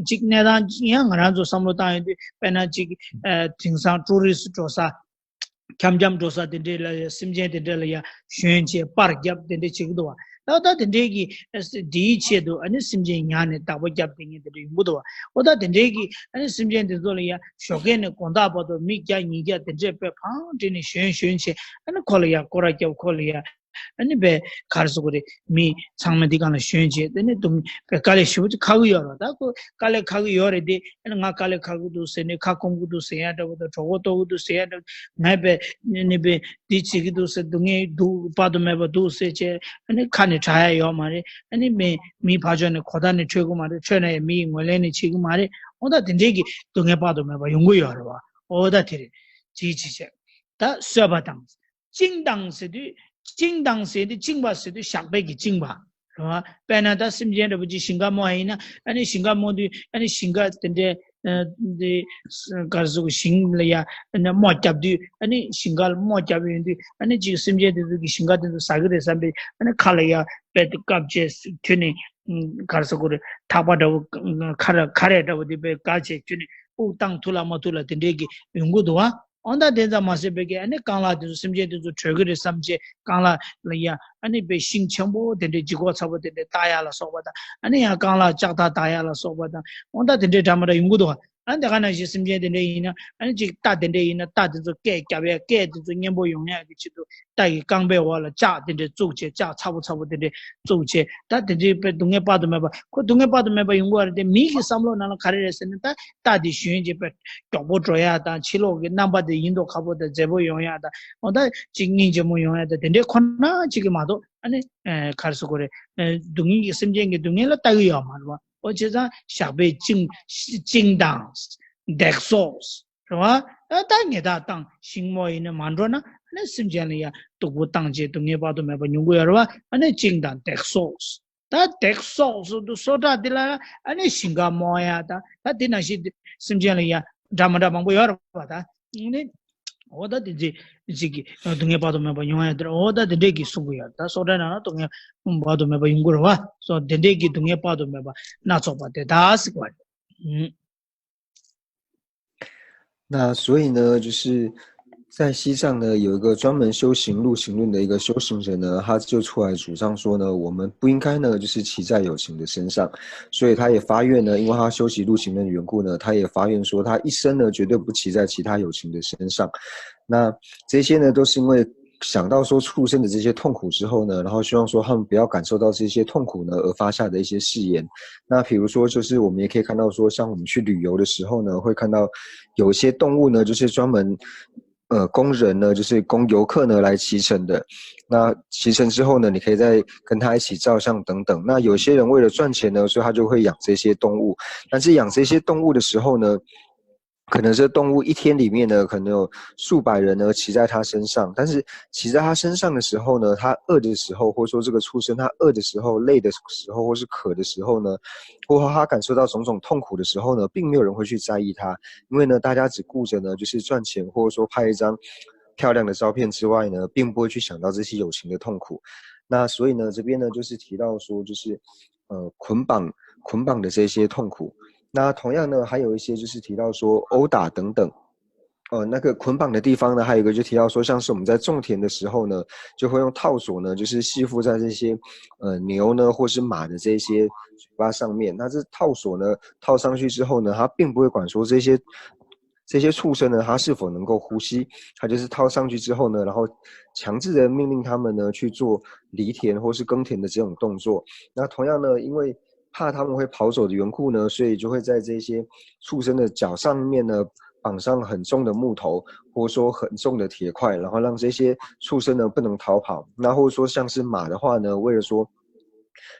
གཅིག་གནས་སྟངས་ཡང་ང་རང་ཚོ་བསམ་བློ་བཏང་ཡོང་དུས་དཔེར་ན་གཅིག་ཨ་དེང་སང་ཀྲུ་རི་སི་འགྲོ་ས། འཁྱམ་འཁྱམ་འགྲོ་ས་དེ་འདྲས་ལ་ཡ་སེམས་ཅན་དེ་འདྲས་ལ་ཡ་ཞོན་བྱས་པར་བརྒྱབ་དེ་འདྲས་བྱེད་ཀྱི་འདུག་བ། ད་ད་དེ་འདྲས་ཀྱི་ཨ་སི་དེའི་ཆེད་དུ་ཨ་ནི་སེམས་ཅན་ཉར་ནས་བདག་པོ་བརྒྱབ་དེ་ངས་དེ་འདྲས་ཡོང་གི་འདུག་བ། འོ་ད་དེ་འདྲས་ཀྱི་ཨ་ནི་སེམས་ཅན་དེ་ཚོ་ལ་ཡ་ཞོགས་ཀས་ནས་དགོང་དག་བར་དུ་མི་བརྒྱ་ཉིས་བརྒྱ་དེ་འདྲས་དཔེ་བང་བསྒྲིགས་ནས་ཞོན་ཞོན་བྱས་ཨ་ནི་ཁོ་ལ་ཡ་སྐོར་ར་བརྒྱབ། ཁོ་ལ་ཡ་ཨ་ནི་བས་ག་རེ་ཟེར་དགོས་རེད། མི་ཚང་མ་འདི་སྒང་ལ་ཞོན་བྱས་དེ་ནས་དུ་བས་དཀའ་ལས་ཞེ་པོ་ཅིག་ཁག་གི་ཡོད་རེད། ད་ཁོ་དཀའ་ལས་ཁག་གི་ཡོད་རེད་དེ། ཨ་ནི་ང་དཀའ་ལས་ཁག་གི་འདུག་ཟེར་ནས་ཁ་སྐོམ་གི་འདུག་ཟེར་ཡ་འདྲ་བོ་དང་གྲོད་ཁོག་ལྟོགས་གི་འདུག་ཟེར་ཡ་འདྲ་བོ། ངས་པས་ནི་པས་འདི་བྱེད་ཀྱི་འདུག་ཟེར། སྡུག་བསྔལ་འདུག་དཔག་ཏུ་མེད་པ་འདུག་ཟེར་བྱས་ཨ་ནི་ཁ་ནས་གྲགས་ཡ་ཡོད་མ་རེད། ཨ་ནི་མི་མི་ཕར་ཕྱོགས་ནས་གོ་བརྡ་ནི་འཕྲོད་ཀྱི་མ་རེད། འཕྲོད་ན་ཡང་མི་ཡིས་ངོས་ལེན་ནི་བྱེད་ཀྱི་མ་རེད། འོ་ད་དེ་འདྲས་ཀྱི་སྡུག་བསྔལ་དཔག་ཏུ་མེད་པ་ཡོང་གི་ཡོད་རེད་བ། འོ་ད་དེ་རེད། ཅིག་ཅིག་བྱས་ད་གསོད་པ་དང་། བཅིངས་དང་ཟེར་དུས། བཅིངས་དང་ཟེར་དུས་བཅིངས་པ་ཟེར་དུས་ཞགས་པས་ཀྱིས་བཅིངས་པ། རེད་བ། དཔེར་ན་ད་སེམས་ཅན་འདྲ་པོ་ཅིག་ཞིང་ཁ་རྨོ་ཡ་ཡིན་ན་ཨ་ནི་ཞིང་ཁ་རྨོ་དུས་ཨ་ནི་ཞིང་ཁ་དེ་འདྲའི་ཨ་འདི་ག་རེ་ཟེར་དགོས། ཞིང་ལ་ཡ་ཨ་ནི་རྨོ་བརྒྱབ་དུས་ཨ་ནི་ཞིང་ཁ་ལ་རྨོ་བརྒྱབ་ཡོང་དུས་ཨ་ནི་ཅིག་སེམས་ཅན་དེ་ཚོ་གི་ཞིང་ཁ་དེ་ཚོ་ཟ་གི་རེད་བསམ་པའི་ཨ་ནི་ཁ་ལ་ཡ་དཔེ་དེ་བཀབ་བྱས་ཁྱོད་ནི་ག་རེ་ཟེར་དགོས་རེད། ཐག་པ་འདྲ་བོ་ཁ་ར་ཁ་རས་འདྲ་བོ་དེ་དཔེ་བཀབ་བྱས་ཁྱོད་ནི་དབུགས་བཏང་ཐུབ་ལ་མ་ཐུབ་ལ་དེ་འདྲའི་གི་ཡོང་གི་འདུག་བ། འོ་ད་དེ་ཙམ་མ་ཟད་པའི་གི་ཨ་ནི་རྐང་ལག་དེ་ཚོ་སེམས་ཅན་དེ་ཚོ་བྲོས་གི་རེད་བསམ་བྱས་རྐང་ལག་ལ་ཡ་ཨ་ནི་དཔེ་ཤིང་ཆེན་པོ་དེ་འདྲའི་ལྗིད་ཁོག་ཚ་པོ་དེ་འདྲའི་བཏགས་ཡ་ལ་སོགས་པ་དང་ཨ་ནི་ཡང་རྐང་ལག་ལྕགས་ཐག་བཏགས་ཡ་ལ་སོགས་པ་དང་འོ་ད་དེ་འདྲའི་འདྲ་མི་འདྲ་ཡོང་གི་འདུག་བ། ཨ་ནི་དེ་ག་ནང་བཞིན་སེམས་ཅན་དེ་འདྲ་ཡིན་ན་ཨ་ནི་ཅིག་རྟ་དེ་འདྲ་ཡིན་ན་རྟ་དེ་ཚོ་སྐད་རྒྱབ་ཡ་སྐད་དེ་ཚོ་སྙན་པོ་ཡོང་ཡ་གི་ཆེད་དུ་རྟ་ཡི་རྐང་པའི་འོག་ལ་ལྕགས་དེ་འདྲ་བཙུགས་བྱས་ལྕགས་ཚ་པོ་ཚ་པོ་དེ་འདྲ་བཙུགས་བྱས་ད་དེ་འདྲའི་དཔེ་སྡུག་བསྔལ་དཔག་ཏུ་མེད་པ་ཁོ་སྡུག་བསྔལ་དཔག་ཏུ་མེད་པ་ཡོང་གི་བ་རེད་དེ། མི་གི་བསམ་བློ་ནང་ལ་ག་རེ་རེད་ཟེར་ན་ད་རྟ་དེ་ཞོན་བྱས་དཔེ་མགྱོགས་པོ་འགྲོ་ཡ་དང་ཕྱི་ལོགས་ཀྱི་རྣམ་པ་དེ་ཡིན་མདོག་ཁ་པོ་དང་མཛེས་པོ་ཡོང་ཡ་དང་འོ་ད་ཅིག་སྙིང་རྗེ་མོ་ཡོང་ཡ་དང་དེ་འདྲའི་ཁོ་ན་ཅིག་གི་མ་གཏོགས་ཨ་ནི་ག་རེ་ཟེར་དགོས་རེད། སྡུག་བསྔལ་གྱི་སེམས་ཅན་གྱི་སྡུག་བསྔལ་ལ་ལྟ་གི་ཡོད་མ་རེད་བ། འོ་བྱས་ཙང་ཞགས་པས་བཅིངས་བཅིངས་དང་། བརྡེག་སོགས་རེད་བ། ད་ངེས་དག་བཏང་ཤིང་རྨོ་ཡིན་ན་མ་འགྲོ་ན་ཨ་ནི་སེམས་ཅན་ལ་ཡང་སྡུག་པོ་བཏང་བྱས་སྡུག་བསྔལ་དཔག་ཏུ་མེད་པ་མྱོང་གི་ཡོད་རེད་བ། ཨ་ནི་བཅིངས་དང་བརྡེག་སོགས། ད་བརྡེག་སོགས་སུ་དུ་སོ་ཏྲ་འདི་ལ་ཨ་ནི་ཞིང་ཁ་རྨོ་ཡ་ད་ད་འདི་ནང་བཞིན་སེམས་ཅན་ལ་ཡང་འདྲ་མ་འདྲ་མང་པོ་ཡོད་རེད་བ། ད་ནི་འོ་ད་འདི་ཅིག་གི་སྡུག་བསྔལ་དཔག་ཏུ་མེད་པ་མྱོང་ཡ་དེ་རེད། འོ་ད་འདི་འདྲས་ཀྱི་གསུང་གི་ཡོད། ད་སོ་ཏྲ་ནང་ལ་སྡུག་བསྔལ་དཔག་ཏུ་མེད་པ་ཡོང་གི་རེད་བ། སོ་འདི་འདྲས་ཀྱི་སྡུག་བསྔལ་དཔག་ཏུ་མེད་པ་སྣ་ཚོགས་པ་དེ་དག་ཟེར་བ་རེད། ཨུམ། 那所以呢，就是在西藏呢，有一个专门修行陆行论的一个修行人呢，他就出来主张说呢，我们不应该呢，就是骑在有情的身上。所以他也发愿呢，因为他修习陆行论的缘故呢，他也发愿说，他一生呢，绝对不骑在其他有情的身上。那这些呢，都是因为想到说畜生的这些痛苦之后呢，然后希望说他们不要感受到这些痛苦呢，而发下的一些誓言。那比如说，就是我们也可以看到说，像我们去旅游的时候呢，会看到有一些动物呢，就是专门呃供人呢，就是供游客呢来骑乘的。那骑乘之后呢，你可以再跟他一起照相等等。那有些人为了赚钱呢，所以他就会养这些动物。但是养这些动物的时候呢，可能这动物一天里面呢，可能有数百人呢骑在它身上，但是骑在它身上的时候呢，它饿的时候，或者说这个畜生它饿的时候、累的时候，或是渴的时候呢，或者它感受到种种痛苦的时候呢，并没有人会去在意它，因为呢，大家只顾着呢就是赚钱，或者说拍一张漂亮的照片之外呢，并不会去想到这些友情的痛苦。那所以呢，这边呢就是提到说，就是呃捆绑捆绑的这些痛苦。那同样呢，还有一些就是提到说殴打等等。呃，那个捆绑的地方呢，还有一个就提到说，像是我们在种田的时候呢，就会用套索呢，就是系附在这些呃牛呢或是马的这些嘴巴上面。那这套索呢套上去之后呢，它并不会管说这些这些畜生呢，它是否能够呼吸，它就是套上去之后呢，然后强制的命令他们呢去做犁田或是耕田的这种动作。那同样呢，因为怕他们会跑走的缘故呢，所以就会在这些畜生的脚上面呢绑上很重的木头，或者说很重的铁块，然后让这些畜生呢不能逃跑。那或者说像是马的话呢，为了说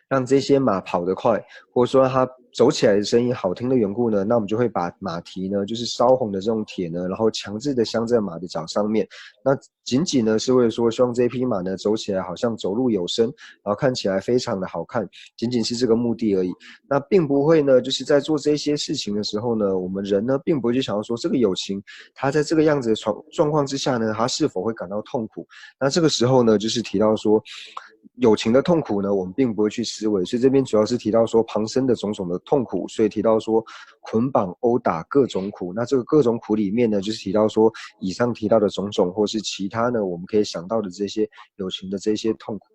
让这些马跑得快，或者说它走起来的声音好听的缘故呢，那我们就会把马蹄呢，就是烧红的这种铁呢，然后强制的镶在马的脚上面。那仅仅呢是为了说，希望这匹马呢走起来好像走路有声，然后看起来非常的好看，仅仅是这个目的而已。那并不会呢，就是在做这些事情的时候呢，我们人呢并不会去想要说这个友情，他在这个样子的状状况之下呢，他是否会感到痛苦？那这个时候呢，就是提到说，友情的痛苦呢，我们并不会去思维，所以这边主要是提到说旁生的种种的痛苦，所以提到说捆绑、殴打各种苦。那这个各种苦里面呢，就是提到说以上提到的种种，或是其他呢，我们可以想到的这些友情的这些痛苦。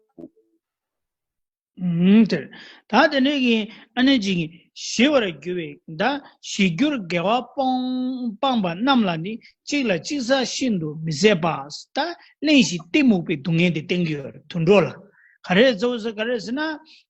ཨུམ། དེར། ད་དེ་འདྲའི་གི་ཨ་ནི་ཅིག་ཞི་བར་འགྱུར་བའི། ད་ཞི་འགྱུར་དགེ་བ་སྤོང་སྤངས་པ་རྣམས་ལ་ནི། གཅིག་ལ་གཅིག་ས་ཤིན་ཏུ་མི་བཟད་པ། ད་གླེན་ཞིང་གཏི་མུག་པའི་སྡུག་བསྔལ་དེ་བསྟན་གྱི་ཡོད་རེད། དུད་འགྲོ་ལ་ག་རེ་གཙོ་བོ་ཟེར་ག་རེ་ཟེར་ན།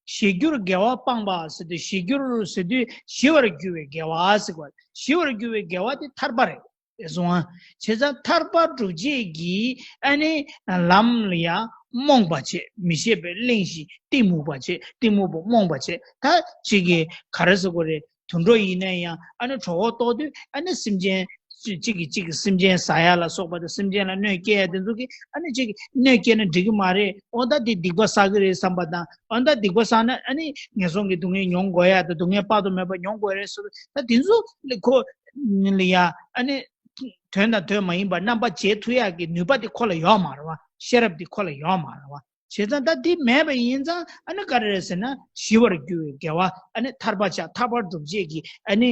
ཞི་འགྱུར་དགེ་བ་སྤངས་པ་ཟེར་དུས། ཞི་འགྱུར་ཟེར་དུས་ཞི་བར་འགྱུར་བའི་དགེ་བ་ཟེར་བ། ཞི་བར་འགྱུར་བའི་དགེ་བ་དེ་ཐར་པ་རེད། སོང་ཨ། བྱས་ཙང་ཐར་པ་སྒྲུབ་བྱེད་ཀྱི་ཨ་ནི་ལམ་ལ་ཡང་རྨོངས་པ་བྱེད། མི་ཤེས་པའི་གླེན་ཞིང་གཏི་མུག་པ་བྱེད། གཏི་མུག་པ་རྨོངས་པ་བྱེད། ད་ཅིག་གི་ག་རེ་ཟེར་དགོས་རེད། དུད་འགྲོ་ཡིན་ན་ཡང་ཨ་ནི་གྲོད་ཁོག་ལྟོགས་དུས་ཨ་ནི་སེམས་ཅན་གཅིག་གིས་གཅིག་གི་སེམས་ཅན་ཟ་ཡ་ལ་སོགས་པ་དང་། སེམས་ཅན་ལ་གནོད་སྐྱེལ་ཡ་དེ་ཚོ་གིས་ཨ་ནི་གཅིག་གིས་གནོད་སྐྱེལ་ན་འགྲིག་གི་མ་རེད། འོ་ད་དེ་སྡིག་པ་བསགས་གི་རེད་བསམ་པ་དང་། འོ་ད་སྡིག་པ་བསགས་ན་ཨ་ནི་ངན་སོང་གི་སྡུག་བསྔལ་མྱོང་དགོས་ཡ་དང་། སྡུག་བསྔལ་དཔག་ཏུ་མེད་པ་མྱོང་དགོས་རེད་ཟེར། ད་དེ་ཚོ་ལ་ཁོ་ལ་ཡ་ཨ་ནི། དོན་དང་དོན་མ་ཡིན་པ་རྣམ་པ་འབྱེད་ཐུབ་ཡག་གི་ནུས་པ་དེ་ཁོ་ལ་ཡོད་མ་རེད་བ། ཤེས་རབ་དེ་ཁོ་ལ་ཡོད་མ་རེད་བ། བྱས་ཙང་ད་དེ་མེད་པ་ཡིན་ཙང་ཨ་ནི་ག་རེ་རེད་ཟེར་ན། ཞི་བར་འགྱུར་བའི་དགེ་བ་ཨ་ནི་ཐར་པ་ཆགས། ཐར་པ་སྒྲུབ་བྱེད་ཀྱི་ཨ་ནི་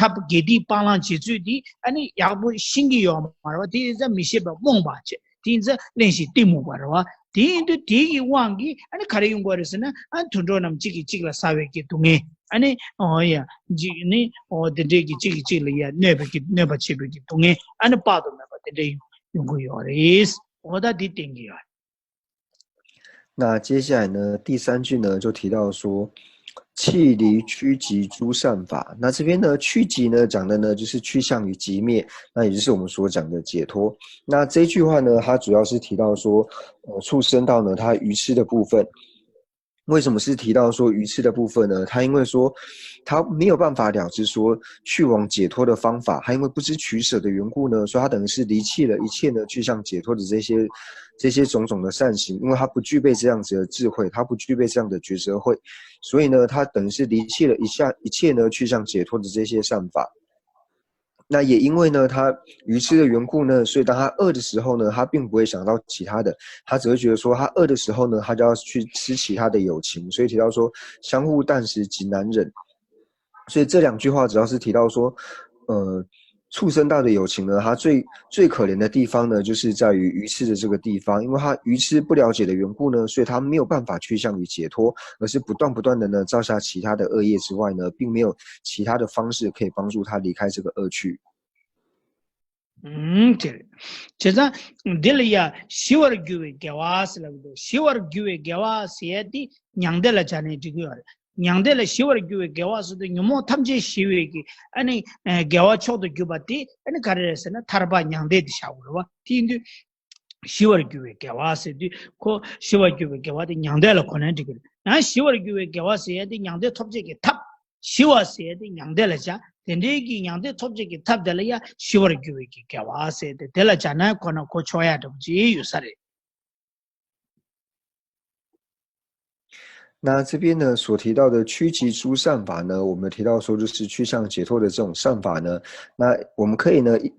ཐབས་དགེ་སྡིག་སྤང་བླང་བྱེད་ཚུལ་དེ་ཨ་ནི་ཡག་པོ་ཤེས་ཀྱི་ཡོད་མ་རེད་བ། དེ་ཡིན་ཙང་མི་ཤེས་པ་རྨོངས་པ་བྱེད། དེ་ཡིན་ཙང་གླེན་ཞིང་གཏི་མུག་པ་རེད་བ། དེ་ཡིན་དུས་དེ་ཡི་དབང་གིས་ཨ་ནི་ག་རེ་ཡོང་གི་རེད་ཟེར་ན། ཨ་ནི་དུད་འགྲོ་རྣམས་གཅིག་གིས་གཅིག་ལ་ཟ་བའི་གི་སྡུག་བསྔལ། ཨ་ནི་འོ་ཡ་གཅིག་ནི་འོ་དེ་འདྲའི་གི་གཅིག་གིས་གཅིག་ལ་ཡ་གནོད་པའི་གི་གནོད་པ་བྱེད་པའི་གི་སྡུག་བསྔལ་ཨ་ནི་དཔག་ཏུ་མེད་པ་དེ་འདྲ་ཡོང་ཡོང་གི་ཡོད་རེད། འོ་ད་དེ་བསྟན་གྱི་ཡོད། 那接下来呢，第三句呢，就提到说，弃离趋极诸善法。那这边呢，趋极呢，讲的呢，就是趋向于寂灭，那也就是我们所讲的解脱。那这句话呢，它主要是提到说，呃，畜生道呢，它愚痴的部分。为什么是提到说愚痴的部分呢？他因为说他没有办法了知说去往解脱的方法，他因为不知取舍的缘故呢，所以他等于是离弃了一切呢，去向解脱的这些这些种种的善行，因为他不具备这样子的智慧，他不具备这样的抉择慧，所以呢，他等于是离弃了一下一切呢，去向解脱的这些善法。那也因为呢，他愚痴的缘故呢，所以当他饿的时候呢，他并不会想到其他的，他只会觉得说，他饿的时候呢，他就要去吃其他的友情。所以提到说，相互啖食极难忍。所以这两句话主要是提到说，呃，畜生道的友情呢，它最最可怜的地方呢，就是在于愚痴的这个地方，因为他愚痴不了解的缘故呢，所以他没有办法趋向于解脱，而是不断不断的呢造下其他的恶业之外呢，并没有其他的方式可以帮助他离开这个恶趣。 ཨུམ། དེ་རེད། བྱས་ཙང་འདི་ལ་ཡ་ཞི་བར་འགྱུར་བའི་དགེ་བ་ཟེར་ལབ་འདུག་ཞི་བར་འགྱུར་བའི་དགེ་བ་ཟེར་ཡ་དེ་མྱང་འདས་ལ་སྦྱར་ནས་འགྲིག་གི་ཡོད་རེད། མྱང་འདས་ལ་ཞི་བར་འགྱུར་བའི་དགེ་བ་ཟེར་དུས་ཉོན་མོངས་ཐམས་ཅད་ཞི་བའི་གི་ཨ་ནི་དགེ་བ་མཆོག་ཏུ་གྱུར་པ་དེ་ཨ་ནི་ག་རེ་རེད་ཟེར་ན། ཐར་པ་མྱང་འདས་དེ་བཞག་དགོས་རེད་བ། དེ་ཡིན་དུས་ཞི་བར་འགྱུར་བའི་དགེ་བ་ཟེར་དུས་ཁོ་ཞི་བར་འགྱུར་བའི་དགེ་བ་དེ་མྱང་འདས་ལ་གོ་ནས་འགྲིག་གི་རེད། ཡང་ཞི་བར་འགྱུར་བའི་དགེ་བ་ཟེར་ཡ་དེ་མྱང་འདས་ཐོབ་བྱེད་ཀྱི་ཐབས། ཞི་བ་ཟེར་ཡ་དེ་མྱང་འདས་ལ་བྱ། དེ་འདྲའི་གི་མྱང་འདས་ཐོབ་བྱེད་ཀྱི་ཐབས་དེ་ལ་ཡ་ཞི་བར་འགྱུར་བའི་གི་དགེ་བ་ཟེར་ཏེ་དེ་ལ་བྱ་ན་ཁོ་ན་གོ་ཆོག་ཡ་འདྲ་པོ་ཅིག་ཡོད་ས་རེད། 那这边呢，所提到的趋极诸善法呢，我们提到说就是趋向解脱的这种善法呢，那我们可以呢，一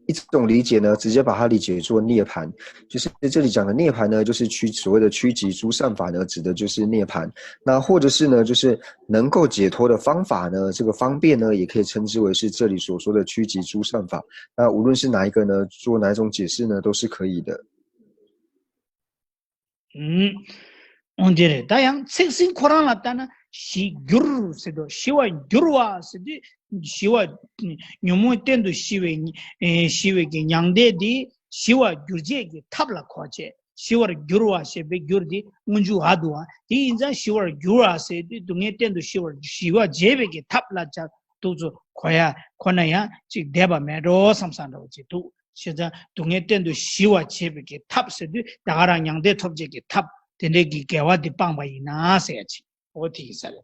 一种理解呢，直接把它理解做涅槃，就是这里讲的涅槃呢，就是趋所谓的趋极诸善法呢，指的就是涅槃。那或者是呢，就是能够解脱的方法呢，这个方便呢，也可以称之为是这里所说的趋极诸善法。那无论是哪一个呢，做哪一种解释呢，都是可以的。 ཨུམ། འོ་དེ་རེད། ད་ཡང་ཚིག་ཟིན་ཁོ་རང་ལ་ལྟ་ན་ཞི་འགྱུར་ཟེར་དུས། ཞི་བར་འགྱུར་བ་ཟེར་དུས་ཞི་བ་ཉོན་མོངས་གཏན་དུ་ཞི་བའི་ཨེ་ཞི་བའི་གི་མྱང་འདས་དེ་ཞི་བར་འགྱུར་བྱེད་ཀྱི་ཐབས་ལ་གོ་བྱས། ཞི་བར་འགྱུར་བ་ཞེས་པའི་འགྱུར་དེ་སྔོན་འཇུག་འ་འདུག་བ། དེ་ཡིན་ཙང་ཞི་བར་འགྱུར་བ་ཟེར་དུས་སྡུག་བསྔལ་གཏན་དུ་ཞི་བར་ཞི་བར་བྱེད་པའི་གི་ཐབས་ལ་ཆ་འདུག་ཚོ་གོ་ཡ་ཁོ་ན་ཡང་ཅིག་བསྡད་པ་མེད་འགྲོ་བསམ་བསམ་འདྲ་བོ་ཅིག་འདུག་བྱས་ཙང་སྡུག་བསྔལ་གཏན་དུ་ཞི་བར་བྱེད་པའི་གི་ཐབས་ཟེར་དུས་ད་ག་རང་མྱང་འདས་ཐོབ་བྱེད་ཀྱི་ཐབས་དེ་འདྲའི་གི་དགེ་བ་འདི་སྤངས་པ་ཡིན་ན་ཟེར་ཡ་ཅིག་འོ་དེ་ཡིན་ས་རེད།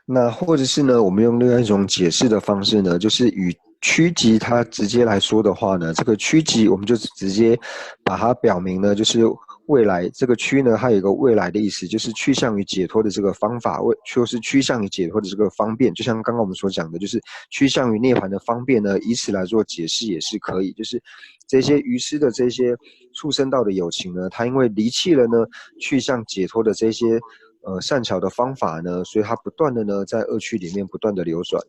那或者是呢，我们用另外一种解释的方式呢，就是与趋吉它直接来说的话呢，这个趋吉我们就直接把它表明呢，就是未来这个趋呢，它有一个未来的意思，就是趋向于解脱的这个方法，为就是趋向于解脱的这个方便，就像刚刚我们所讲的，就是趋向于涅槃的方便呢，以此来做解释也是可以。就是这些愚痴的这些畜生道的有情呢，他因为离弃了呢去向解脱的这些呃善巧的方法呢，所以他不断的呢在恶趣里面不断的流转。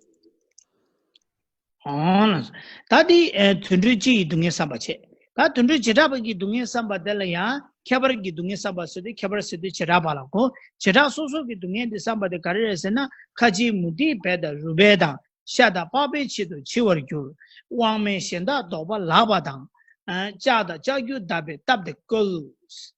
འོང་ལ། ད་དེ་དུད་འགྲོའི་སྤྱི་ཡི་སྡུག་བསྔལ་བསམ་པ་བྱས། ད་དུད་འགྲོའི་བྱེ་བྲག་པའི་གི་སྡུག་བསྔལ་བསམ་པ་དེ་ལ་ཡང་ཁྱད་པར་གྱི་སྡུག་བསྔལ་བསམ་པ་ཟེར་དུས་ཁྱད་པར་ཟེར་དུས་བྱེ་བྲག་པ་ལ་གོ། བྱེ་བྲག་སོ་སོ་གི་སྡུག་བསྔལ་འདི་བསམ་པ་དེ་ག་རེ་རེད་ཟེར་ན། ཁ་ཅིག་མུ་སྟེགས་བལ་དང་རུས་སྦལ་དང་ཤ་དང་པགས་པའི་ཆེད་དུ་འཆི་བར་འགྱུར། དབང་མེད་གཞན་དག་བཟློག་པ་ལགས་པ་དང་། ལྕགས་དང་ལྕགས་ཀྱུ་བརྡབས་པས་བཏབ་སྟེ་བཀོལ།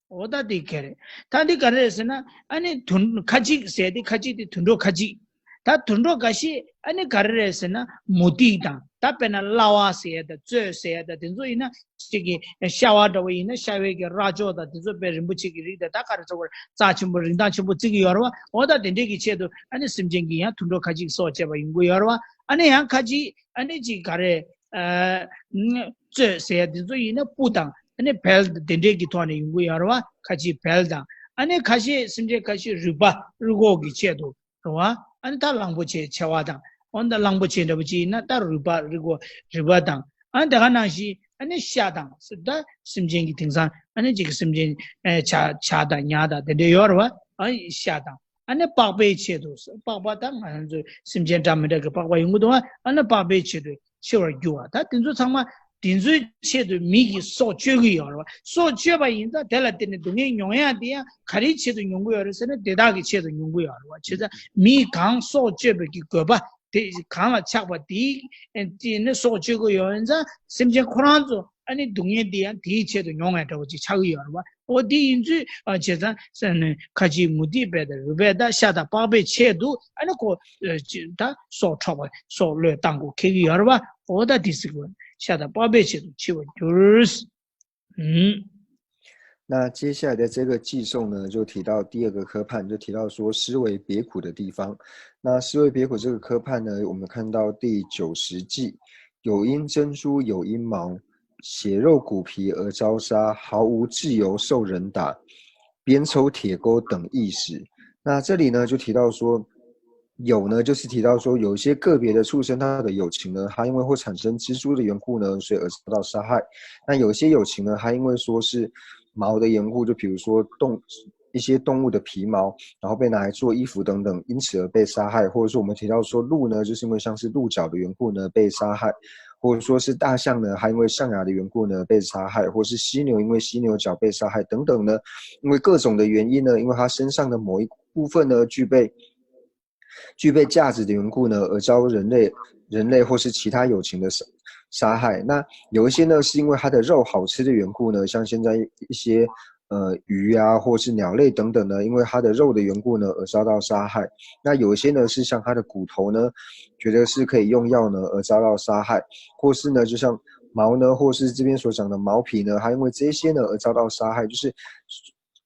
འོ་ད་དེ་ག་རེ། ད་འདི་ག་རེ་རེད་ཟེར་ན། ཨ་ནི་དུད་ཁ་ཅིག་ཟེར་དེ་ཁ་ཅིག་དེ་དུད་འགྲོ་ཁ་ཅིག་ད་དུད་འགྲོ་འགའ་ཤས་ཨ་ནི་ག་རེ་རེད་ཟེར་ན། མུ་སྟེགས་དང་། ད་དཔེར་ན་གླ་བ་ཟེར་ཡ་དང་། བཙོད་ཟེར་ཡ་དང་། དེ་ཚོ་ཡིན་ན་ཅིག་གི་ཤ་བ་འདྲ་བོ་ཡིན་ན་ཤ་བའི་གི་རྭ་ཅོ་དང་དེ་ཚོ་དཔེ་རིན་པོ་ཆེ་གི་རིགས་དང་། ད་ག་རེ་ཚོ་བར་རྩ་ཆེན་པོ་རིན་ཐང་ཆེན་པོ་བརྩི་གི་ཡོད་རེད་བ། འོ་ད་དེ་འདྲས་ཀྱི་ཆེད་དུ་ཨ་ནི་སེམས་ཅན་གྱི་ཡང་དུད་འགྲོ་ཁ་ཅིག་སྲོག་བཅད་པ་ཡོང་གི་ཡོད་རེད་བ། ཨ་ནི་ཡང་ཁ་ཅིག་ཨ་ནི་ཅིག་ག་རེ། ཨ་བཙོད་ཟེར་ཡ་དེ་ཚོ་ཡིན་ན་སྤུ་དང་ཨ་ནི་བལ་དེ་འདྲས་ཀྱི་ཐོག་ནས་ཡོང་གི་ཡོད་རེད་བ། ཁ་ཅིག་བལ་དང་། ཨ་ནི་ཁ་ཤས་སེམས་ཅན་ཁ་ཤས་རུས་པ་རུས་ཁོག་གི་ཆེད་དུ། རེད་བ། ཨ་ནི་ད་གླང་པོ་ཆེ་མཆེ་བ་དང་། འོ་ད་གླང་པོ་ཆེ་འདྲ་པོ་ཅིག་ཡིན་ན་ད་རུས་པ་རུས་ཁོག་རུས་པ་དང་། ཨ་ནི་དེ་ག་ནང་བཞིན་ཨ་ནི་ཤ་དང་ཟེར། ད་སེམས་ཅན་གྱི་དེང་སང་ཨ་ནི་ཅིག་གི་སེམས་ཅན་ཨེ་བྱ་བྱ་དང་ཉ་དང་དེ་འདྲས་ཡོད་རེད་བ། ཨ་ནི་ཤ་དང་། ཨ་ནི་པགས་པའི་ཆེད་དུ་ཟེར། པགས་པ་ད་ང་རང་ཚོའི་སེམས་ཅན་འདྲ་མི་འདྲ་གི་པགས་པ་ཡོང་གི་འདུག་བ། ཨ་ནི་པགས་པའི་ཆེད་དུ་འཆི་བར་འགྱུར་བ། ད་དེ་ཚོ་ཚང་མ་དེ་ཚོའི་ཆེད་དུ་མི་གིས་སྲོག་གཅོད་ཀྱི་ཡོད་རེད་བ། སྲོག་གཅོད་པ་ཡིན་ཙང་དེ་ལ་བརྟེན་ནས་སྡུག་བསྔལ་མྱོང་ཡ་དེ་ཡང་ག་རེའི་ཆེད་དུ་མྱོང་གི་ཡོད་རེད་ཟེར་ན། དེ་དག་གི་ཆེད་དུ་མྱོང་གི་ཡོད་རེད་བ། བྱས་ཙང་མི་གང་སྲོག་གཅོད་པའི་གི་དགོས་པ་དེ་གང་ལ་ཆགས་པ་དེའི་དེ་ནི་སྲོག་གཅོད་ཀྱི་ཡོད་ཡིན་ཙང་སེམས་ཅན་ཁོ་རང་ཚོ་ཨ་ནི་སྡུག་བསྔལ་དེ་ཡང་དེའི་ཆེད་དུ་མྱོང་བའི་འདྲ་བོ་ཅིག་ཆགས་ཀྱི་ཡོད་རེད་བ། འོ་དེ་ཡིན་ཚུལ་ཨ་བྱས་ཙང་ཟེར་ནས་ཁ་ཅིག་མུ་སྟེགས་བལ་དང་རུས་སྦལ་དང་ཤ་དང་པགས་པའི་ཆེད་དུ་ཨ་ནི་ཁོ་ཨ་ཅི་ད་སྲོག་འཕྲོག་པ་སྲོག་བློས་བཏང་དགོས་ཁེལ་གྱི་ཡོད་རེད་བ། འོ་ད་དེ་ཟེར་དགོས། ཤ་དང་པགས་པའི་ཆེད་དུ་འཆི་བར་འགྱུར། ཨུམ། 那接下来的这个偈颂呢，就提到第二个科判，就提到说思惟别苦的地方。那思惟别苦这个科判呢，我们看到第九十偈，有因珍珠，有因毛，血肉骨皮而遭杀，毫无自由受人打，鞭抽铁钩等亦死。那这里呢，就提到说，有呢，就是提到说有一些个别的畜生，它的有情呢，它因为会产生蜘蛛的缘故呢，所以而遭到杀害。那有一些有情呢，它因为说是毛的缘故，就比如说动一些动物的皮毛，然后被拿来做衣服等等，因此而被杀害。或者说我们提到说鹿呢，就是因为像是鹿角的缘故呢被杀害，或者说是大象呢，它因为象牙的缘故呢被杀害，或是犀牛因为犀牛角被杀害等等呢，因为各种的原因呢，因为它身上的某一部分呢具备具备价值的缘故呢，而遭人类人类或是其他有情的杀杀害。那有一些呢，是因为它的肉好吃的缘故呢，像现在一些呃鱼啊，或是鸟类等等呢，因为它的肉的缘故呢而遭到杀害。那有一些呢，是像它的骨头呢，觉得是可以用药呢而遭到杀害，或是呢，就像毛呢，或是这边所讲的毛皮呢，它因为这些呢而遭到杀害，就是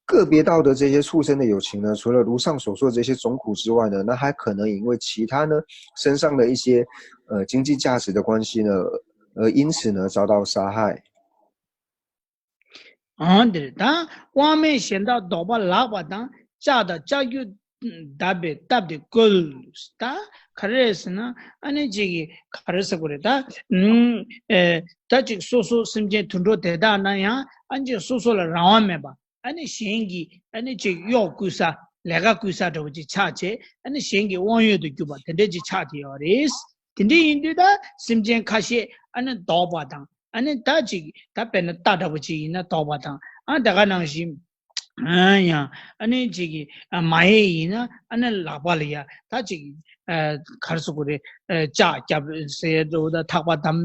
个别道的这些畜生的有情呢，除了如上所说的这些种苦之外呢，那还可能因为其他呢身上的一些呃经济价值的关系呢，呃因此呢遭到杀害。 འོང་འདིར་ད་དབང་མེད་གཞན་དག་བཟློག་པ་ལགས་པ་དང་། ལྕགས་དང་ལྕགས་ཀྱུ་བརྡབས་པས་བཏབ་སྟེ་བཀོལ། ད་ག་རེ་རེད་ཟེར་ན། ཨ་ནི་ཅིག་གི་ག་རེ་ཟེར་དགོས་རེད། ད་ཨེ་ད་ཅིག་སོ་སོ་སེམས་ཅན་དུད་འགྲོ་དེ་དག་ན་ཡང་ཨ་ཅིག་སོ་སོ་ལ་རང་དབང་མེད་པ། ཨ་ནི་གཞན་གྱི་ཨ་ནི་ཅིག་གཡོག་བསྐུལ་ས། ལས་ཀ་བསྐུལ་ས་འདྲ་བོ་ཅིག་ཆགས་བྱས། ཨ་ནི་གཞན་གྱི་དབང་ཡོད་དུ་གྱུར་པ་དེ་འདྲ་ཅིག་ཆགས་བསྡད་ཡོད་རེད། དེ་འདྲ་ཡིན་དུས་ད་སེམས་ཅན་ཁ་ཤས་ཨ་ནི་བཟློག་པ་དང་། ཨ་ནི་ད་ཅིག་ད་དཔེར་ན་རྟ་འདྲ་བོ་ཅིག་ཡིན་ན་བཟློག་པ་དང་། ཨ་དེ་ག་ནང་བཞིན་ཨ་ཡང་ཨ་ནི་ཅིག་གི་ཨ་མ་ཧེ་ཡིན་ན་ཨ་ནི་ལག་པ་ལ་ཡ་ད་ཅིག་ཨ་ག་རེ་ཟེར་དགོས་རེད། ཨ་ལྕགས་རྒྱབ་ཟེར་འགྲོ་ད་ཐག་པ་བསྡམ་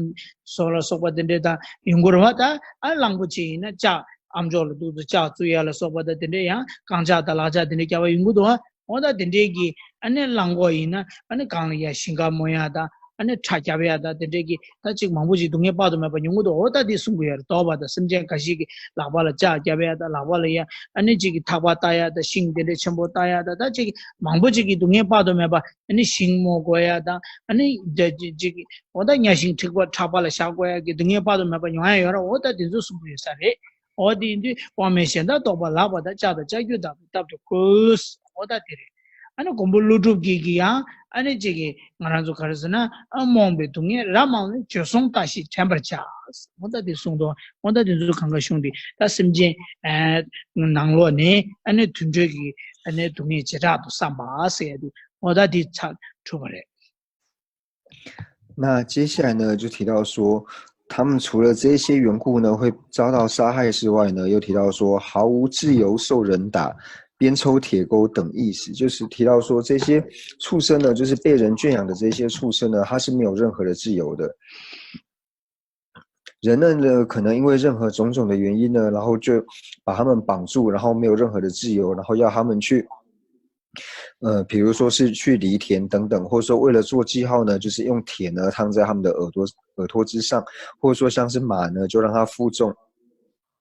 སོགས་ལ་སོགས་པ་དེ་འདྲ་དང་ཡོང་གི་རེད་བ། ད་ཨ་གླང་པོ་ཆེ་ཡིན་ན་ལྕགས་ཨ་མཆོག་ལ་འདུག་ཏུ་ལྕགས་བཙུགས་ཡ་ལ་སོགས་པ་དང་དེ་འདྲ་ཡང་རྐང་ལྕགས་དང་ལག་ལྕགས་དེ་འདྲ་རྒྱབ་པ་ཡོང་གི་འདུག་བ། འོ་ད་དེ་འདྲའི་གི་ཨ་ནི་གླང་གོག་ཡིན་ན་ཨ་ནི་གང་ལ་ཡ་ཞིང་ཁ་རྨོ་ཡ་དང་། ཨ་ནི་ཁྲ་རྒྱབ་ཡ་དང་དེ་འདྲའི་གི་ད་ཅིག་མང་པོ་ཅིག་སྡུག་བསྔལ་དཔག་ཏུ་མེད་པ་མྱོང་གི་འདུག་འོ་ད་དེ་གསུང་གི་ཡོད་རེད། བཟློག་པ་དང་སེམས་ཅན་འགའ་ཞིག་གི་ལག་པ་ལ་ལྕགས་རྒྱབ་ཡ་དང་། ལག་པ་ལ་ཡ་ཨ་ནི་ཅིག་གི་ཐག་པ་བཏགས་ཡ་དང་། ཤིང་དེ་འདྲའི་ཆེན་པོ་བཏགས་ཡ་དང་། ད་ཅིག་མང་པོ་ཅིག་གི་སྡུག་བསྔལ་དཔག་ཏུ་མེད་པ། ཨ་ནི་ཤིང་རྨོ་དགོས་ཡ་དང་། ཨ་ནི་ཅིག་གི་འོ་ད་གཉའ་ཤིང་ཕྲེག་པ་ཕྲག་པ་ལ་བཞག་དགོས་ཡ་གི་སྡུག་བསྔལ་དཔག་ཏུ་མེད་པ་མྱོང་ཡ་ཡོད་རེད། འོ་ད་དེ་ཚོ་གསུང་གི་ཡོད་ས་རེད། འོ་དེ་ཡིན་དུས་དབང་མེད་གཞན་དག་བཟློག་པ་ལགས་པ་དང་། ལྕགས་དང་ལྕགས་ཀྱུ་བདག་པོས་བཏབ་སྟེ་བཀོལ། འོ་ད་དེ་རེད། ཨ་ནི་མགོན་པོ་ཀླུ་སྒྲུབ་ཀྱིས་ཀྱི་ཡང་ཨ་ནི་ཅིག་གི་ང་རང་ཚོ་ག་རེ་ཟེར་ན། ཨ་རྨོངས་པའི་སྡུག་བསྔལ་རབ་མང་བས། བྱོལ་སོང་ལྟ་ཞིག་དྲན་པར་བྱ། འོ་ད་དེ་གསུངས་འདུག་འོ་ད་དེ་ཚོ་གང་ག་གཞུང་འདི་ད་སེམས་ཅན་ནང་ལོགས་ནས་ཨ་ནི་དུད་འགྲོ་གི་ཨ་ནི་སྡུག་བསྔལ་བྱེ་བྲག་ཏུ་བསམ་པ་ཟེར་ཡ་དེ། འོ་ད་དེ་ཚར་གྲུབ་པ་རེད།那接下来呢，就提到说，他们除了这些缘故呢会遭到杀害之外呢，又提到说毫无自由，受人打，鞭抽铁钩等意思，就是提到说这些畜生呢，就是被人圈养的这些畜生呢，他是没有任何的自由的。人呢，可能因为任何种种的原因呢，然后就把他们绑住，然后没有任何的自由，然后要他们去呃，比如说是去犁田等等，或者说为了做记号呢，就是用铁呢烫在他们的耳朵耳朵之上，或者说像是马呢，就让它负重，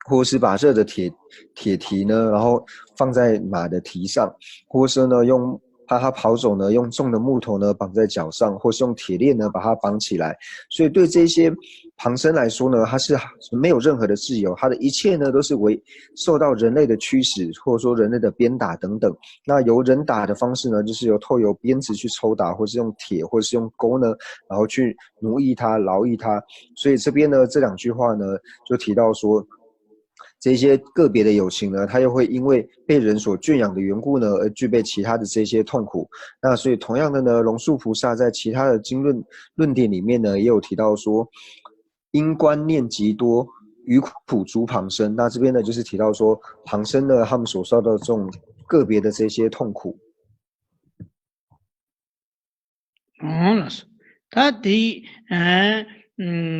或者是把热的铁铁蹄呢，然后放在马的蹄上，或者说呢用怕它跑走呢，用重的木头呢绑在脚上，或是用铁链呢把它绑起来。所以对这些旁生来说呢，他是没有任何的自由，他的一切呢都是为受到人类的驱使，或者说人类的鞭打等等。那由人打的方式呢，就是由透由鞭子去抽打，或是用铁，或是用钩呢，然后去奴役他、劳役他。所以这边呢，这两句话呢，就提到说，这些个别的有情呢，他又会因为被人所圈养的缘故呢，而具备其他的这些痛苦。那所以同样的呢，龙树菩萨在其他的经论论点里面呢，也有提到说，因观念极多，余苦诸旁生。那这边呢，就是提到说旁生呢，他们所受到这种个别的这些痛苦。 ཨང་ལགས་སོ། ད་དེ་ཨ་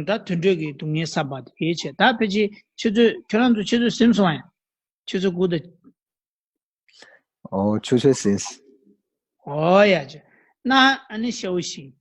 ད་དུད་འགྲོ་གི་སྡུག་བསྔལ་བསམ་པ་དེ་བྱས། ད་ཕལ་ཆེར་ཁྱེད་ཚོས་ཁྱེད་རང་ཚོ་ཁྱེད་ཚོས་ཟིན་སོང་ཡ། ཁྱེད་ཚོ་གུ་ད། ཨོ་ཆུ་ཆུ་ཟིན། ཨོ་ཡ་ཅེ། ན་ཨ་ནི་ཤའུ་ཤིང་།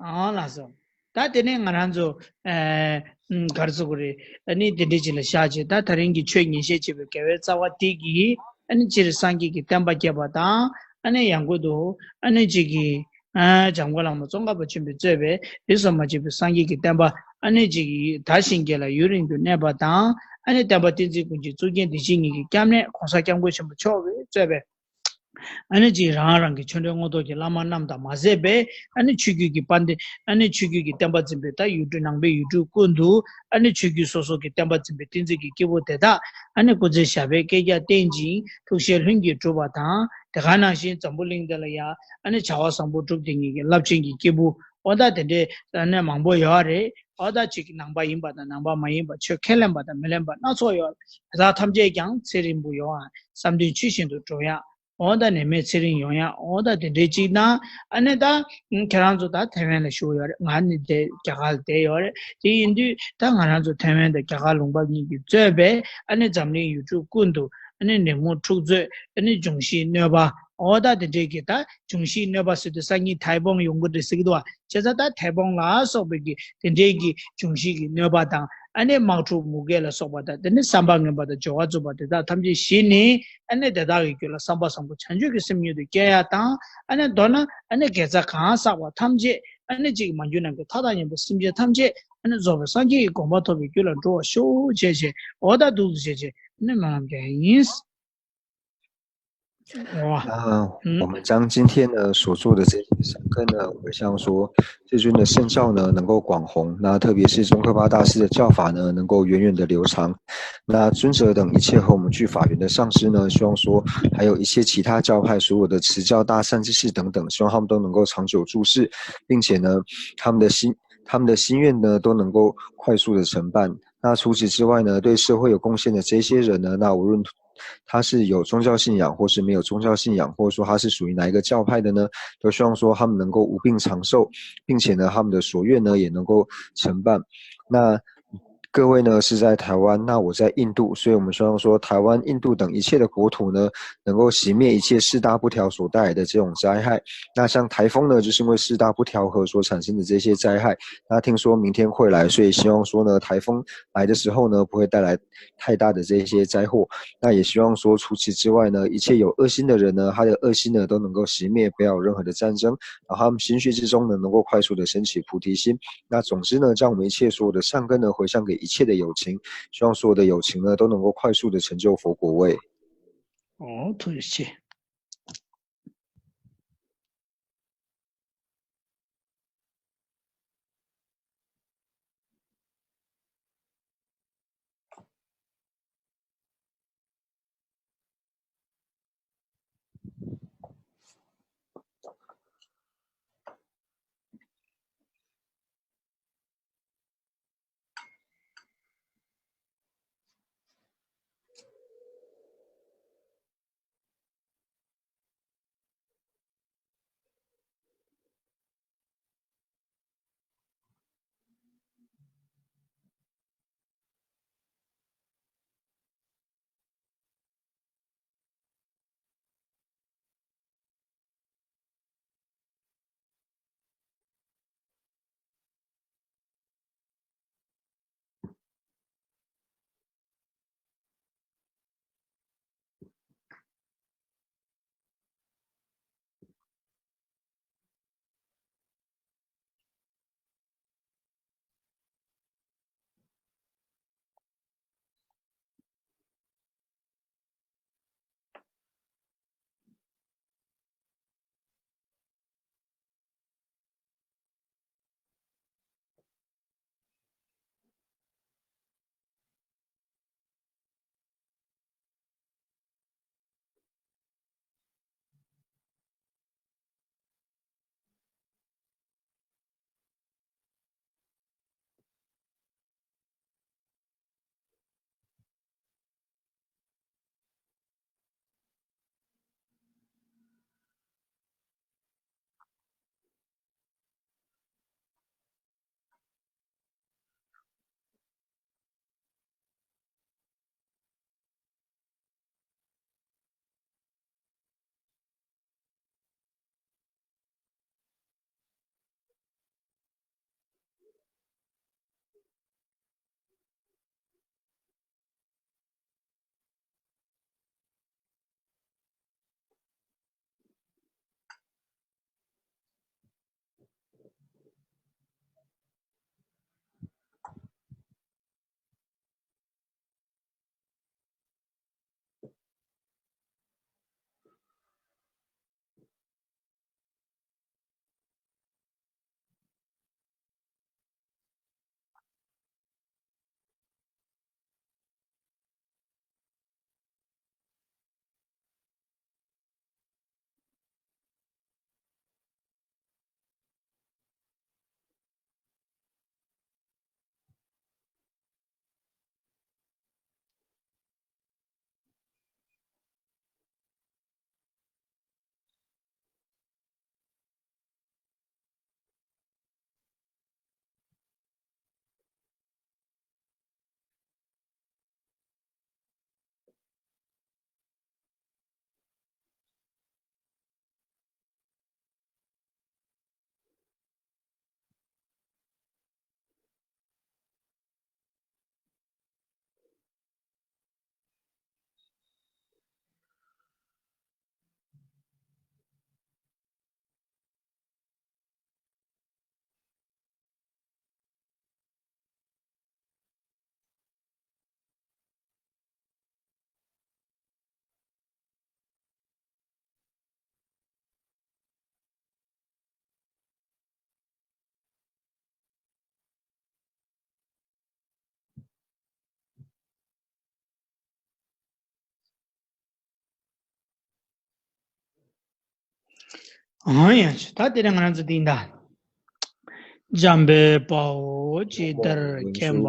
ཨང་ལགས་སོ། ད་དེ་ནས་ང་རང་ཚོ་ཨ་གར་ཚོ་གུ་རེ་ཨ་ནི་དེ་འདྲས་ཅིག་ལ་བཞག་བྱས། ད་ད་རིང་གི་ཆོས་ཉན་བཤད་བྱེད་པའི་དགེ་བའི་རྩ་བ་དེ་གིས་ཨ་ནི་སྤྱིར་སངས་རྒྱས་ཀྱི་བསྟན་པ་བསྐྱེད་པ་དང་། ཨ་ནི་ཡང་སྒོས་དུ་ཨ་ནི་ཅིག་གིས་ཨ་འཇམ་མགོན་བླ་མ་ཙོང་ཁ་པ་ཆེན་པོས་གཙོས་པའི་རིས་སུ་མ་ཆད་པའི་སངས་རྒྱས་ཀྱི་བསྟན་པ་ཨ་ནི་ཅིག་གིས་དར་ཞིང་རྒྱས་ལ་ཡུན་རིང་དུ་གནས་པ་དང་། ཨ་ནི་བསྟན་པ་བསྟན་འཛིན་ཀུན་མཁྱེན་གཙུག་རྒྱན་བདེ་ཆེན་ཉིད་ཀྱི་སྐྱབས་གནས་གོང་ས་སྐྱབས་མགོན་ཆེན་པོ་མཆོག་གིས་གཙོས་པའི་ཨ་ནི་ཅིག་རང་རང་གི་ཆོས་འབྲེལ་དངོས་ཐོག་གི་བླ་མ་རྣམས་དང་མ་ཟད་པའི་ཨ་ནི་ཆོས་བརྒྱུད་ཀྱི་དཔལ་ལྡན། ཨ་ནི་ཆོས་བརྒྱུད་ཀྱི་བསྟན་པ་འཛིན་པའི་ད་ཡུལ་གྲུ་ནང་པའི་ཡུལ་གྲུ་ཀུན་ཏུ་ཨ་ནི་ཆོས་བརྒྱུད་སོ་སོ་གི་བསྟན་པ་འཛིན་པའི་བསྟན་འཛིན་གྱི་སྐྱེས་བུ་དེ་དག་ཨ་ནི་སྐུ་ཚེ་ཞབས་པད་བསྐལ་བརྒྱར་བརྟན་ཅིང་ཐུགས་བཞེད་ལྷུན་གྱིས་གྲུབ་པ་དང་། དེ་ག་ནང་བཞིན་འཛམ་བུ་གླིང་འདི་ལ་ཡང་ཨ་ནི་བྱ་བ་བཟང་པོ་སྒྲུབ་བསྡད་མཁན་གྱི་རླབས་ཆེན་གྱི་སྐྱེས་བུ་འོ་ད་དེ་འདྲའི་ཨ་ནི་མང་པོ་ཡོད་རེད། འོ་ད་ཅིག་ནང་པ་ཡིན་པ་དང་ནང་པ་མ་ཡིན་པ། ཆོས་ཁས་ལེན་པ་དང་མི་ལེན་པ་སྣ་ཚོགས་ཡོད་རེད། དེ་དག་ཐམས་ཅད་ཀྱང་ཚེ་རིང་པོ་ཡོང་ཡ། བསམ་དོན་ཇི་བཞིན་དུ་འགྲུབ་ཡ། འོ་ད་ནད་མེད་ཚེ་རིང་ཡོང་ཡ། འོ་ད་དེ་འདྲའི་ཅིག་ན་ཨ་ནི་ད་ཁྱེད་རང་ཚོ་ད་ཐའེ་ཝན་ལ་བཞུགས་ཡོད་རེད། ང་ནི་དེ་རྒྱ་གར་ལ་བསྡད་ཡོད་རེད། དེ་ཡིན་དུས་ད་ང་རང་ཚོ་ཐའེ་ཝན་དང་རྒྱ་གར་ལུང་པ་གཉིས་ཀྱིས་གཙོས་པའི་ཨ་ནི་འཛམ་གླིང་ཡུལ་གྲུ་ཀུན་ཏུ་ཨ་ནི་ནད་མུག་འཁྲུག་རྩོད། ཨ་ནི་འབྱུང་བཞིའི་གནོད་པ། འོ་ད་དེ་འདྲའི་གི་ད་འབྱུང་བཞིའི་གནོད་པ་ཟེར་དུས་སང་ཉིན་ཐའེ་པོང་ཡོང་གི་རེད་ཟེར་གི་འདུག་བ། བྱས་ཙང་ད་ཐའེ་པོང་ལ་སོགས་པའི་གི་དེ་འདྲའི་གི་འབྱུང་བཞི་གི་གནོད་པ་དང་། ཨ་ནི་དམག་འཁྲུག་མུ་གེ་ལ་སོགས་པ་དང་། དེ་ནི་བསམ་པ་ངན་པ་དང་སྦྱོར་བ་རྩུབ་པ་དེ་དག་ཐམས་ཅད་ཞི་ནས། ཨ་ནི་དེ་དག་གི་རྒྱུད་ལ་བསམ་པ་བཟང་པོ་བྱང་ཆུབ་ཀྱི་སེམས་མྱུར་དུ་སྐྱེ་ཡ་དང་། ཨ་ནི་མདོར་ན་ཨ་ནི་དགེ་རྩ་གང་བསགས་པ་ཐམས་ཅད་ཨ་ནི་གཅིག་མ་གྱུར་ནམ་མཁའི་མཐའ་དང་མཉམ་པའི་སེམས་ཅན་ཐམས་ཅད་ཨ་ནི་རྫོགས་པའི་སངས་རྒྱས་ཀྱི་གོ་འཕང་ཐོབ་པའི་རྒྱུ་ལ་འགྲོ་བར་ཤོག་བྱས་བྱས། འོ་ད་འདུག་སེ་བྱས་བྱས་ཨ་ནི་སྨོན་ལམ་རྒྱག་ཡ་ཡིན། 那我们将今天呢所做的这些善根呢，回向说，世尊的圣教呢能够广弘，那特别是宗喀巴大师的教法呢能够源远的流传。那尊者等一切和我们具法缘的上师呢，希望说还有一切其他教派所有的持教大善知识等等，希望他们都能够长久住世，并且呢，他们的心他们的心愿呢都能够快速的成办。那除此之外呢，对社会有贡献的这些人呢，那无论他是有宗教信仰，或是没有宗教信仰，或者说他是属于哪一个教派的呢，都希望说他们能够无病长寿，并且呢，他们的所愿呢也能够成办。那各位呢是在台湾，那我在印度，所以我们希望说台湾、印度等一切的国土呢，能够熄灭一切四大不调所带来的这种灾害。那像台风呢，就是因为四大不调和所产生的这些灾害。那听说明天会来，所以希望说呢，台风来的时候呢，不会带来太大的这些灾祸。那也希望说，除此之外呢，一切有恶心的人呢，他的恶心呢都能够熄灭，不要有任何的战争，然后他们心绪之中呢，能够快速的升起菩提心。那总之呢，将我们一切所有的善根呢，回向给一切的友情，希望所有的友情呢都能够快速的成就佛果位。哦，对不起。ཨང་ཡ་ཆི། ད་དེ་རིང་ང་རང་ཚོ་འདི་ད། འཇམ་དཔལ་དཔའ་བོས་ཇི་ལྟར་མཁྱེན་པ།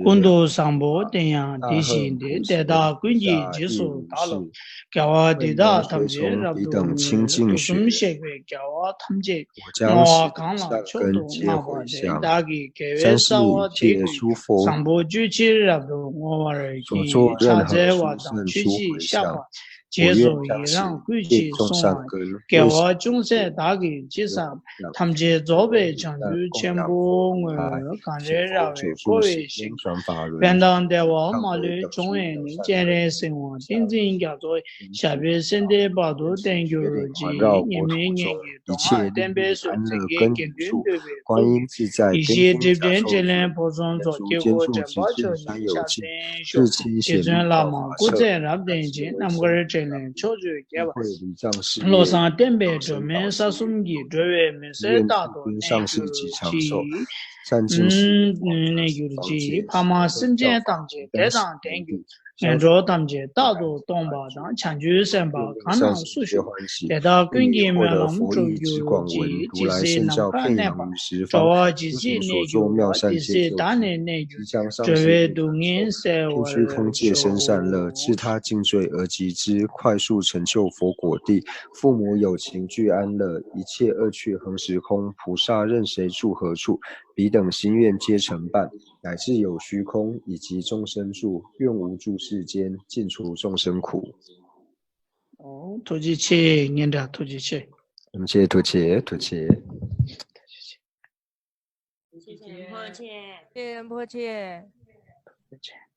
ཀུན་ཏུ་བཟང་པོ་དེ་ཡང་དེ་བཞིན་ཏེ། དེ་དག་ཀུན་གྱི་རྗེས་སུ་བདག་སློབ། དགེ་བ་འདི་དག་ཐམས་ཅད་རབ་ཏུ་བསྔོ། དུས་གསུམ་གཤེགས་པའི་རྒྱལ་བ་ཐམས་ཅད་བསྔོ་བ་གང་ལ་མཆོག་ཏུ་བསྔགས་པ་དེ། བདག་གི་དགེ་བའི་རྩ་བ་དེ་ཀུན་བཟང་པོ་སྤྱོད་ཕྱིར་རབ་ཏུ་བསྔོ་བར་བགྱི། ཕྱག་འཚལ་བ་དང་མཆོད་ཅིང་བཤགས་པ། རྗེས་སུ་ཡི་རང་བསྐུལ་ཅིག་གསུང་བ། དགེ་བ་ཅུང་ཟད་བདག་གིས་ཅི་བསགས། ཐམས་ཅད་རྫོགས་པའི་བྱང་ཆུབ་ཆེན་པོའི་མངོན། གངས་རིར་ར་བས་བསྐོར་བའི་ཞིང་དུ། ཕན་དང་བདེ་བ་མ་ལུས་འབྱུང་བའི་གནས། སྤྱན་རས་གཟིགས་དབང་ཏིང་འཛིན་རྒྱ་མཚོ་ཡི། ཞབས་པད་སྲིད་མཐའི་བར་དུ་བརྟན་གྱུར་ཅིག་ཉི་མའི་ཉིན་གྱི་འགྲོ་འོང་བསྟན་པའི་སྲོལ་འཛིན་གྱི་དགེ་འདུན་འདུས་པའི་ཐུགས་ཀྱི། ཡེ་ཤེས་སྒྲིབ་ཅན་ཕྱི་ལེན་ཕོ་ཚོད་ཚོགས། དཀྱིལ་འཁོར་འདྲེན་པ་མཆོག་གཉིས་ཕྱག་འཚལ་ཞུ། རྗེ་བཙུན་བླ་མ་སྐུ་ཚེ་རབ་བརྟན་ཅིང་རྣམ་དཀར་དྲིན་ལན་ཕྱོགས་བཅུར་རྒྱས་པ། བློ་བཟང་བསྟན་པའི་སྒྲོན་མེ་ས་གསུམ་གྱི་སྒྲོལ་བའི་མུན་སེལ་རྟག་ཏུ་གནས་གྱུར་ཅིག་གནས་གྱུར་ཅིག་ཕ་མ་སེམས་ཅན་ཐམས་ཅད་བདེ་དང་ལྡན་གྱུར། ངན་འགྲོ་ཐམས་ཅད་རྟག་ཏུ་སྟོངས་པ་དང་། བྱང་ཆུབ་སེམས་དཔའ་གང་རྣམས་སུ་ཞུགས་དེ་དག་ཀུན་གྱི་སྨོན་ལམ་འགྲུབ་གྱུར་ཅིག་ཇི་སྲིད་ནམ་མཁའ་གནས་པ། འགྲོ་བ་ཇི་སྲིད་གནས་གྱུར་པ། དེ་སྲིད་བདག་ནི་གནས་གྱུར། འགྲོ་བའི་སྡུག་བསྔལ་བསལ་བར་ཤོག 哦，ཐུགས་རྗེ་ཆེ། སྙན་གྲགས་ཐུགས་རྗེ་ཆེ། ཐུགས་རྗེ་ཆེ། ཐུགས་རྗེ་ཆེ། ཐུགས་རྗེ་ཆེ། རིན་པོ་ཆེ། རིན་པོ་ཆེ།